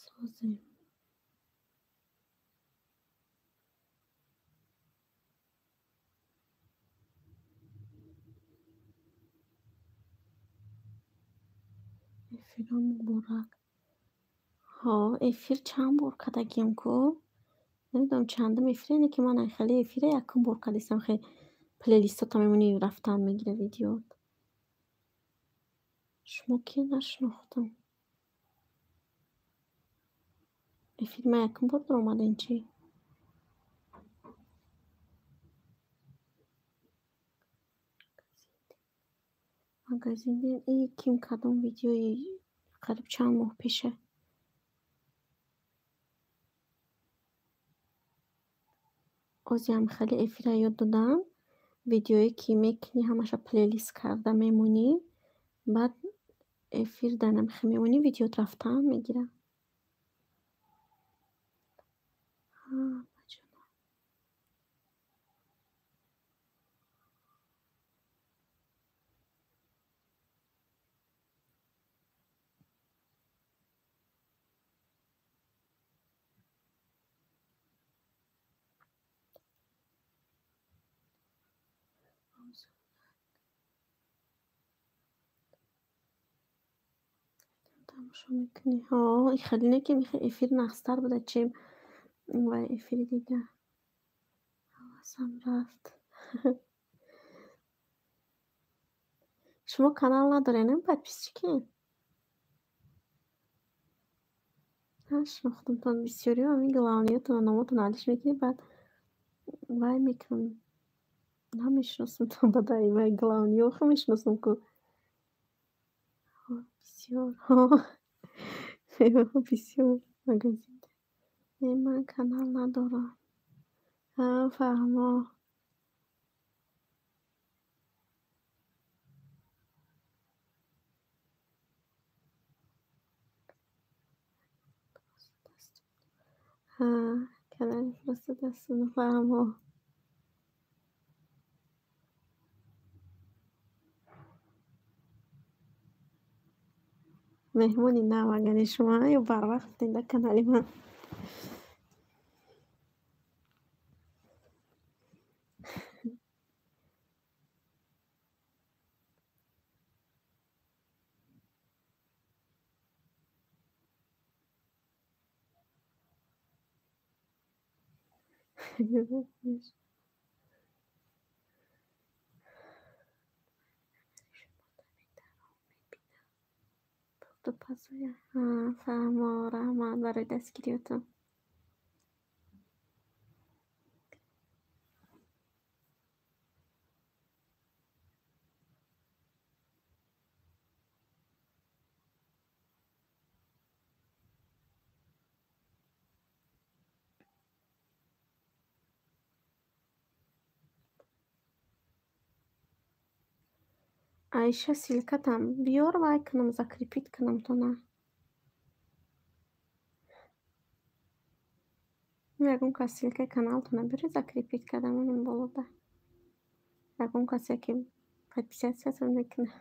Созем. Эфирро муборак. Ҳо, эфир чанд бор кардагием ку? Намедонам чандум эфире, не ки ман хеле эфире якум бор кардистам. Хеле плейлистота мемонӣ, рафтан мегира видеот. Шумо ки нашинохтам. Эфир ман якум бор даромадем чӣ? Магазин и ким кадом видеои қариб чанд моҳ пеша. Озиам хеле эфира ёд додам. Видеое ки мекунӣ, ҳамаша плейлист карда мемонӣ, баъд эфир дар намихе мемонӣ, видеот рафтан мегира. Тамошо мекунӣ? Ҳо, хеле не ки эфир нағзтар буда, чем вай эфири дига. Ҳавасам рафт. Шумо канал надоред, не подписчики? Нашинохтамтон бисёриҳо ҳамин главниётона номотон алиш мекунед, баъд вай мекунам. Намешиносамтон баъд вай главниё хо мешиносам ку. Бисёр. Бисёр магазин. Не, ман канал надорам. Ҳа, фаҳмо. Ҳа, канали просто дастуна фаҳмо. Меҳмони нав агани шумо ё барвақт будед дар канали ман. Фаҳмо, раҳмат барои дастгириётон. Аиша, ссылкатам биёр, вай кунам, закрепить кунам тона. Ягон кас ссылкаи каналтона биёред, закрепить кардам онам болода. Ягон касе ки подписатьсятон мекунад.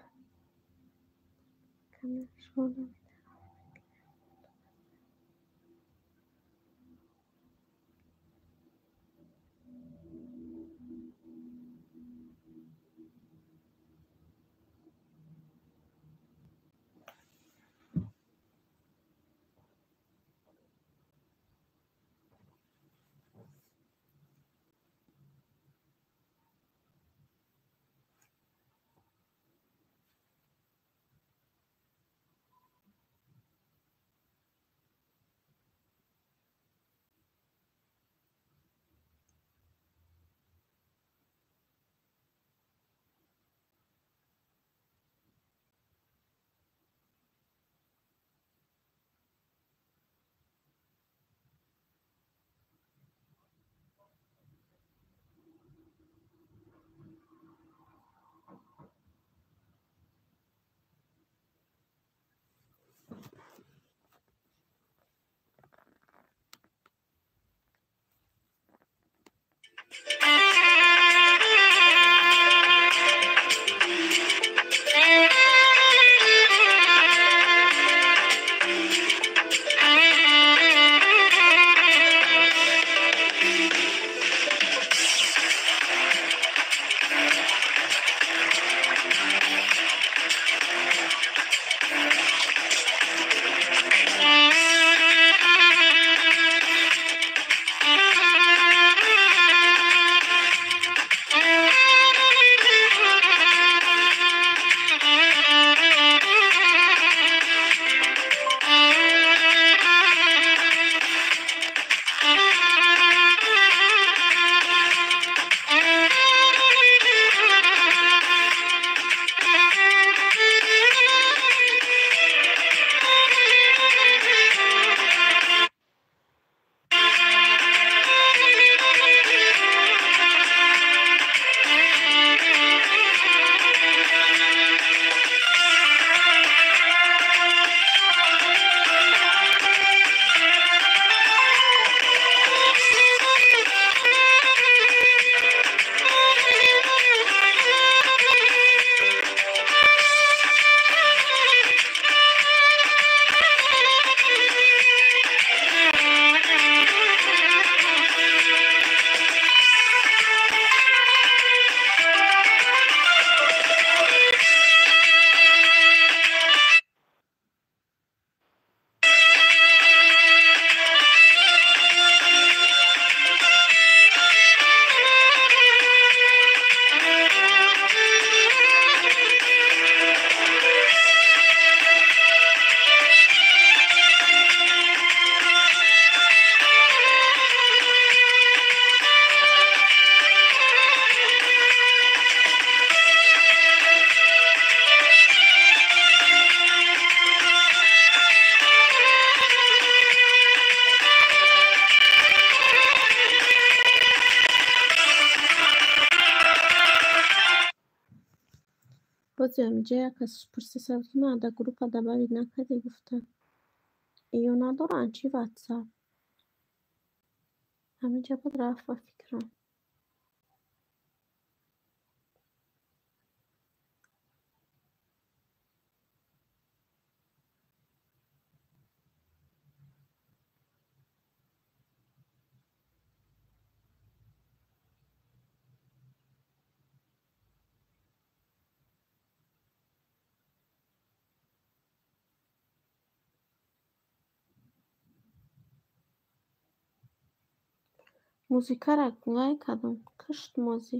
Ҳозир ҳаминҷа як кас пурсида буд, ки ман дар группа добавить накардӣ гуфта. Ё надоранд чӣ ватсап? Ҳаминҷа буд рафт ба фикрам. Музикаро лайк кардам, кушт мозӣ.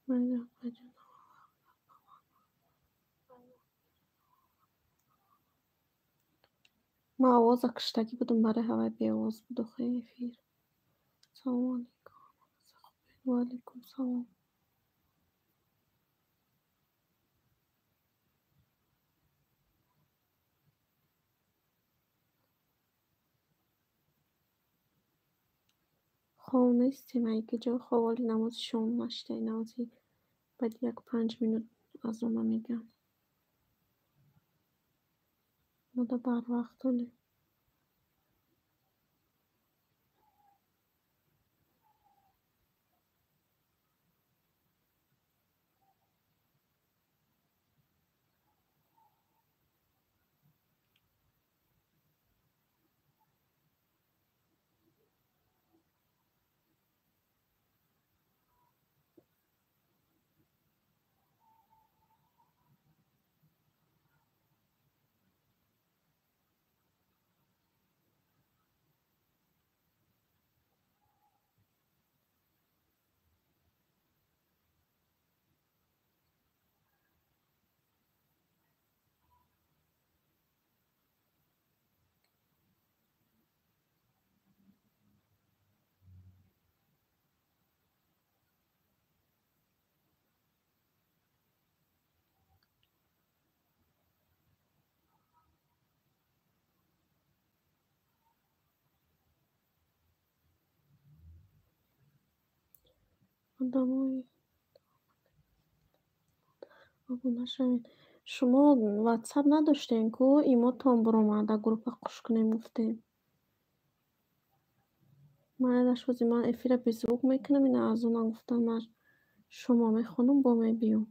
Майли, апаҷон. Ман овоза киштагӣ будам, барои ҳавай беовоз буд охи эфир. Салому алайкум. Ва алайкум салом. Хов нестем, айки ҷо хов, оли намози шом нашидаи, намози баъди як 5 минут азона мегӯянд. Мода барвақт оле. Одамои обуна шавед. Шумо ватсап надоштем ку, имотон буромада, группа қуш кунем гуфтем. Майлаш, ҳозир ман эфира беззвук мекунам, ина азона гуфтам, ман шумо мехонам, бо мебиём.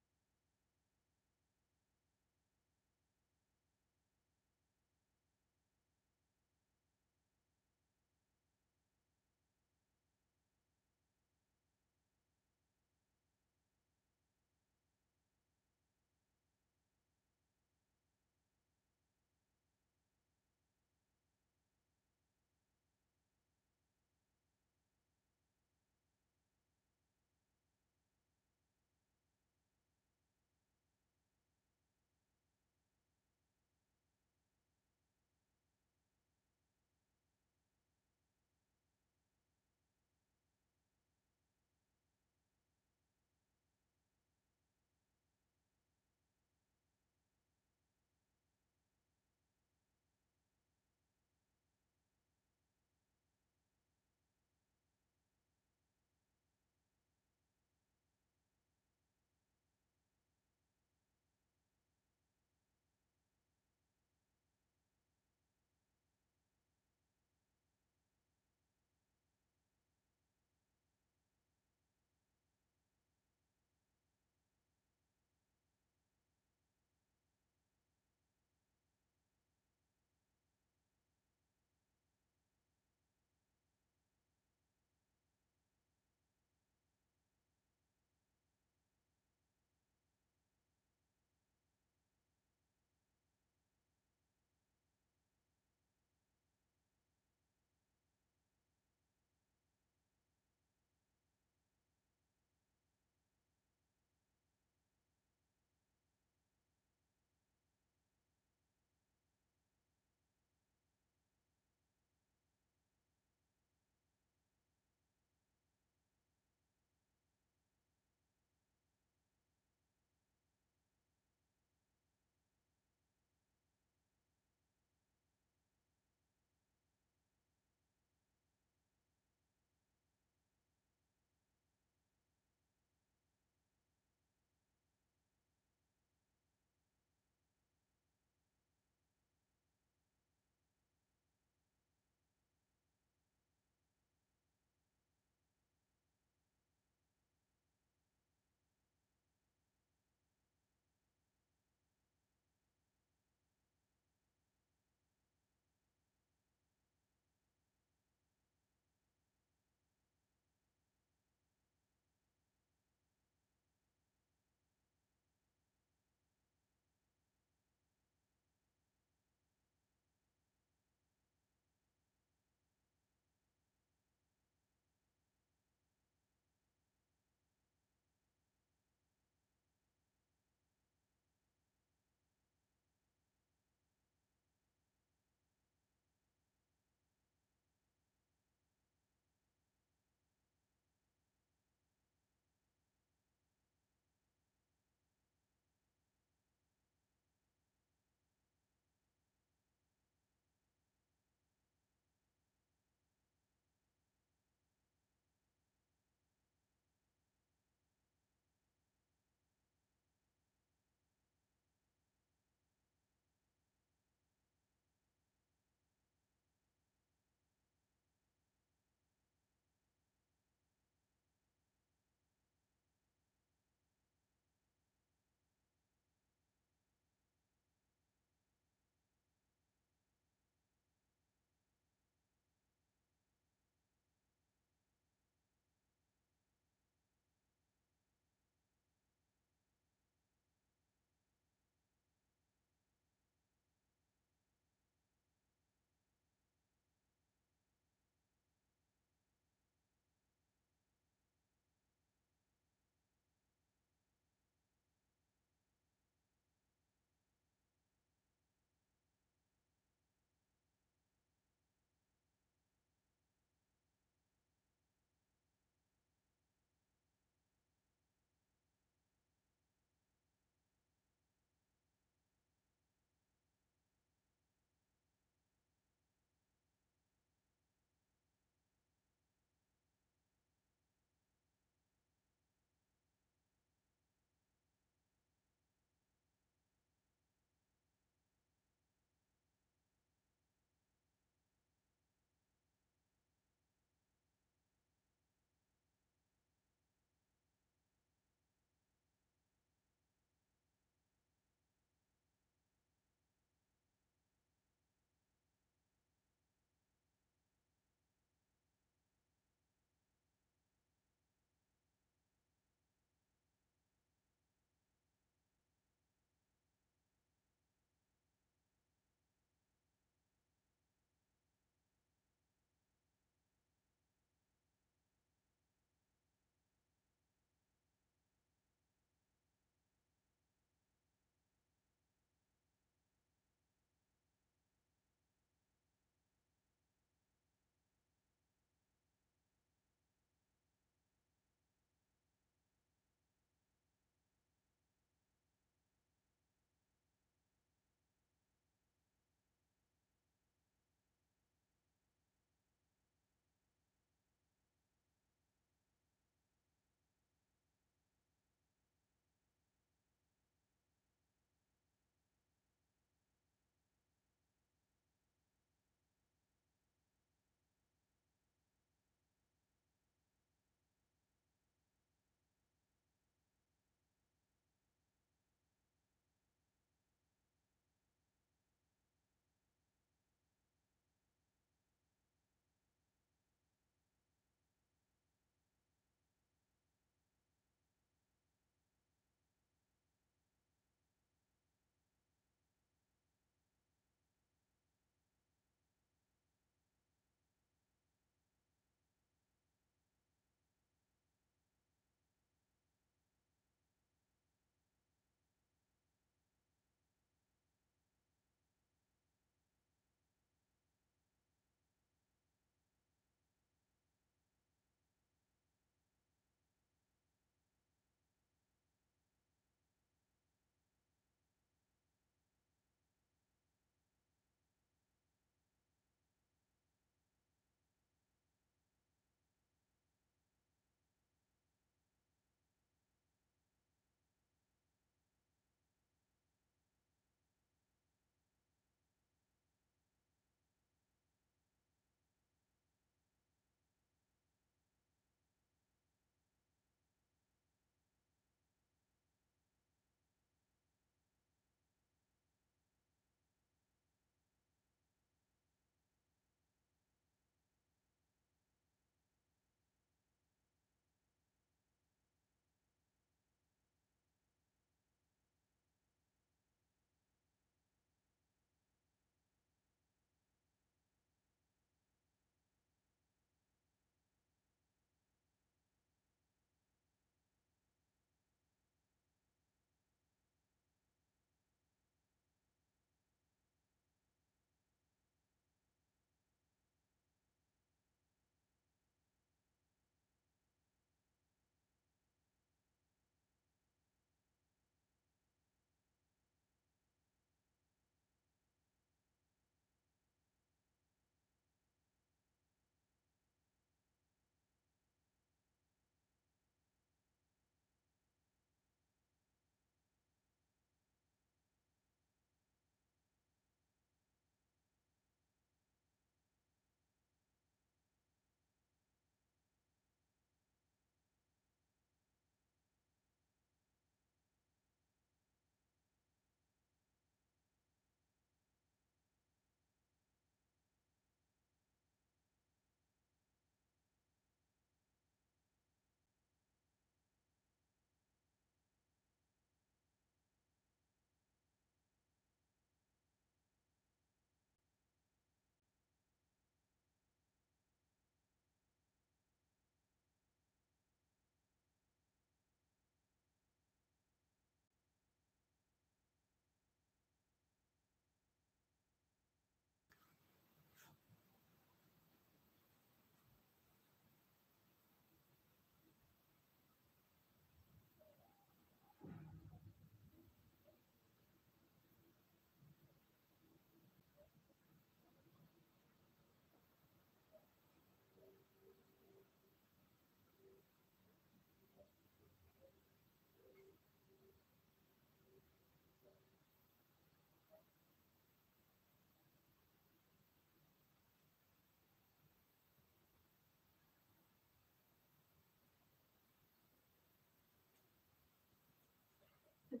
Ман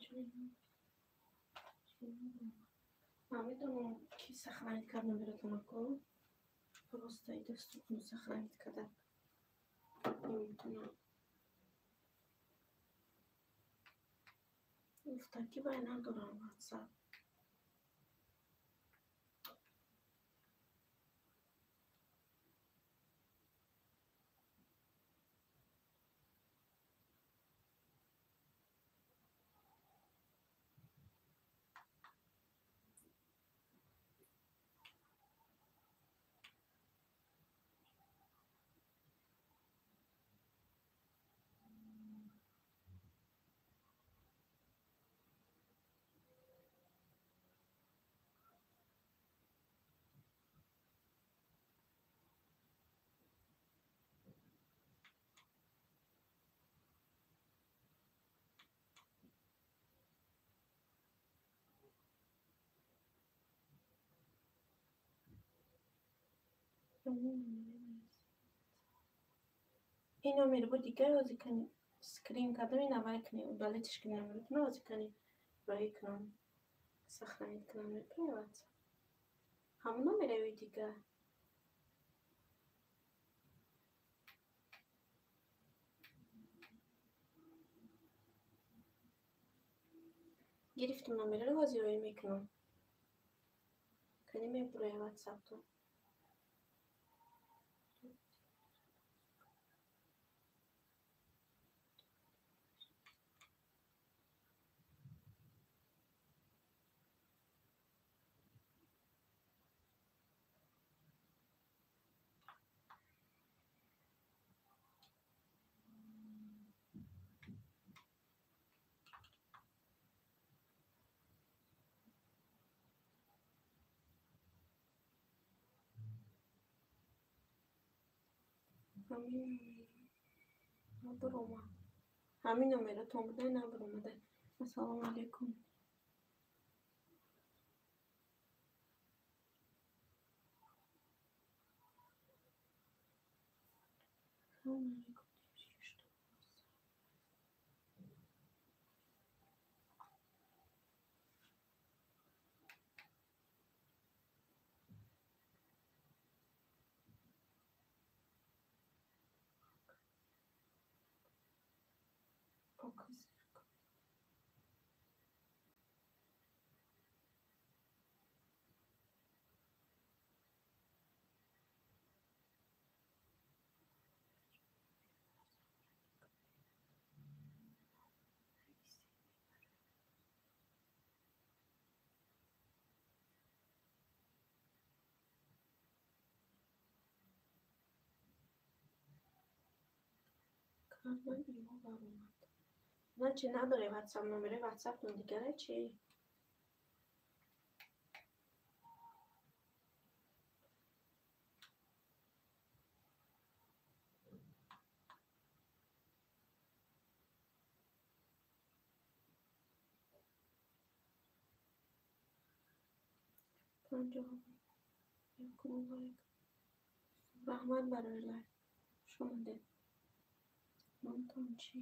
медонам, ки сохранить кард номератонако. Просто и доступно сохранить карда наметавонам. Гуфта, ки вай надорам ватсап. Ин номер буд дигар, ҳозир кани скрин кардам, ин аввал кани удалить кани номератона, ҳозир кани роҳӣ кунам, сохранить кунам, мепурем ватсап. Ҳамон номере ё дигар? Гирифтам номераро, ҳозир роҳӣ мекунам. Кани мебуроя ватсаптон. Ҳамин номеро набуромад. Ҳамин номератон буда, набуромада. Ассалому алайкум. Ассалому алайкум. Кардан имо баромад. Значит, надоре ватсап номере, ватсаптон дигаре чи? 51 лайк. Раҳмат барои лайк. Хуш омадед. Номтон чӣ?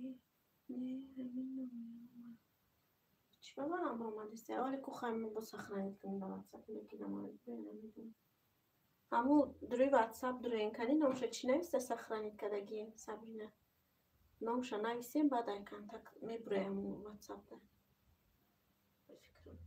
Не, ҳамин номер омад. Чӣ ба ман баромадист? Аввале ку хайм бо сохранить кунем ба ватсап, лекин намедонам. Ҳаму дуруи ватсап дуруен кани номша чӣ нависта сохранить кардагием, Сабрина? Номша нависем, баъд ай контакт мебуроям ватсапда. Ба фикрам.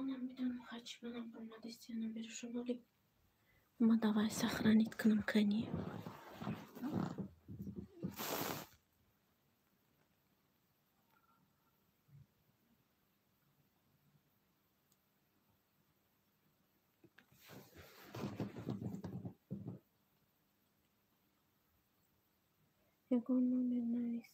Намедонам, ҳарчи манам баромадист я номерашон, оли ма давай сохранить кунам кани. Ягон номер нависед.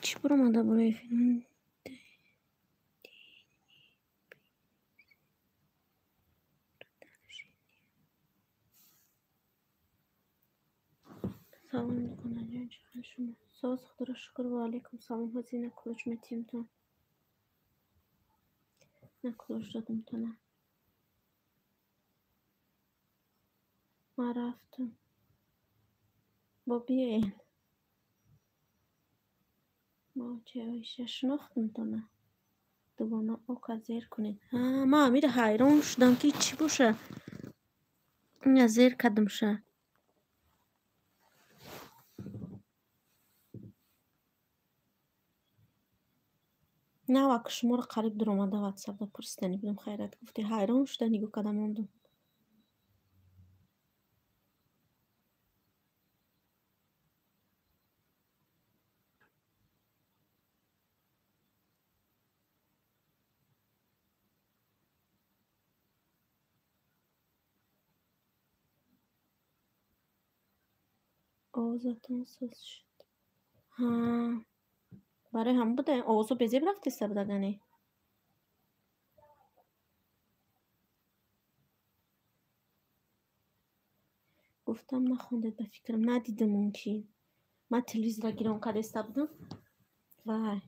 Чӣ баромада барои филм? Салом дуконаҷон, чӣ хел шумо? Соз, худоро шукр, ва алайкум салом. Ҳозир на кулоч метиҳемтон. На кулоч додамтона. Ман рафтам. Бо биёен. Ма очаи Оиша шинохтамтона. Дугона ока зер кунед. Ман амира ҳайрон шудам, ки чӣ боша. Ина зер кардамша. Навак шуморо қариб дуромада ватсапда пурсидани будам, хайрат гуфтӣ. Ҳайрон шуда нигоҳ карда мондум. Овозатон соз шуд. Ҳа, барои ҳам буда овозо безеб рафтеста будагане. Гуфтам нахондед, ба фикрам надидам мумкин. Ман телевизорро гирон кардаиста будам. Вай,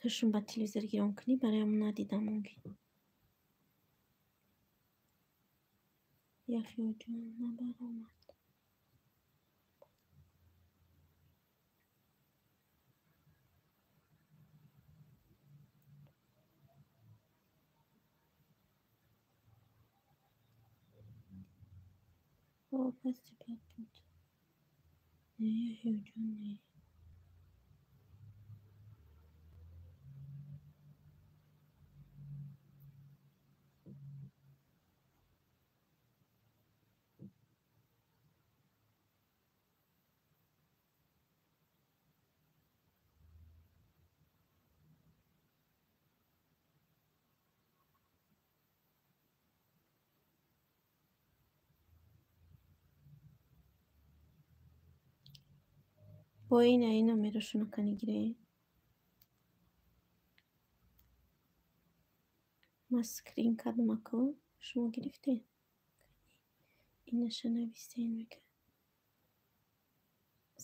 ҳушм ба телевизор гирон кунӣ, барои ҳам надидам мумкин. Яҳёҷон набаромад. О, пасти бад буд. Не, Яҳёҷон, не. Бо ина ин номерошонро кани гирем. Ман скрин кардам ако. Шумо гирифтед? Инаша нависен мега.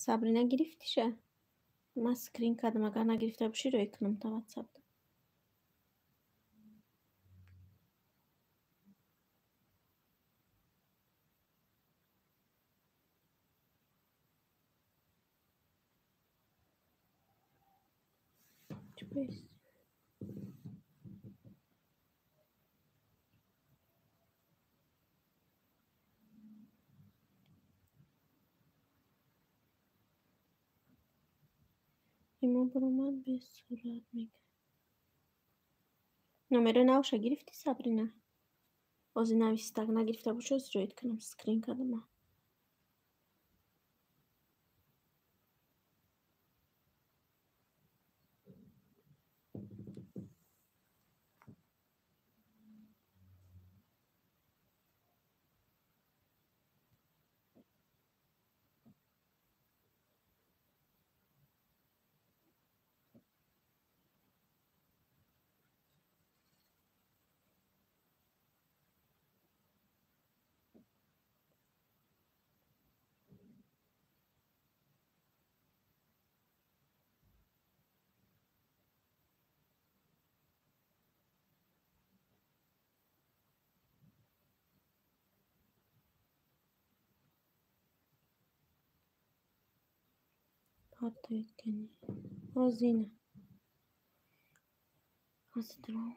Сабрина гирифтиша? Ман скрин кардам, агар нагирифта бошӣ рӯй кунам та ватсапда. Имо баромад бесурат мега. Номерои навша гирифтӣ, Сабрина? Ҳозир нависитак нагирифта бошӣ, ҳозир ҷоид кунам, скрин кардам. Партоед кани. Ҳозир ина. Ҳозир дуром.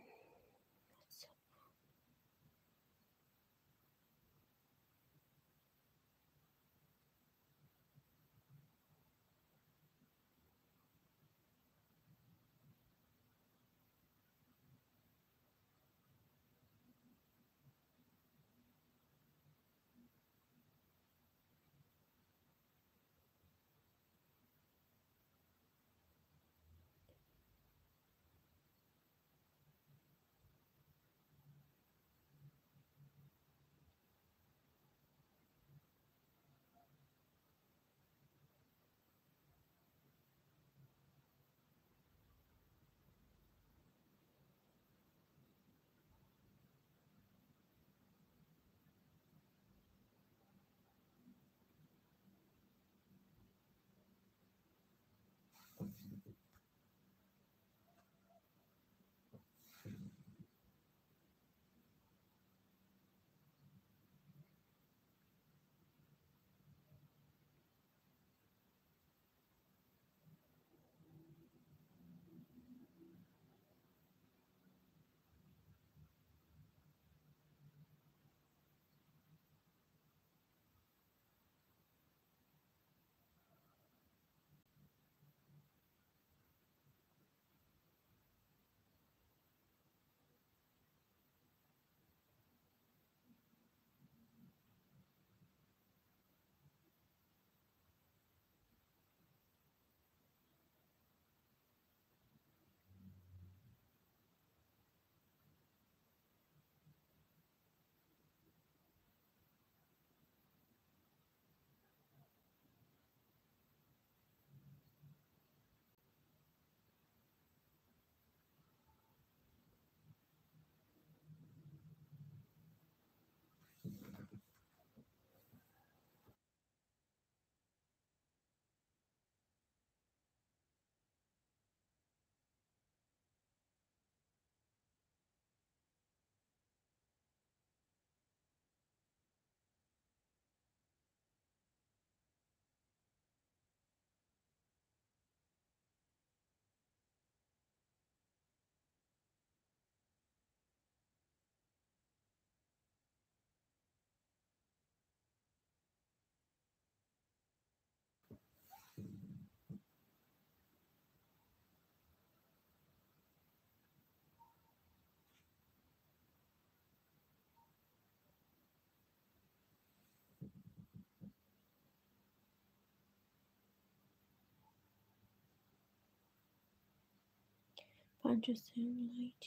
53 лайк.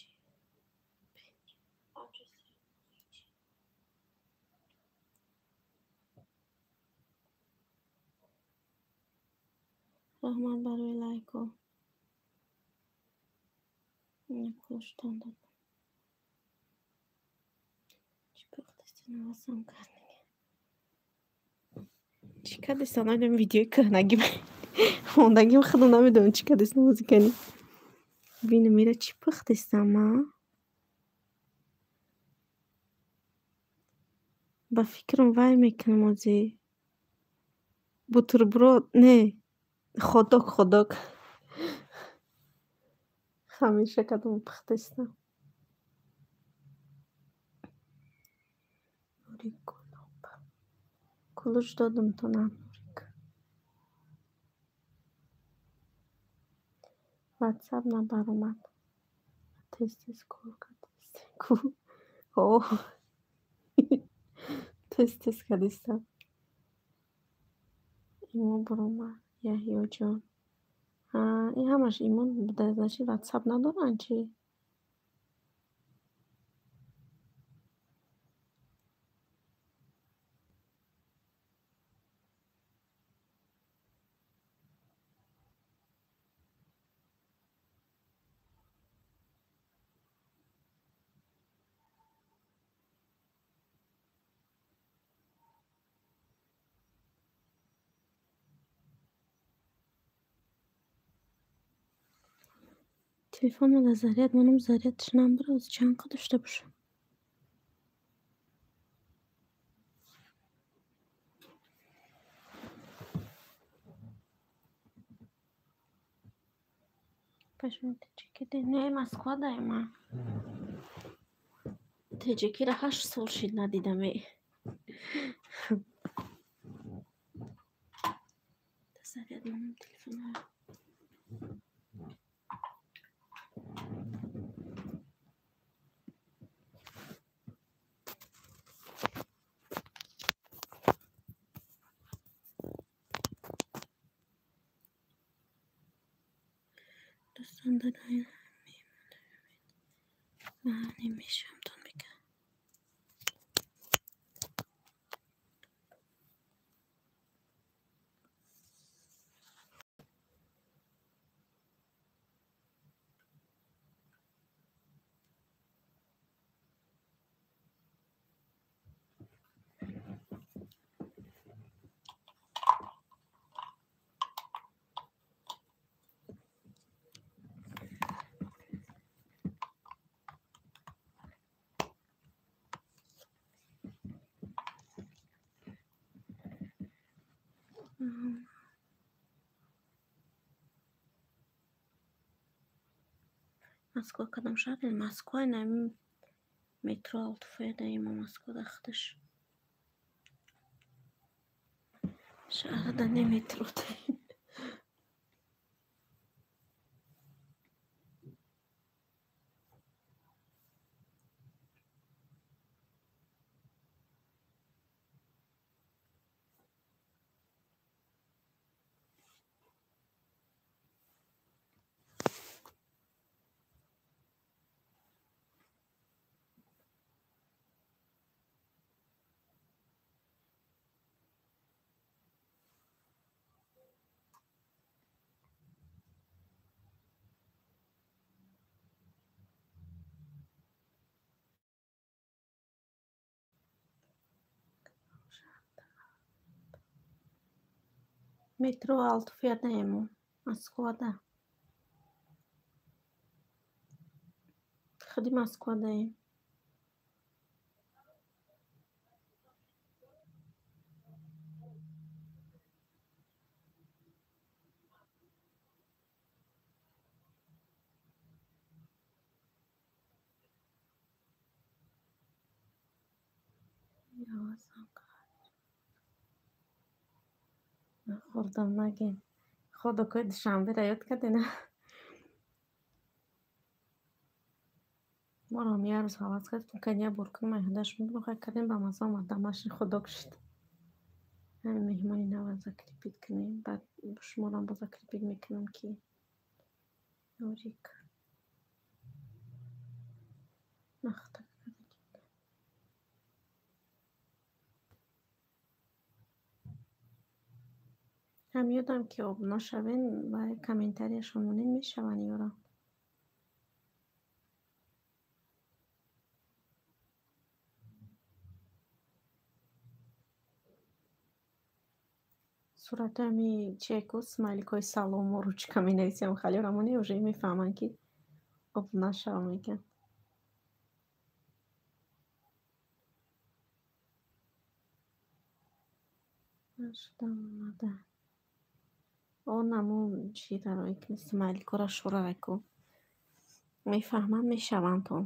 Раҳмат барои лайкҳо. Кулуштон додам. Чӣ пухтаси навасам кард дига. Чӣ кардеста? Намедонам, видеои кӯҳнагим мондагим, худам намедонам чӣ кардеста музикани. Бинам ира чӣ пухтестам, а? Ба фикрам вай мекунам ози. Бутерброд не, хот-дог, хот-дог. Ҳамеша кадом пухтестам. Нурик гулоб. Кулуш додам то на Нурик. Ватсап набаромад. Тез тез кор кардестем ку. О. Тез тез кардестам. Имо буромад. Яҳёҷон. Ҳа, ин ҳамаш имо буда, значит ватсап надоранд чӣ? Телефонро дар заряд монам, зарядш намбара, ози чанд қа дошта бошам. Пашми Теҷикиде? Не, Москва даем ман. Теҷикиро 8 сол шид надидаме. Дар заряд монам телефонро. Дӯстон, дар мешавамтон мекунам. Москва кадом шаҳре? Москва инами метро Алтуфьево имо Москва дар худаш. Шаҳрда не метро даем. Метро Алтуфьево имо Москвада. Худи Москва даем. Нахӯрдам, нагин. Хот-догҳои Душанберо ёд кардена? Моро ҳам як рӯз ҳавас кард, гуфтем як бор кунем, айҳудаш мебурем, хай кардем, ба мазза омад, дамаши хот-дог шуд. Ҳамин меҳмони нава закрепить кунем, баъд шуморам боз закрепить мекунам, ки Нурик.
Нахта. Ҳам ёдам ки обуна шавен ва комментарияшон монед мешаванд ёра. Суратҳои ҳами чиеку смайликҳои салому ручка менависем халёра монед уже мефаҳманд ки обуна шава мегӯянд. Нашудам омада. Он ҳамун чи дарои ки смайликҳоро шӯрааку. Мефаҳманд мешаванд то.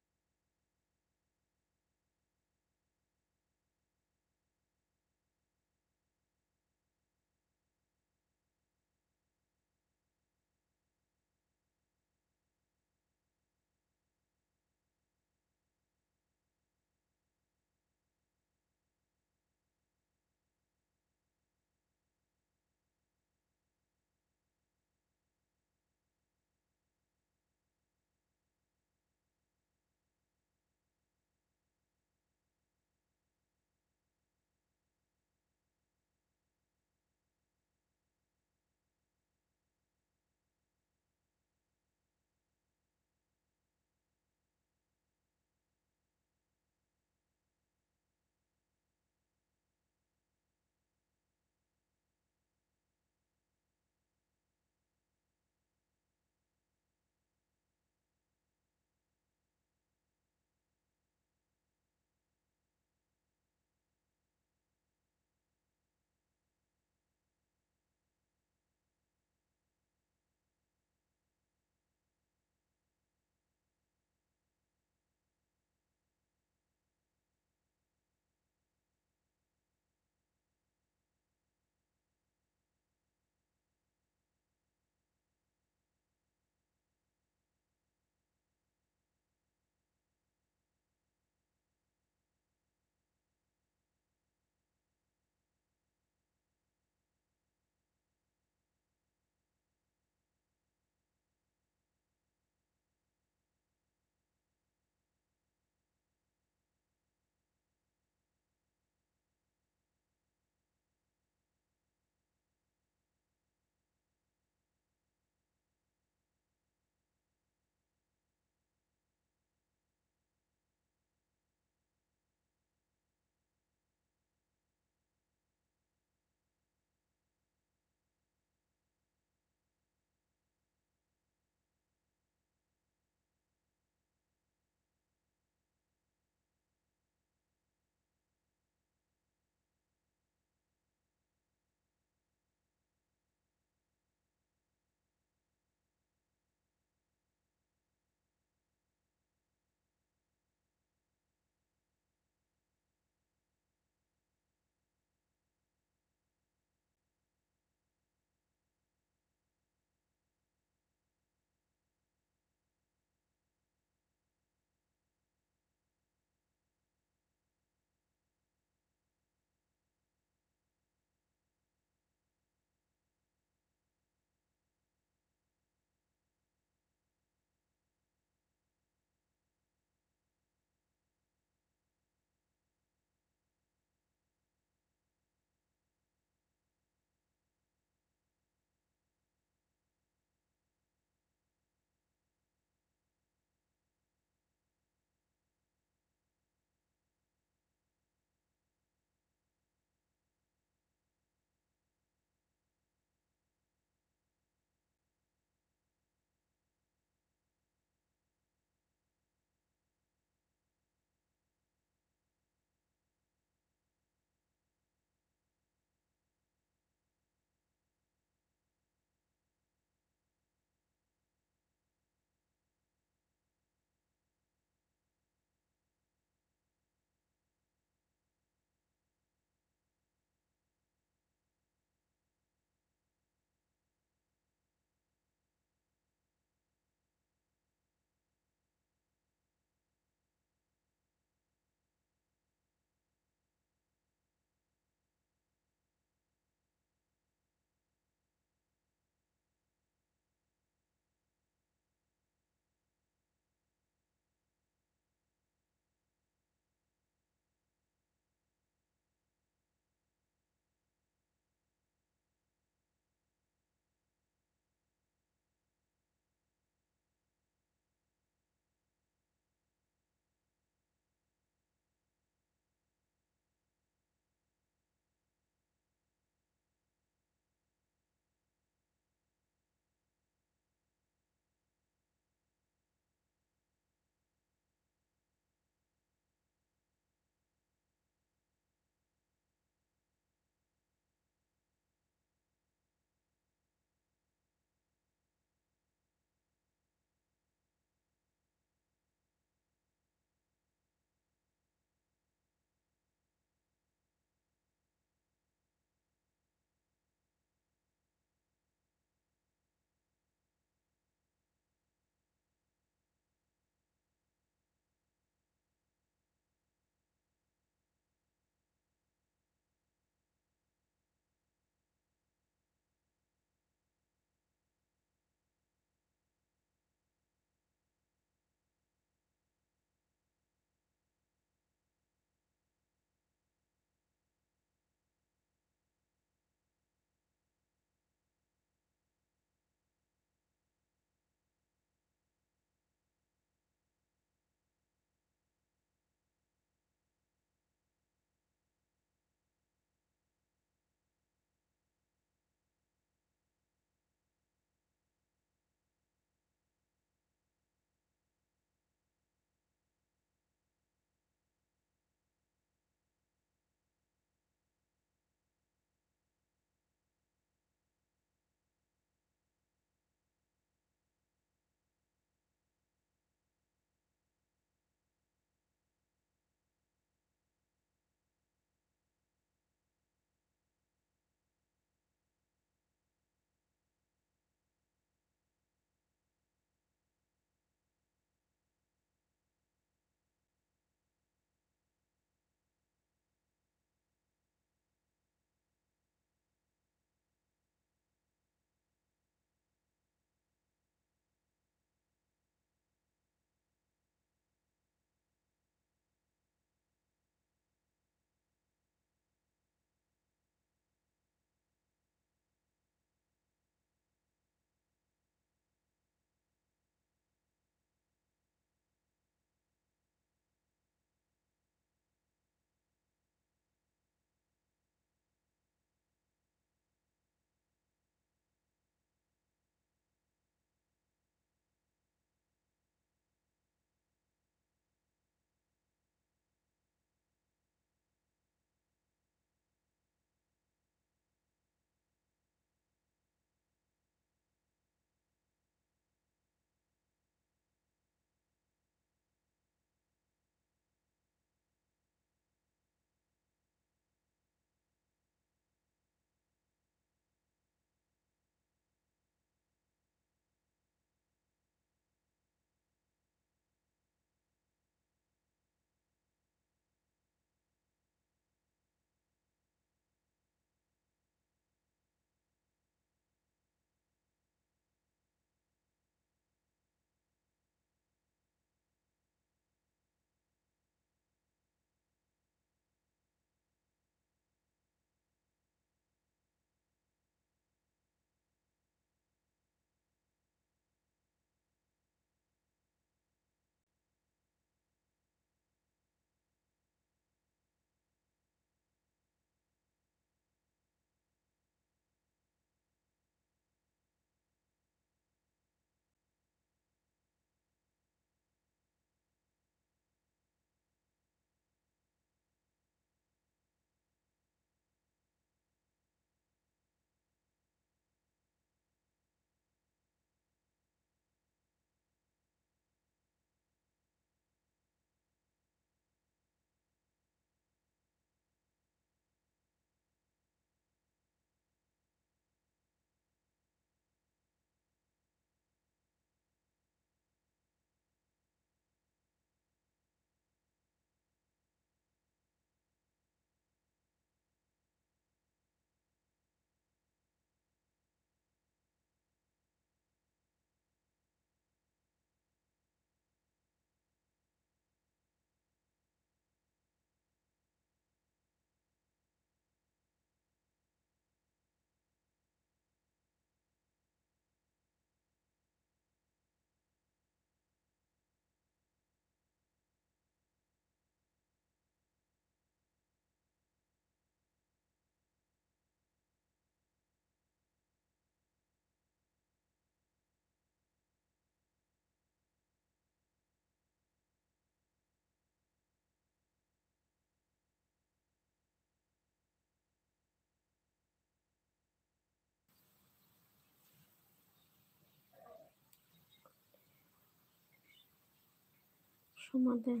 Омадем.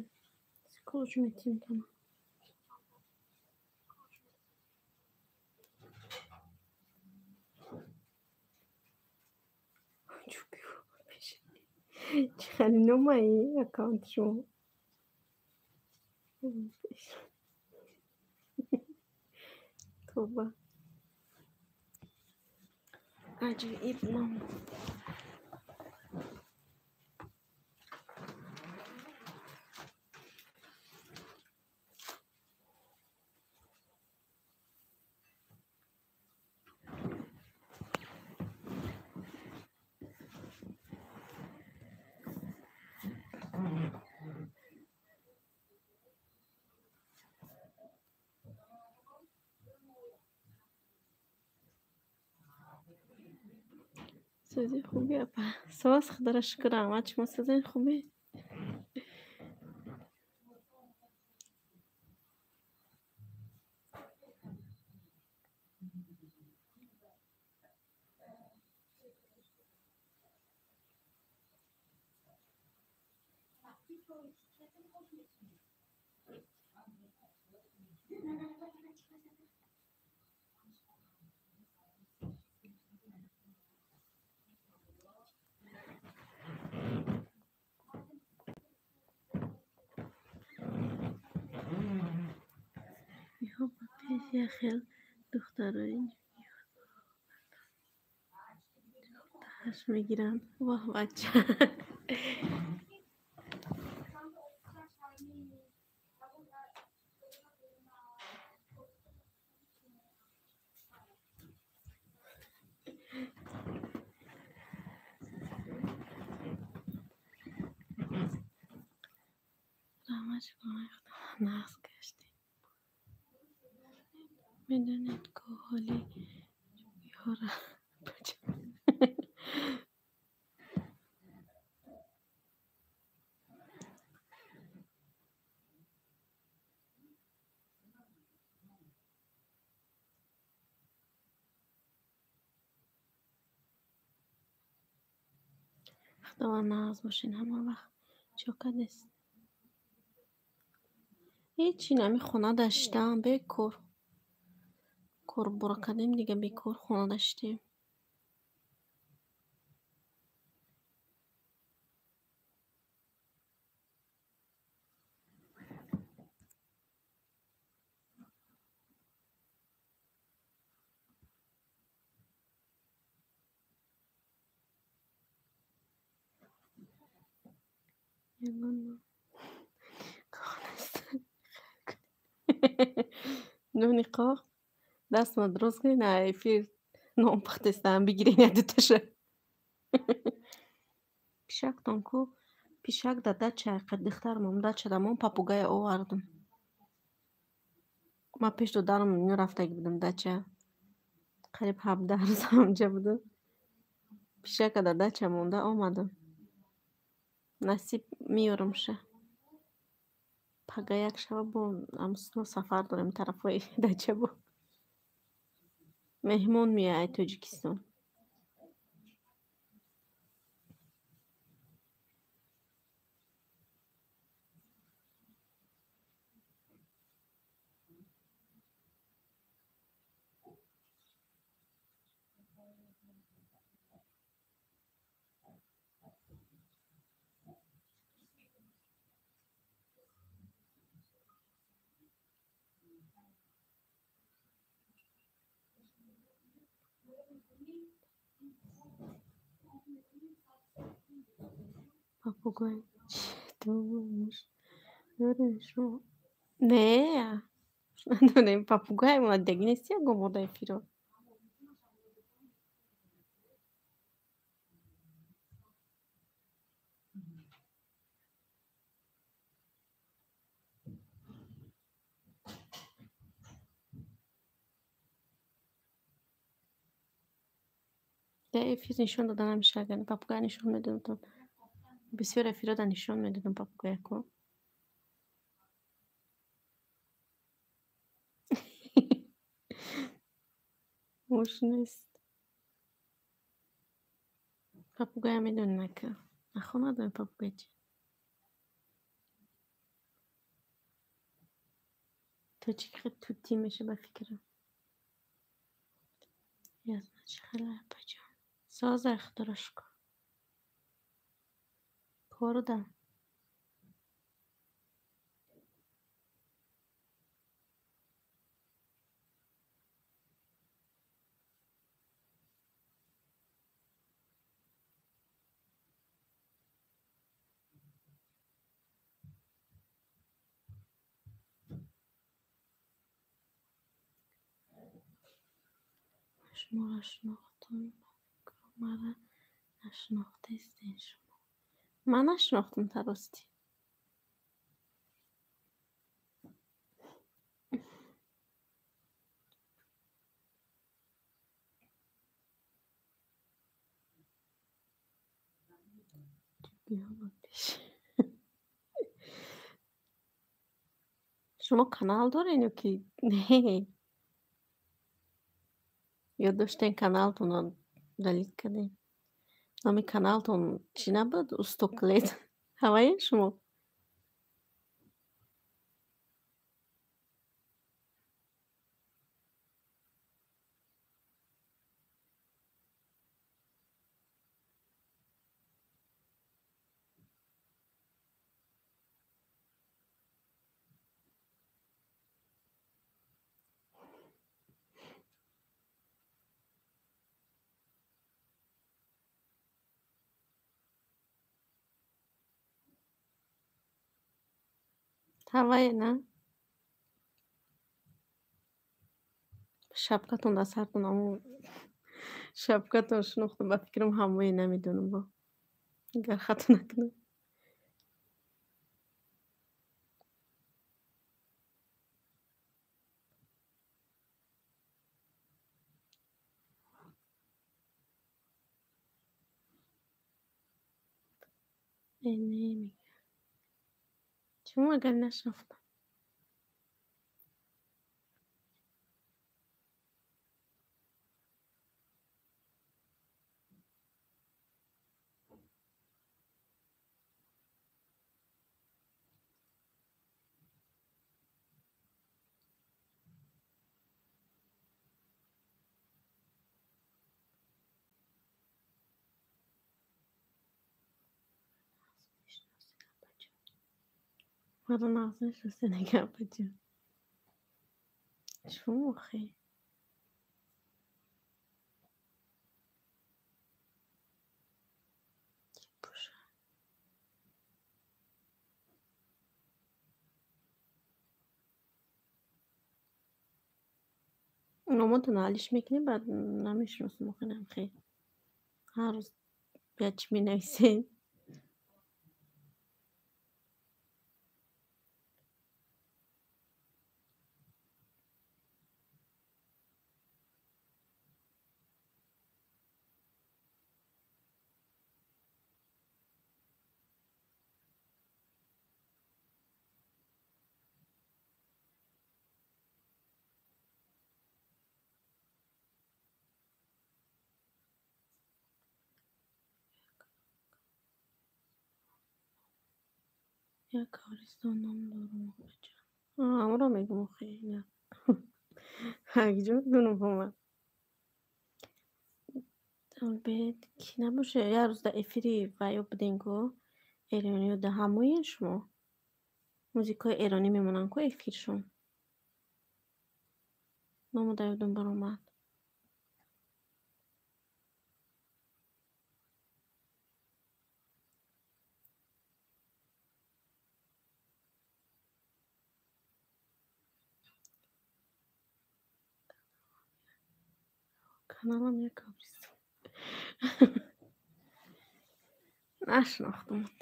Скоро метимтона. Чӣ хеле номаи аккаунти шумо? Тоба. Аҷоиб ном. Сӯзи хубе апа. Соз худоро шукр, раҳмат. Шумо сӯзен хубе? Иҳо ба пеш як хел духтарои ҷӯгиҳош мегиранд. Воҳ бача! Раҳмат шумо нағз гаштед. Медонед ку ҳоли ҷӯгиҳоро бача. Худованд нағз бошед ҳама вақт. Чо кардест? Ҳечи нами хона даштам бекор. Корбора кардем дига бекор хона даштем. Ягон нони қоқ дастма дуруст кунед, на эфир нон пухтестам, бигирен як дуташа. Пишактон ку? Пишак да дача, духтармам дача дамон папугая овардум. Ман пеш додарам ино рафтагӣ будам дача. Қариб 17 рӯз ҳамҷа будам. Пишака да дача монда омадам. Насиб меёрумша. Пага як шаба бо амсуно сафар дорем тарафҳои дача бо. Меҳмон меояд Тоҷикистон. Папугай чӣ дорем шумо? Не, надорем. Папугай омадагӣ нест ягон бор дар эфиро. Дар эфир нишон дода намешавад, агар папугай нишон медодам. Бисёр эфирода нишон медодам папугаяко. Муш нест. Папугая медонӣ нака. Нахо надонӣ папугай чи? Тоҷик хел тутӣ меша ба фикрам. Ясно, чӣ хеле апаҷон. Созай, худоро шукр. Корда. Шуморо шинохтам, маро нашинохтаистен шумо. Ман нашинохтам таростӣ. Шумо канал дорен ё ки не? Ё доштен каналтонро далит кардем? Номи каналтон чӣ набуд? Устоклет. Ҳаваен шумо? Ҳавае, на? Шапкатон дар сартон, амо шапкатон шинохтам, ба фикрам ҳамое намедонам бо. Агар хато накунам. Э, не мегӯям. Чун агар нашинохтам. Маро нағз мешиносед апаҷон. Чун охе? Чӣ пӯша? Номотон алиш мекунӣ, баъд намешиносам охе намхе. Ҳар рӯз як чӣ менависед. Як қабристон ном дорум апаҷон. Ҳамонро мегӯм охе. На. Ҳакҷо дунум омад. Бед кӣ набоша? Як рӯз дар эфири ваё будем ку эрониё да ҳамоен шумо? Музикаҳои эронӣ мемонанд ку эфиршон. Ному дар ёдум баромад. Каналам як қабристон. Нашинохтамат.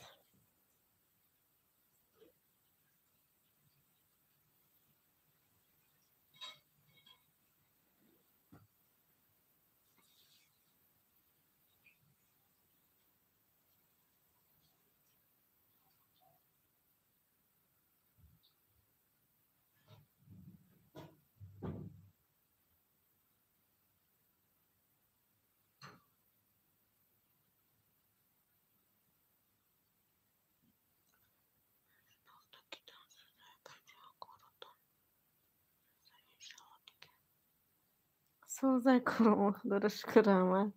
Созай коромо, худоро шукр, раҳмат.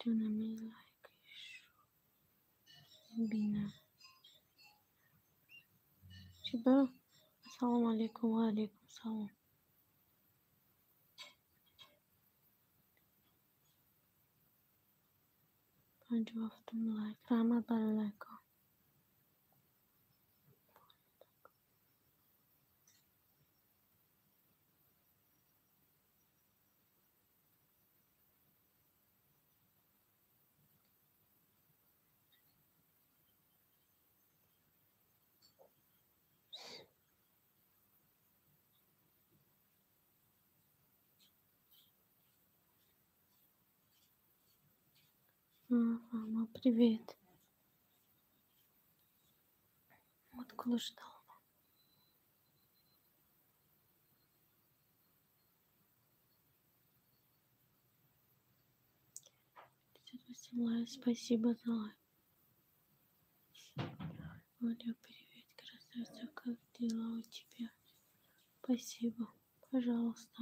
Ҷонами лайкишу бина. Чӣ ба? Ассалому алайкум, ва алайкум салом. 57-ум лайк. Раҳмат барои лайкҳо. Мама, привет. Вот ждала. Спасибо за лайк. Оля, привет, красавица, как дела у тебя? Спасибо, пожалуйста.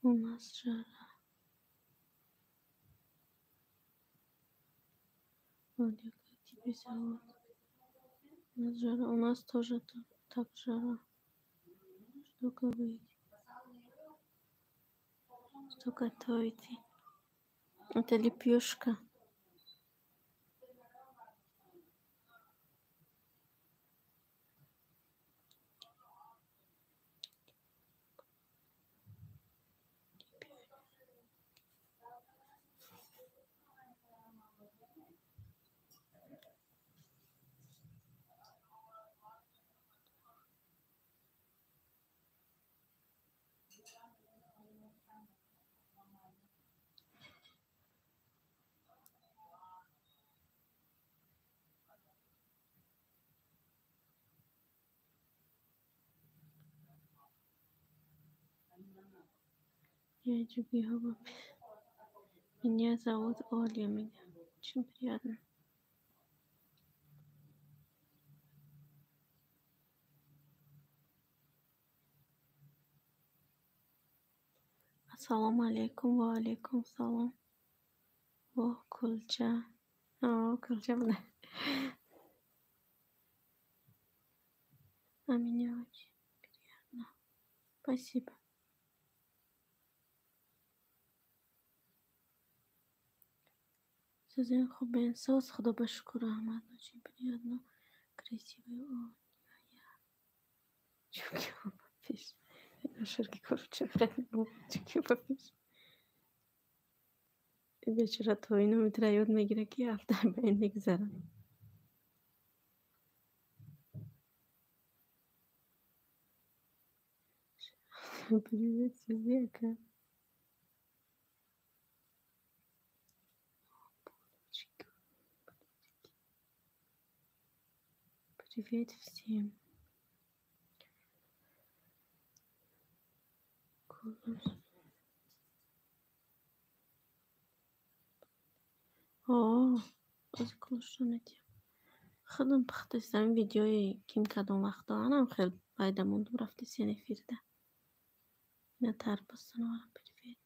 У нас жара. Оля, как тебя зовут? У нас жара. У нас тоже так жара. Что говорить? Что готовите? Это лепешка. Меня зовут Оля, меня очень приятно. Ассалому алайкум, ва алайкум салом. Во, кулча. О, кулча, бля. А меня очень приятно. Спасибо. Сузин хубен соз, худо ба шукр, раҳмат. Очень приятно. Красивый. О, я. Чуки пиш. Ширки короче, чуки пиш. Бечора то ино метра ёд мегира ки ҳафта ба ин мегузарад. Привет, Сузека. Привет всем. О, худам пухтастам видеои ким кадом вақто анам хел пайда мондум рафтесен эфирда. Ина тарбузтон привет.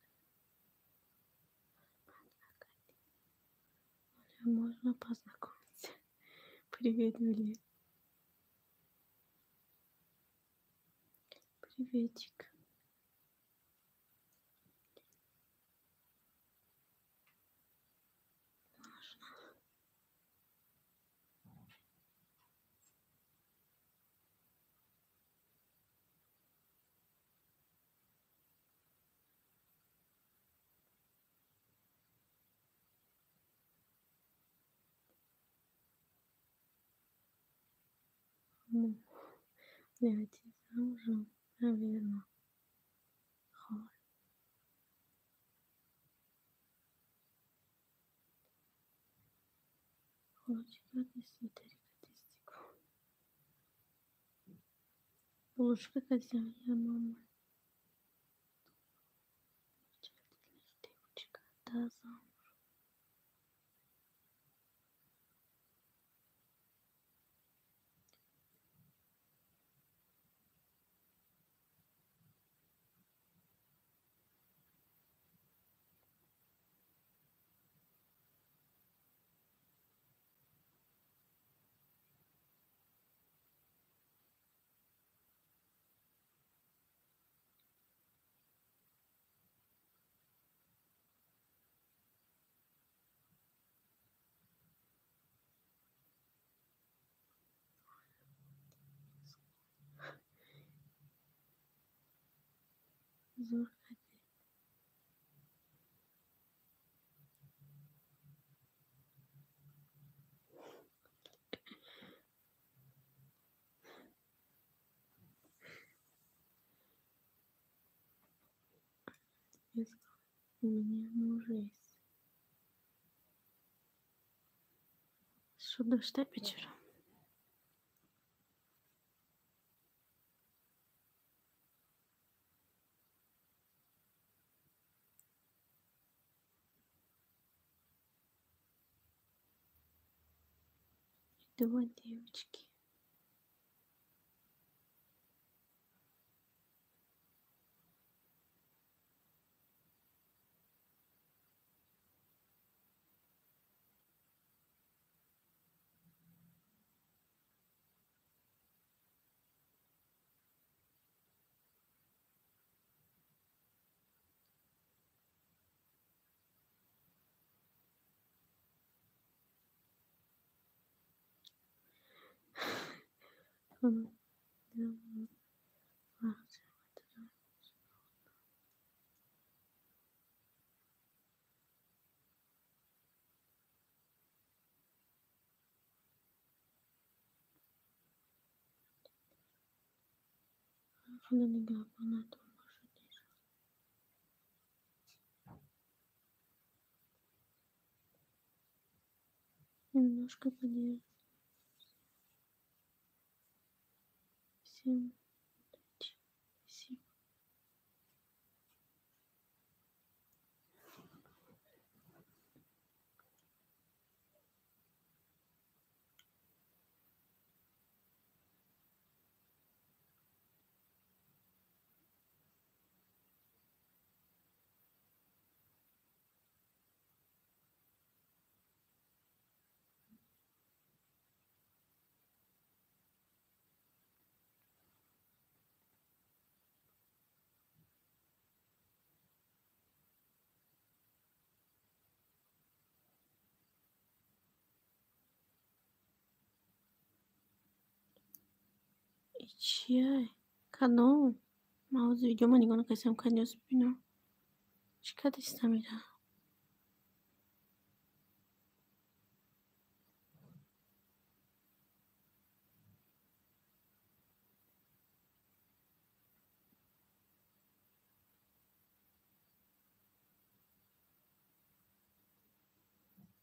Можно познакомиться. Привет, Юлия. Приветик. Можно. Блядь, замужем, наверно. Хола. Хола чӣ кардисти? Тари кардисти ку? Булочка кардисам, я мама. Девочка, да, замуж. Зур кардед. У меня муж есть. Шо дошта бечора? Два девочки. Худо нигаҳбонатон бошад, иншоалло. Немножко подержу. Всем удачи. Спасибо. Чия? Кадом? Ман ҳозир видеома нигоҳ накардам, кадиёс бибинам. Чӣ кардистам ира?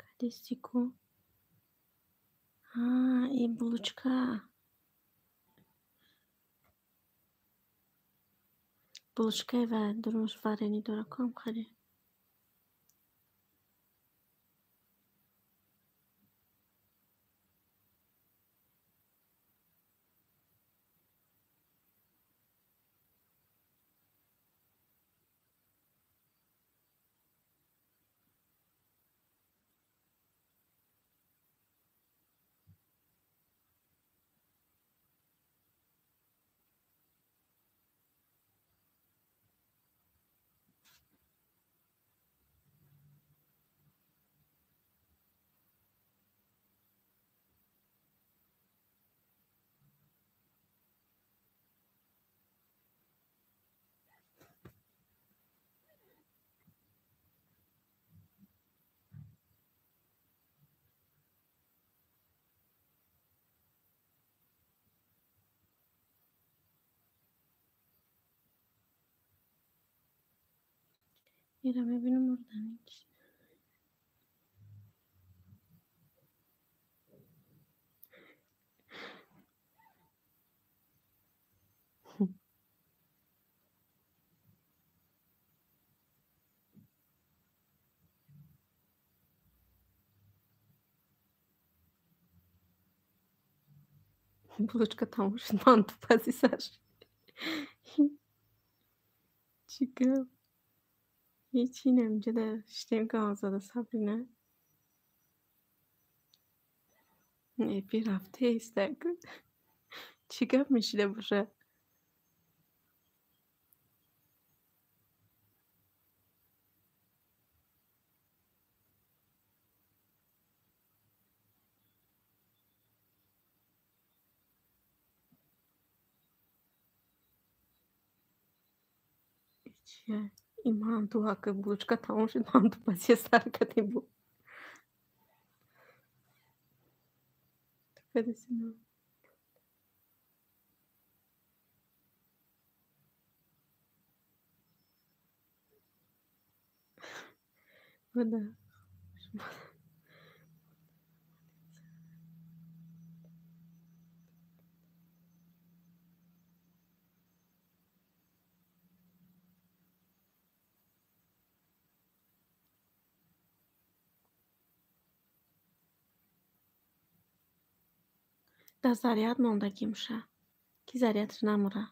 Кардисти ку? И булочка. Булочкаи ва дурӯш варени дора кам хари.
Ира мебинам мурдани. Булочка тамом шуд, манту пази сар шуд. Чӣ гап? Ҳечи инаминҷода шиштем ки Озода Сабрина. Эфир рафтест. Чӣ гап мешида бошад? Чия? Ин манту ҳака булочка тамом шуд, манту пази сар кардем бу. Вода. Дар заряд мондагӣ муша, ки зарядш намура.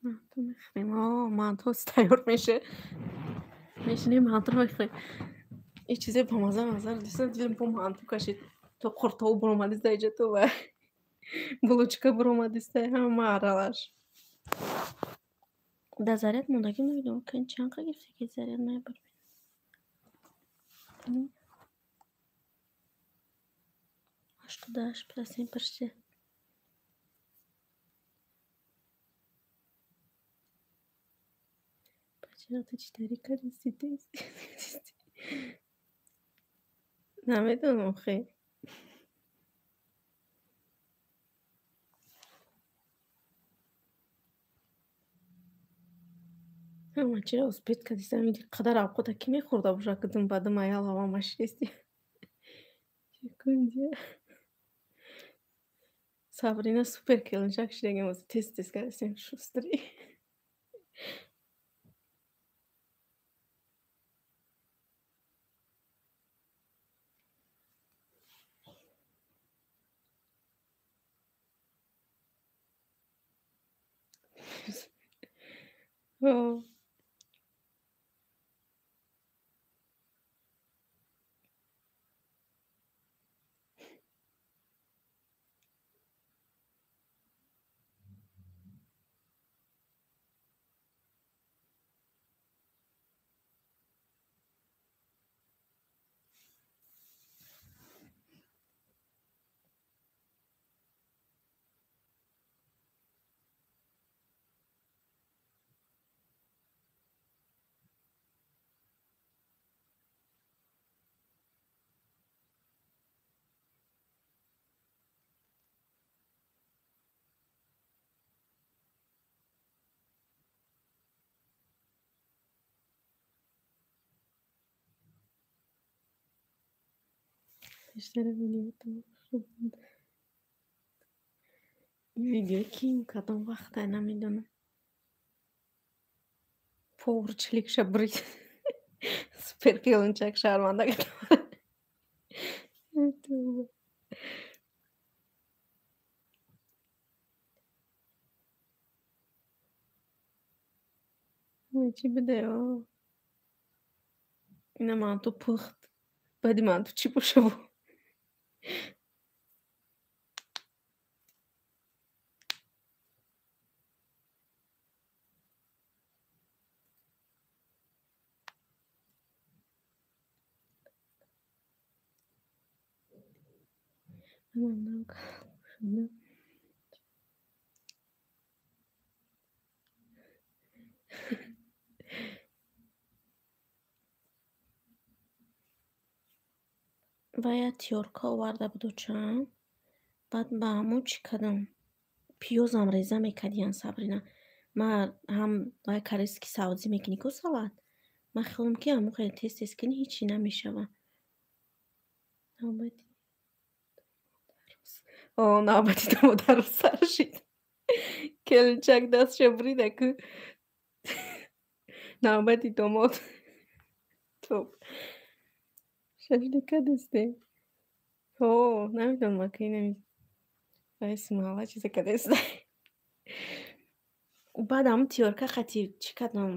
Манту мехӯрем. О, манту тайёр меша. Мешинем мантуро мехӯрем. Ин чизе бамаза маза дӯстон дилам бо манту кашид. То қуртоб буромадиста иҷа то ва булочка буромадиста ҳама аралаш. Дар заряд мондагӣ намедонам кани чанд қа гирифта ки заряд наябар. 88% почти. Пачата 4 Намедонам хе. Ҳама чиро успеть кардистам. Қадар авқота кӣ мехӯрда бошад, ки дум ба дум аял ҳава машинисти. Чӣ Сабрина супер келинчак шидагем ҳозир тез тез кардистем шустрый. О. Пештара видео тамом шуд. Видео ким кадом вақта намедонам. Повар чиликша бурид. Супер келинчак шарманда кардам. Чӣ буде? Ина манту пухт. Баъди манту чӣ боша бо? Ва як тёрка оварда буду чанд. Баъд ба ҳамон чӣ кардам? Пиёзам реза мекардиян Сабрина. Ман ҳам вай корейский савзӣ мекунӣ ку салат. Ман хиёлам ки ҳамон хеле тез тез кунӣ ҳечи намешава. Навбати О, навбати домодаро сар шид. Келинчак дастша бурида ку. Навбати домод. Топ. Шашлик кадесте? Ҳо, намедонам ака инами вай симала чиза кадеста. Баъд ҳамун тиёрка қати чӣ кардам?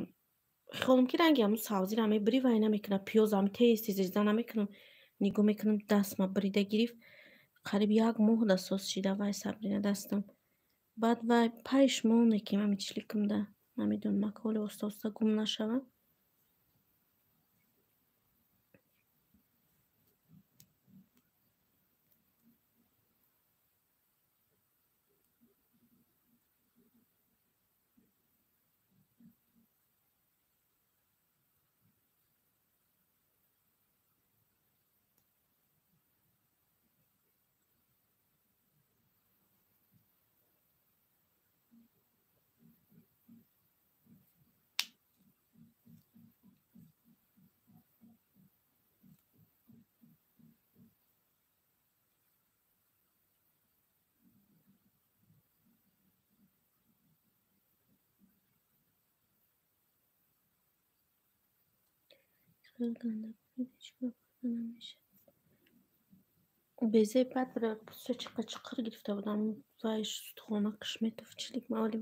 Хиёлам ки ранги ҳамун савзиро мебурӣ вай намекунад. Пиёзам тез тез реза намекунам. Нигоҳ мекунам дастма бурида гирифт. Қариб як моҳ дастсоз шида вай Сабрина дастам. Баъд вай пайшмоне ки ҳами чликамда. Намедонам ака ҳоле оста оста гум нашава. Хеле ганда буд, ҳеҷ кор карда намешавад. Безе баъд пӯстша чиқа чиқир гирифта будам. Вай сутхона Қишметов члик ма оли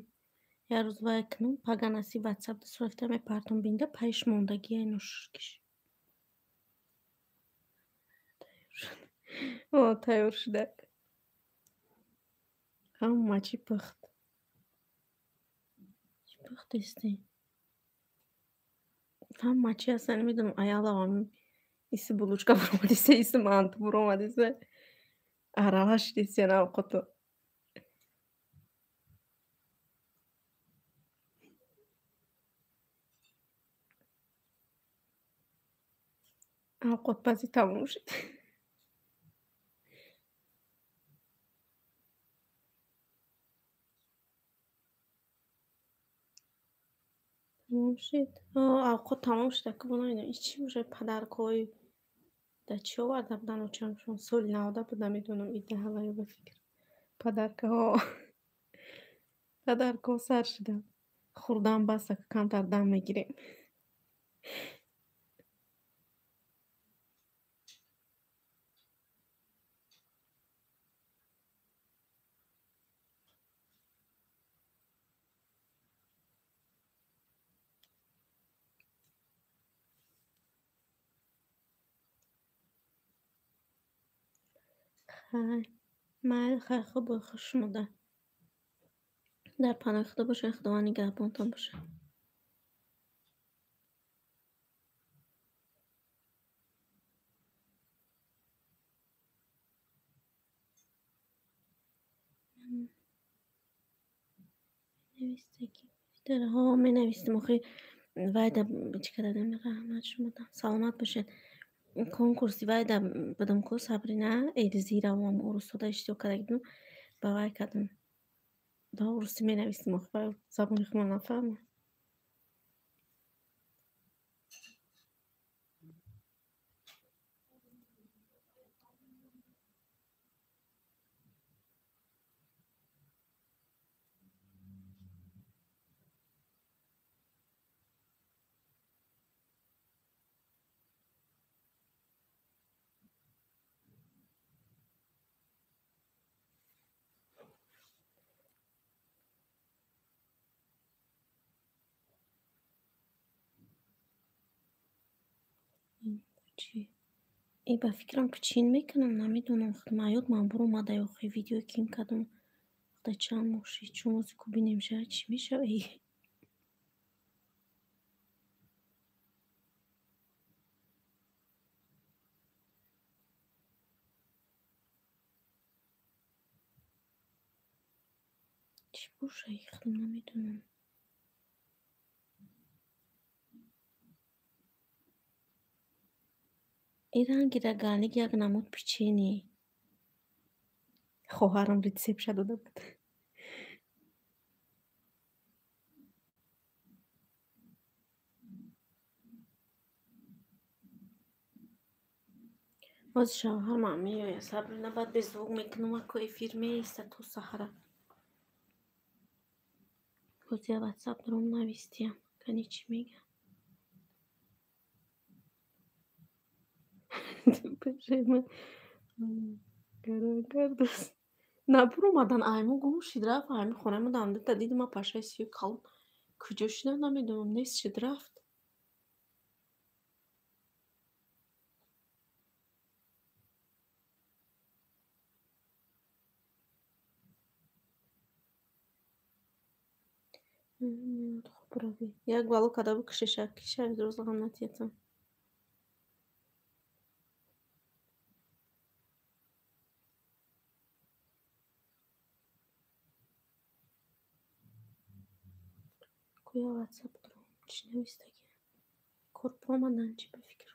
як рӯз вай кунам, пага насиб ватсап рафта мепартом бинда пайш мондагия ношкиш. О, тайёр шуда. Ҳама чӣ пухт. Чӣ пухтесте? Ҳама чи ҳастан намедонам аялавам иси булочка буромадиса, иси манту буромадиса. Арала шидисия навқото. Авқотпазӣ тамом шуд. Тамом шуд. Авқот тамом шуд. Ака бо намедонам ин чӣ бошад падаркҳои да чӣ оварда буданд очамшон соли навда буд намедонам идаҳаваю ба фикр. Падаркаҳо падаркҳо сар шуданд. Хӯрдан бас ака камтар дам мегирем. Хай, майли хайр хуб хуш шумода. Дар паноҳи Худо бошед, Худованд нигаҳбонтон бошад. Ҳо, менавистем охи вайда чӣ кардадем раҳмат шумода. Саломат бошед. Конкурси вайда будам ку Сабрина Эльзиравам урусода иштирок карда будам. Ба вай кардам. Ба урусӣ менавистем охи вай забони худро нафаҳмам. Чӣ? Э, ба фикрам пичин мекунам, намедонам. Маёд ман буромада охи видеое ки ин кардам. Да чанд моҳ шид, чун музику бинем шояд чӣ мешава? Чӣ боша худам намедонам. Ин ранги рогалик як намуд печенье. Хоҳарам рецептша дода буд.
Ҳозир шавҳармам меояд, сабр набад беззвук мекунам, ако эфир меистад то саҳара. Ҳозир я ватсап дорам навистиям, кани чӣ мега. Гарон кардааст. На буромадан, айму гум шид рафт, ами хонаи мо дамдата дидим, ма пашаи сиёи калон куҷо шидан намедонам, нест шид рафт. Хуб равӣ. Як бало када бикушеша, ки шави рӯз ғам натиятам. Куя ватсап дорам, чӣ навистагӣ? Кор буромадан чӣ ба фикр?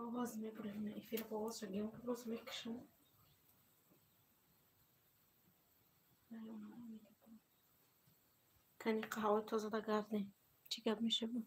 Овоз мебурем, эфир овозша гем роз мекашам. Кани қаҳваи тозада гардем. Чӣ гап мешавад?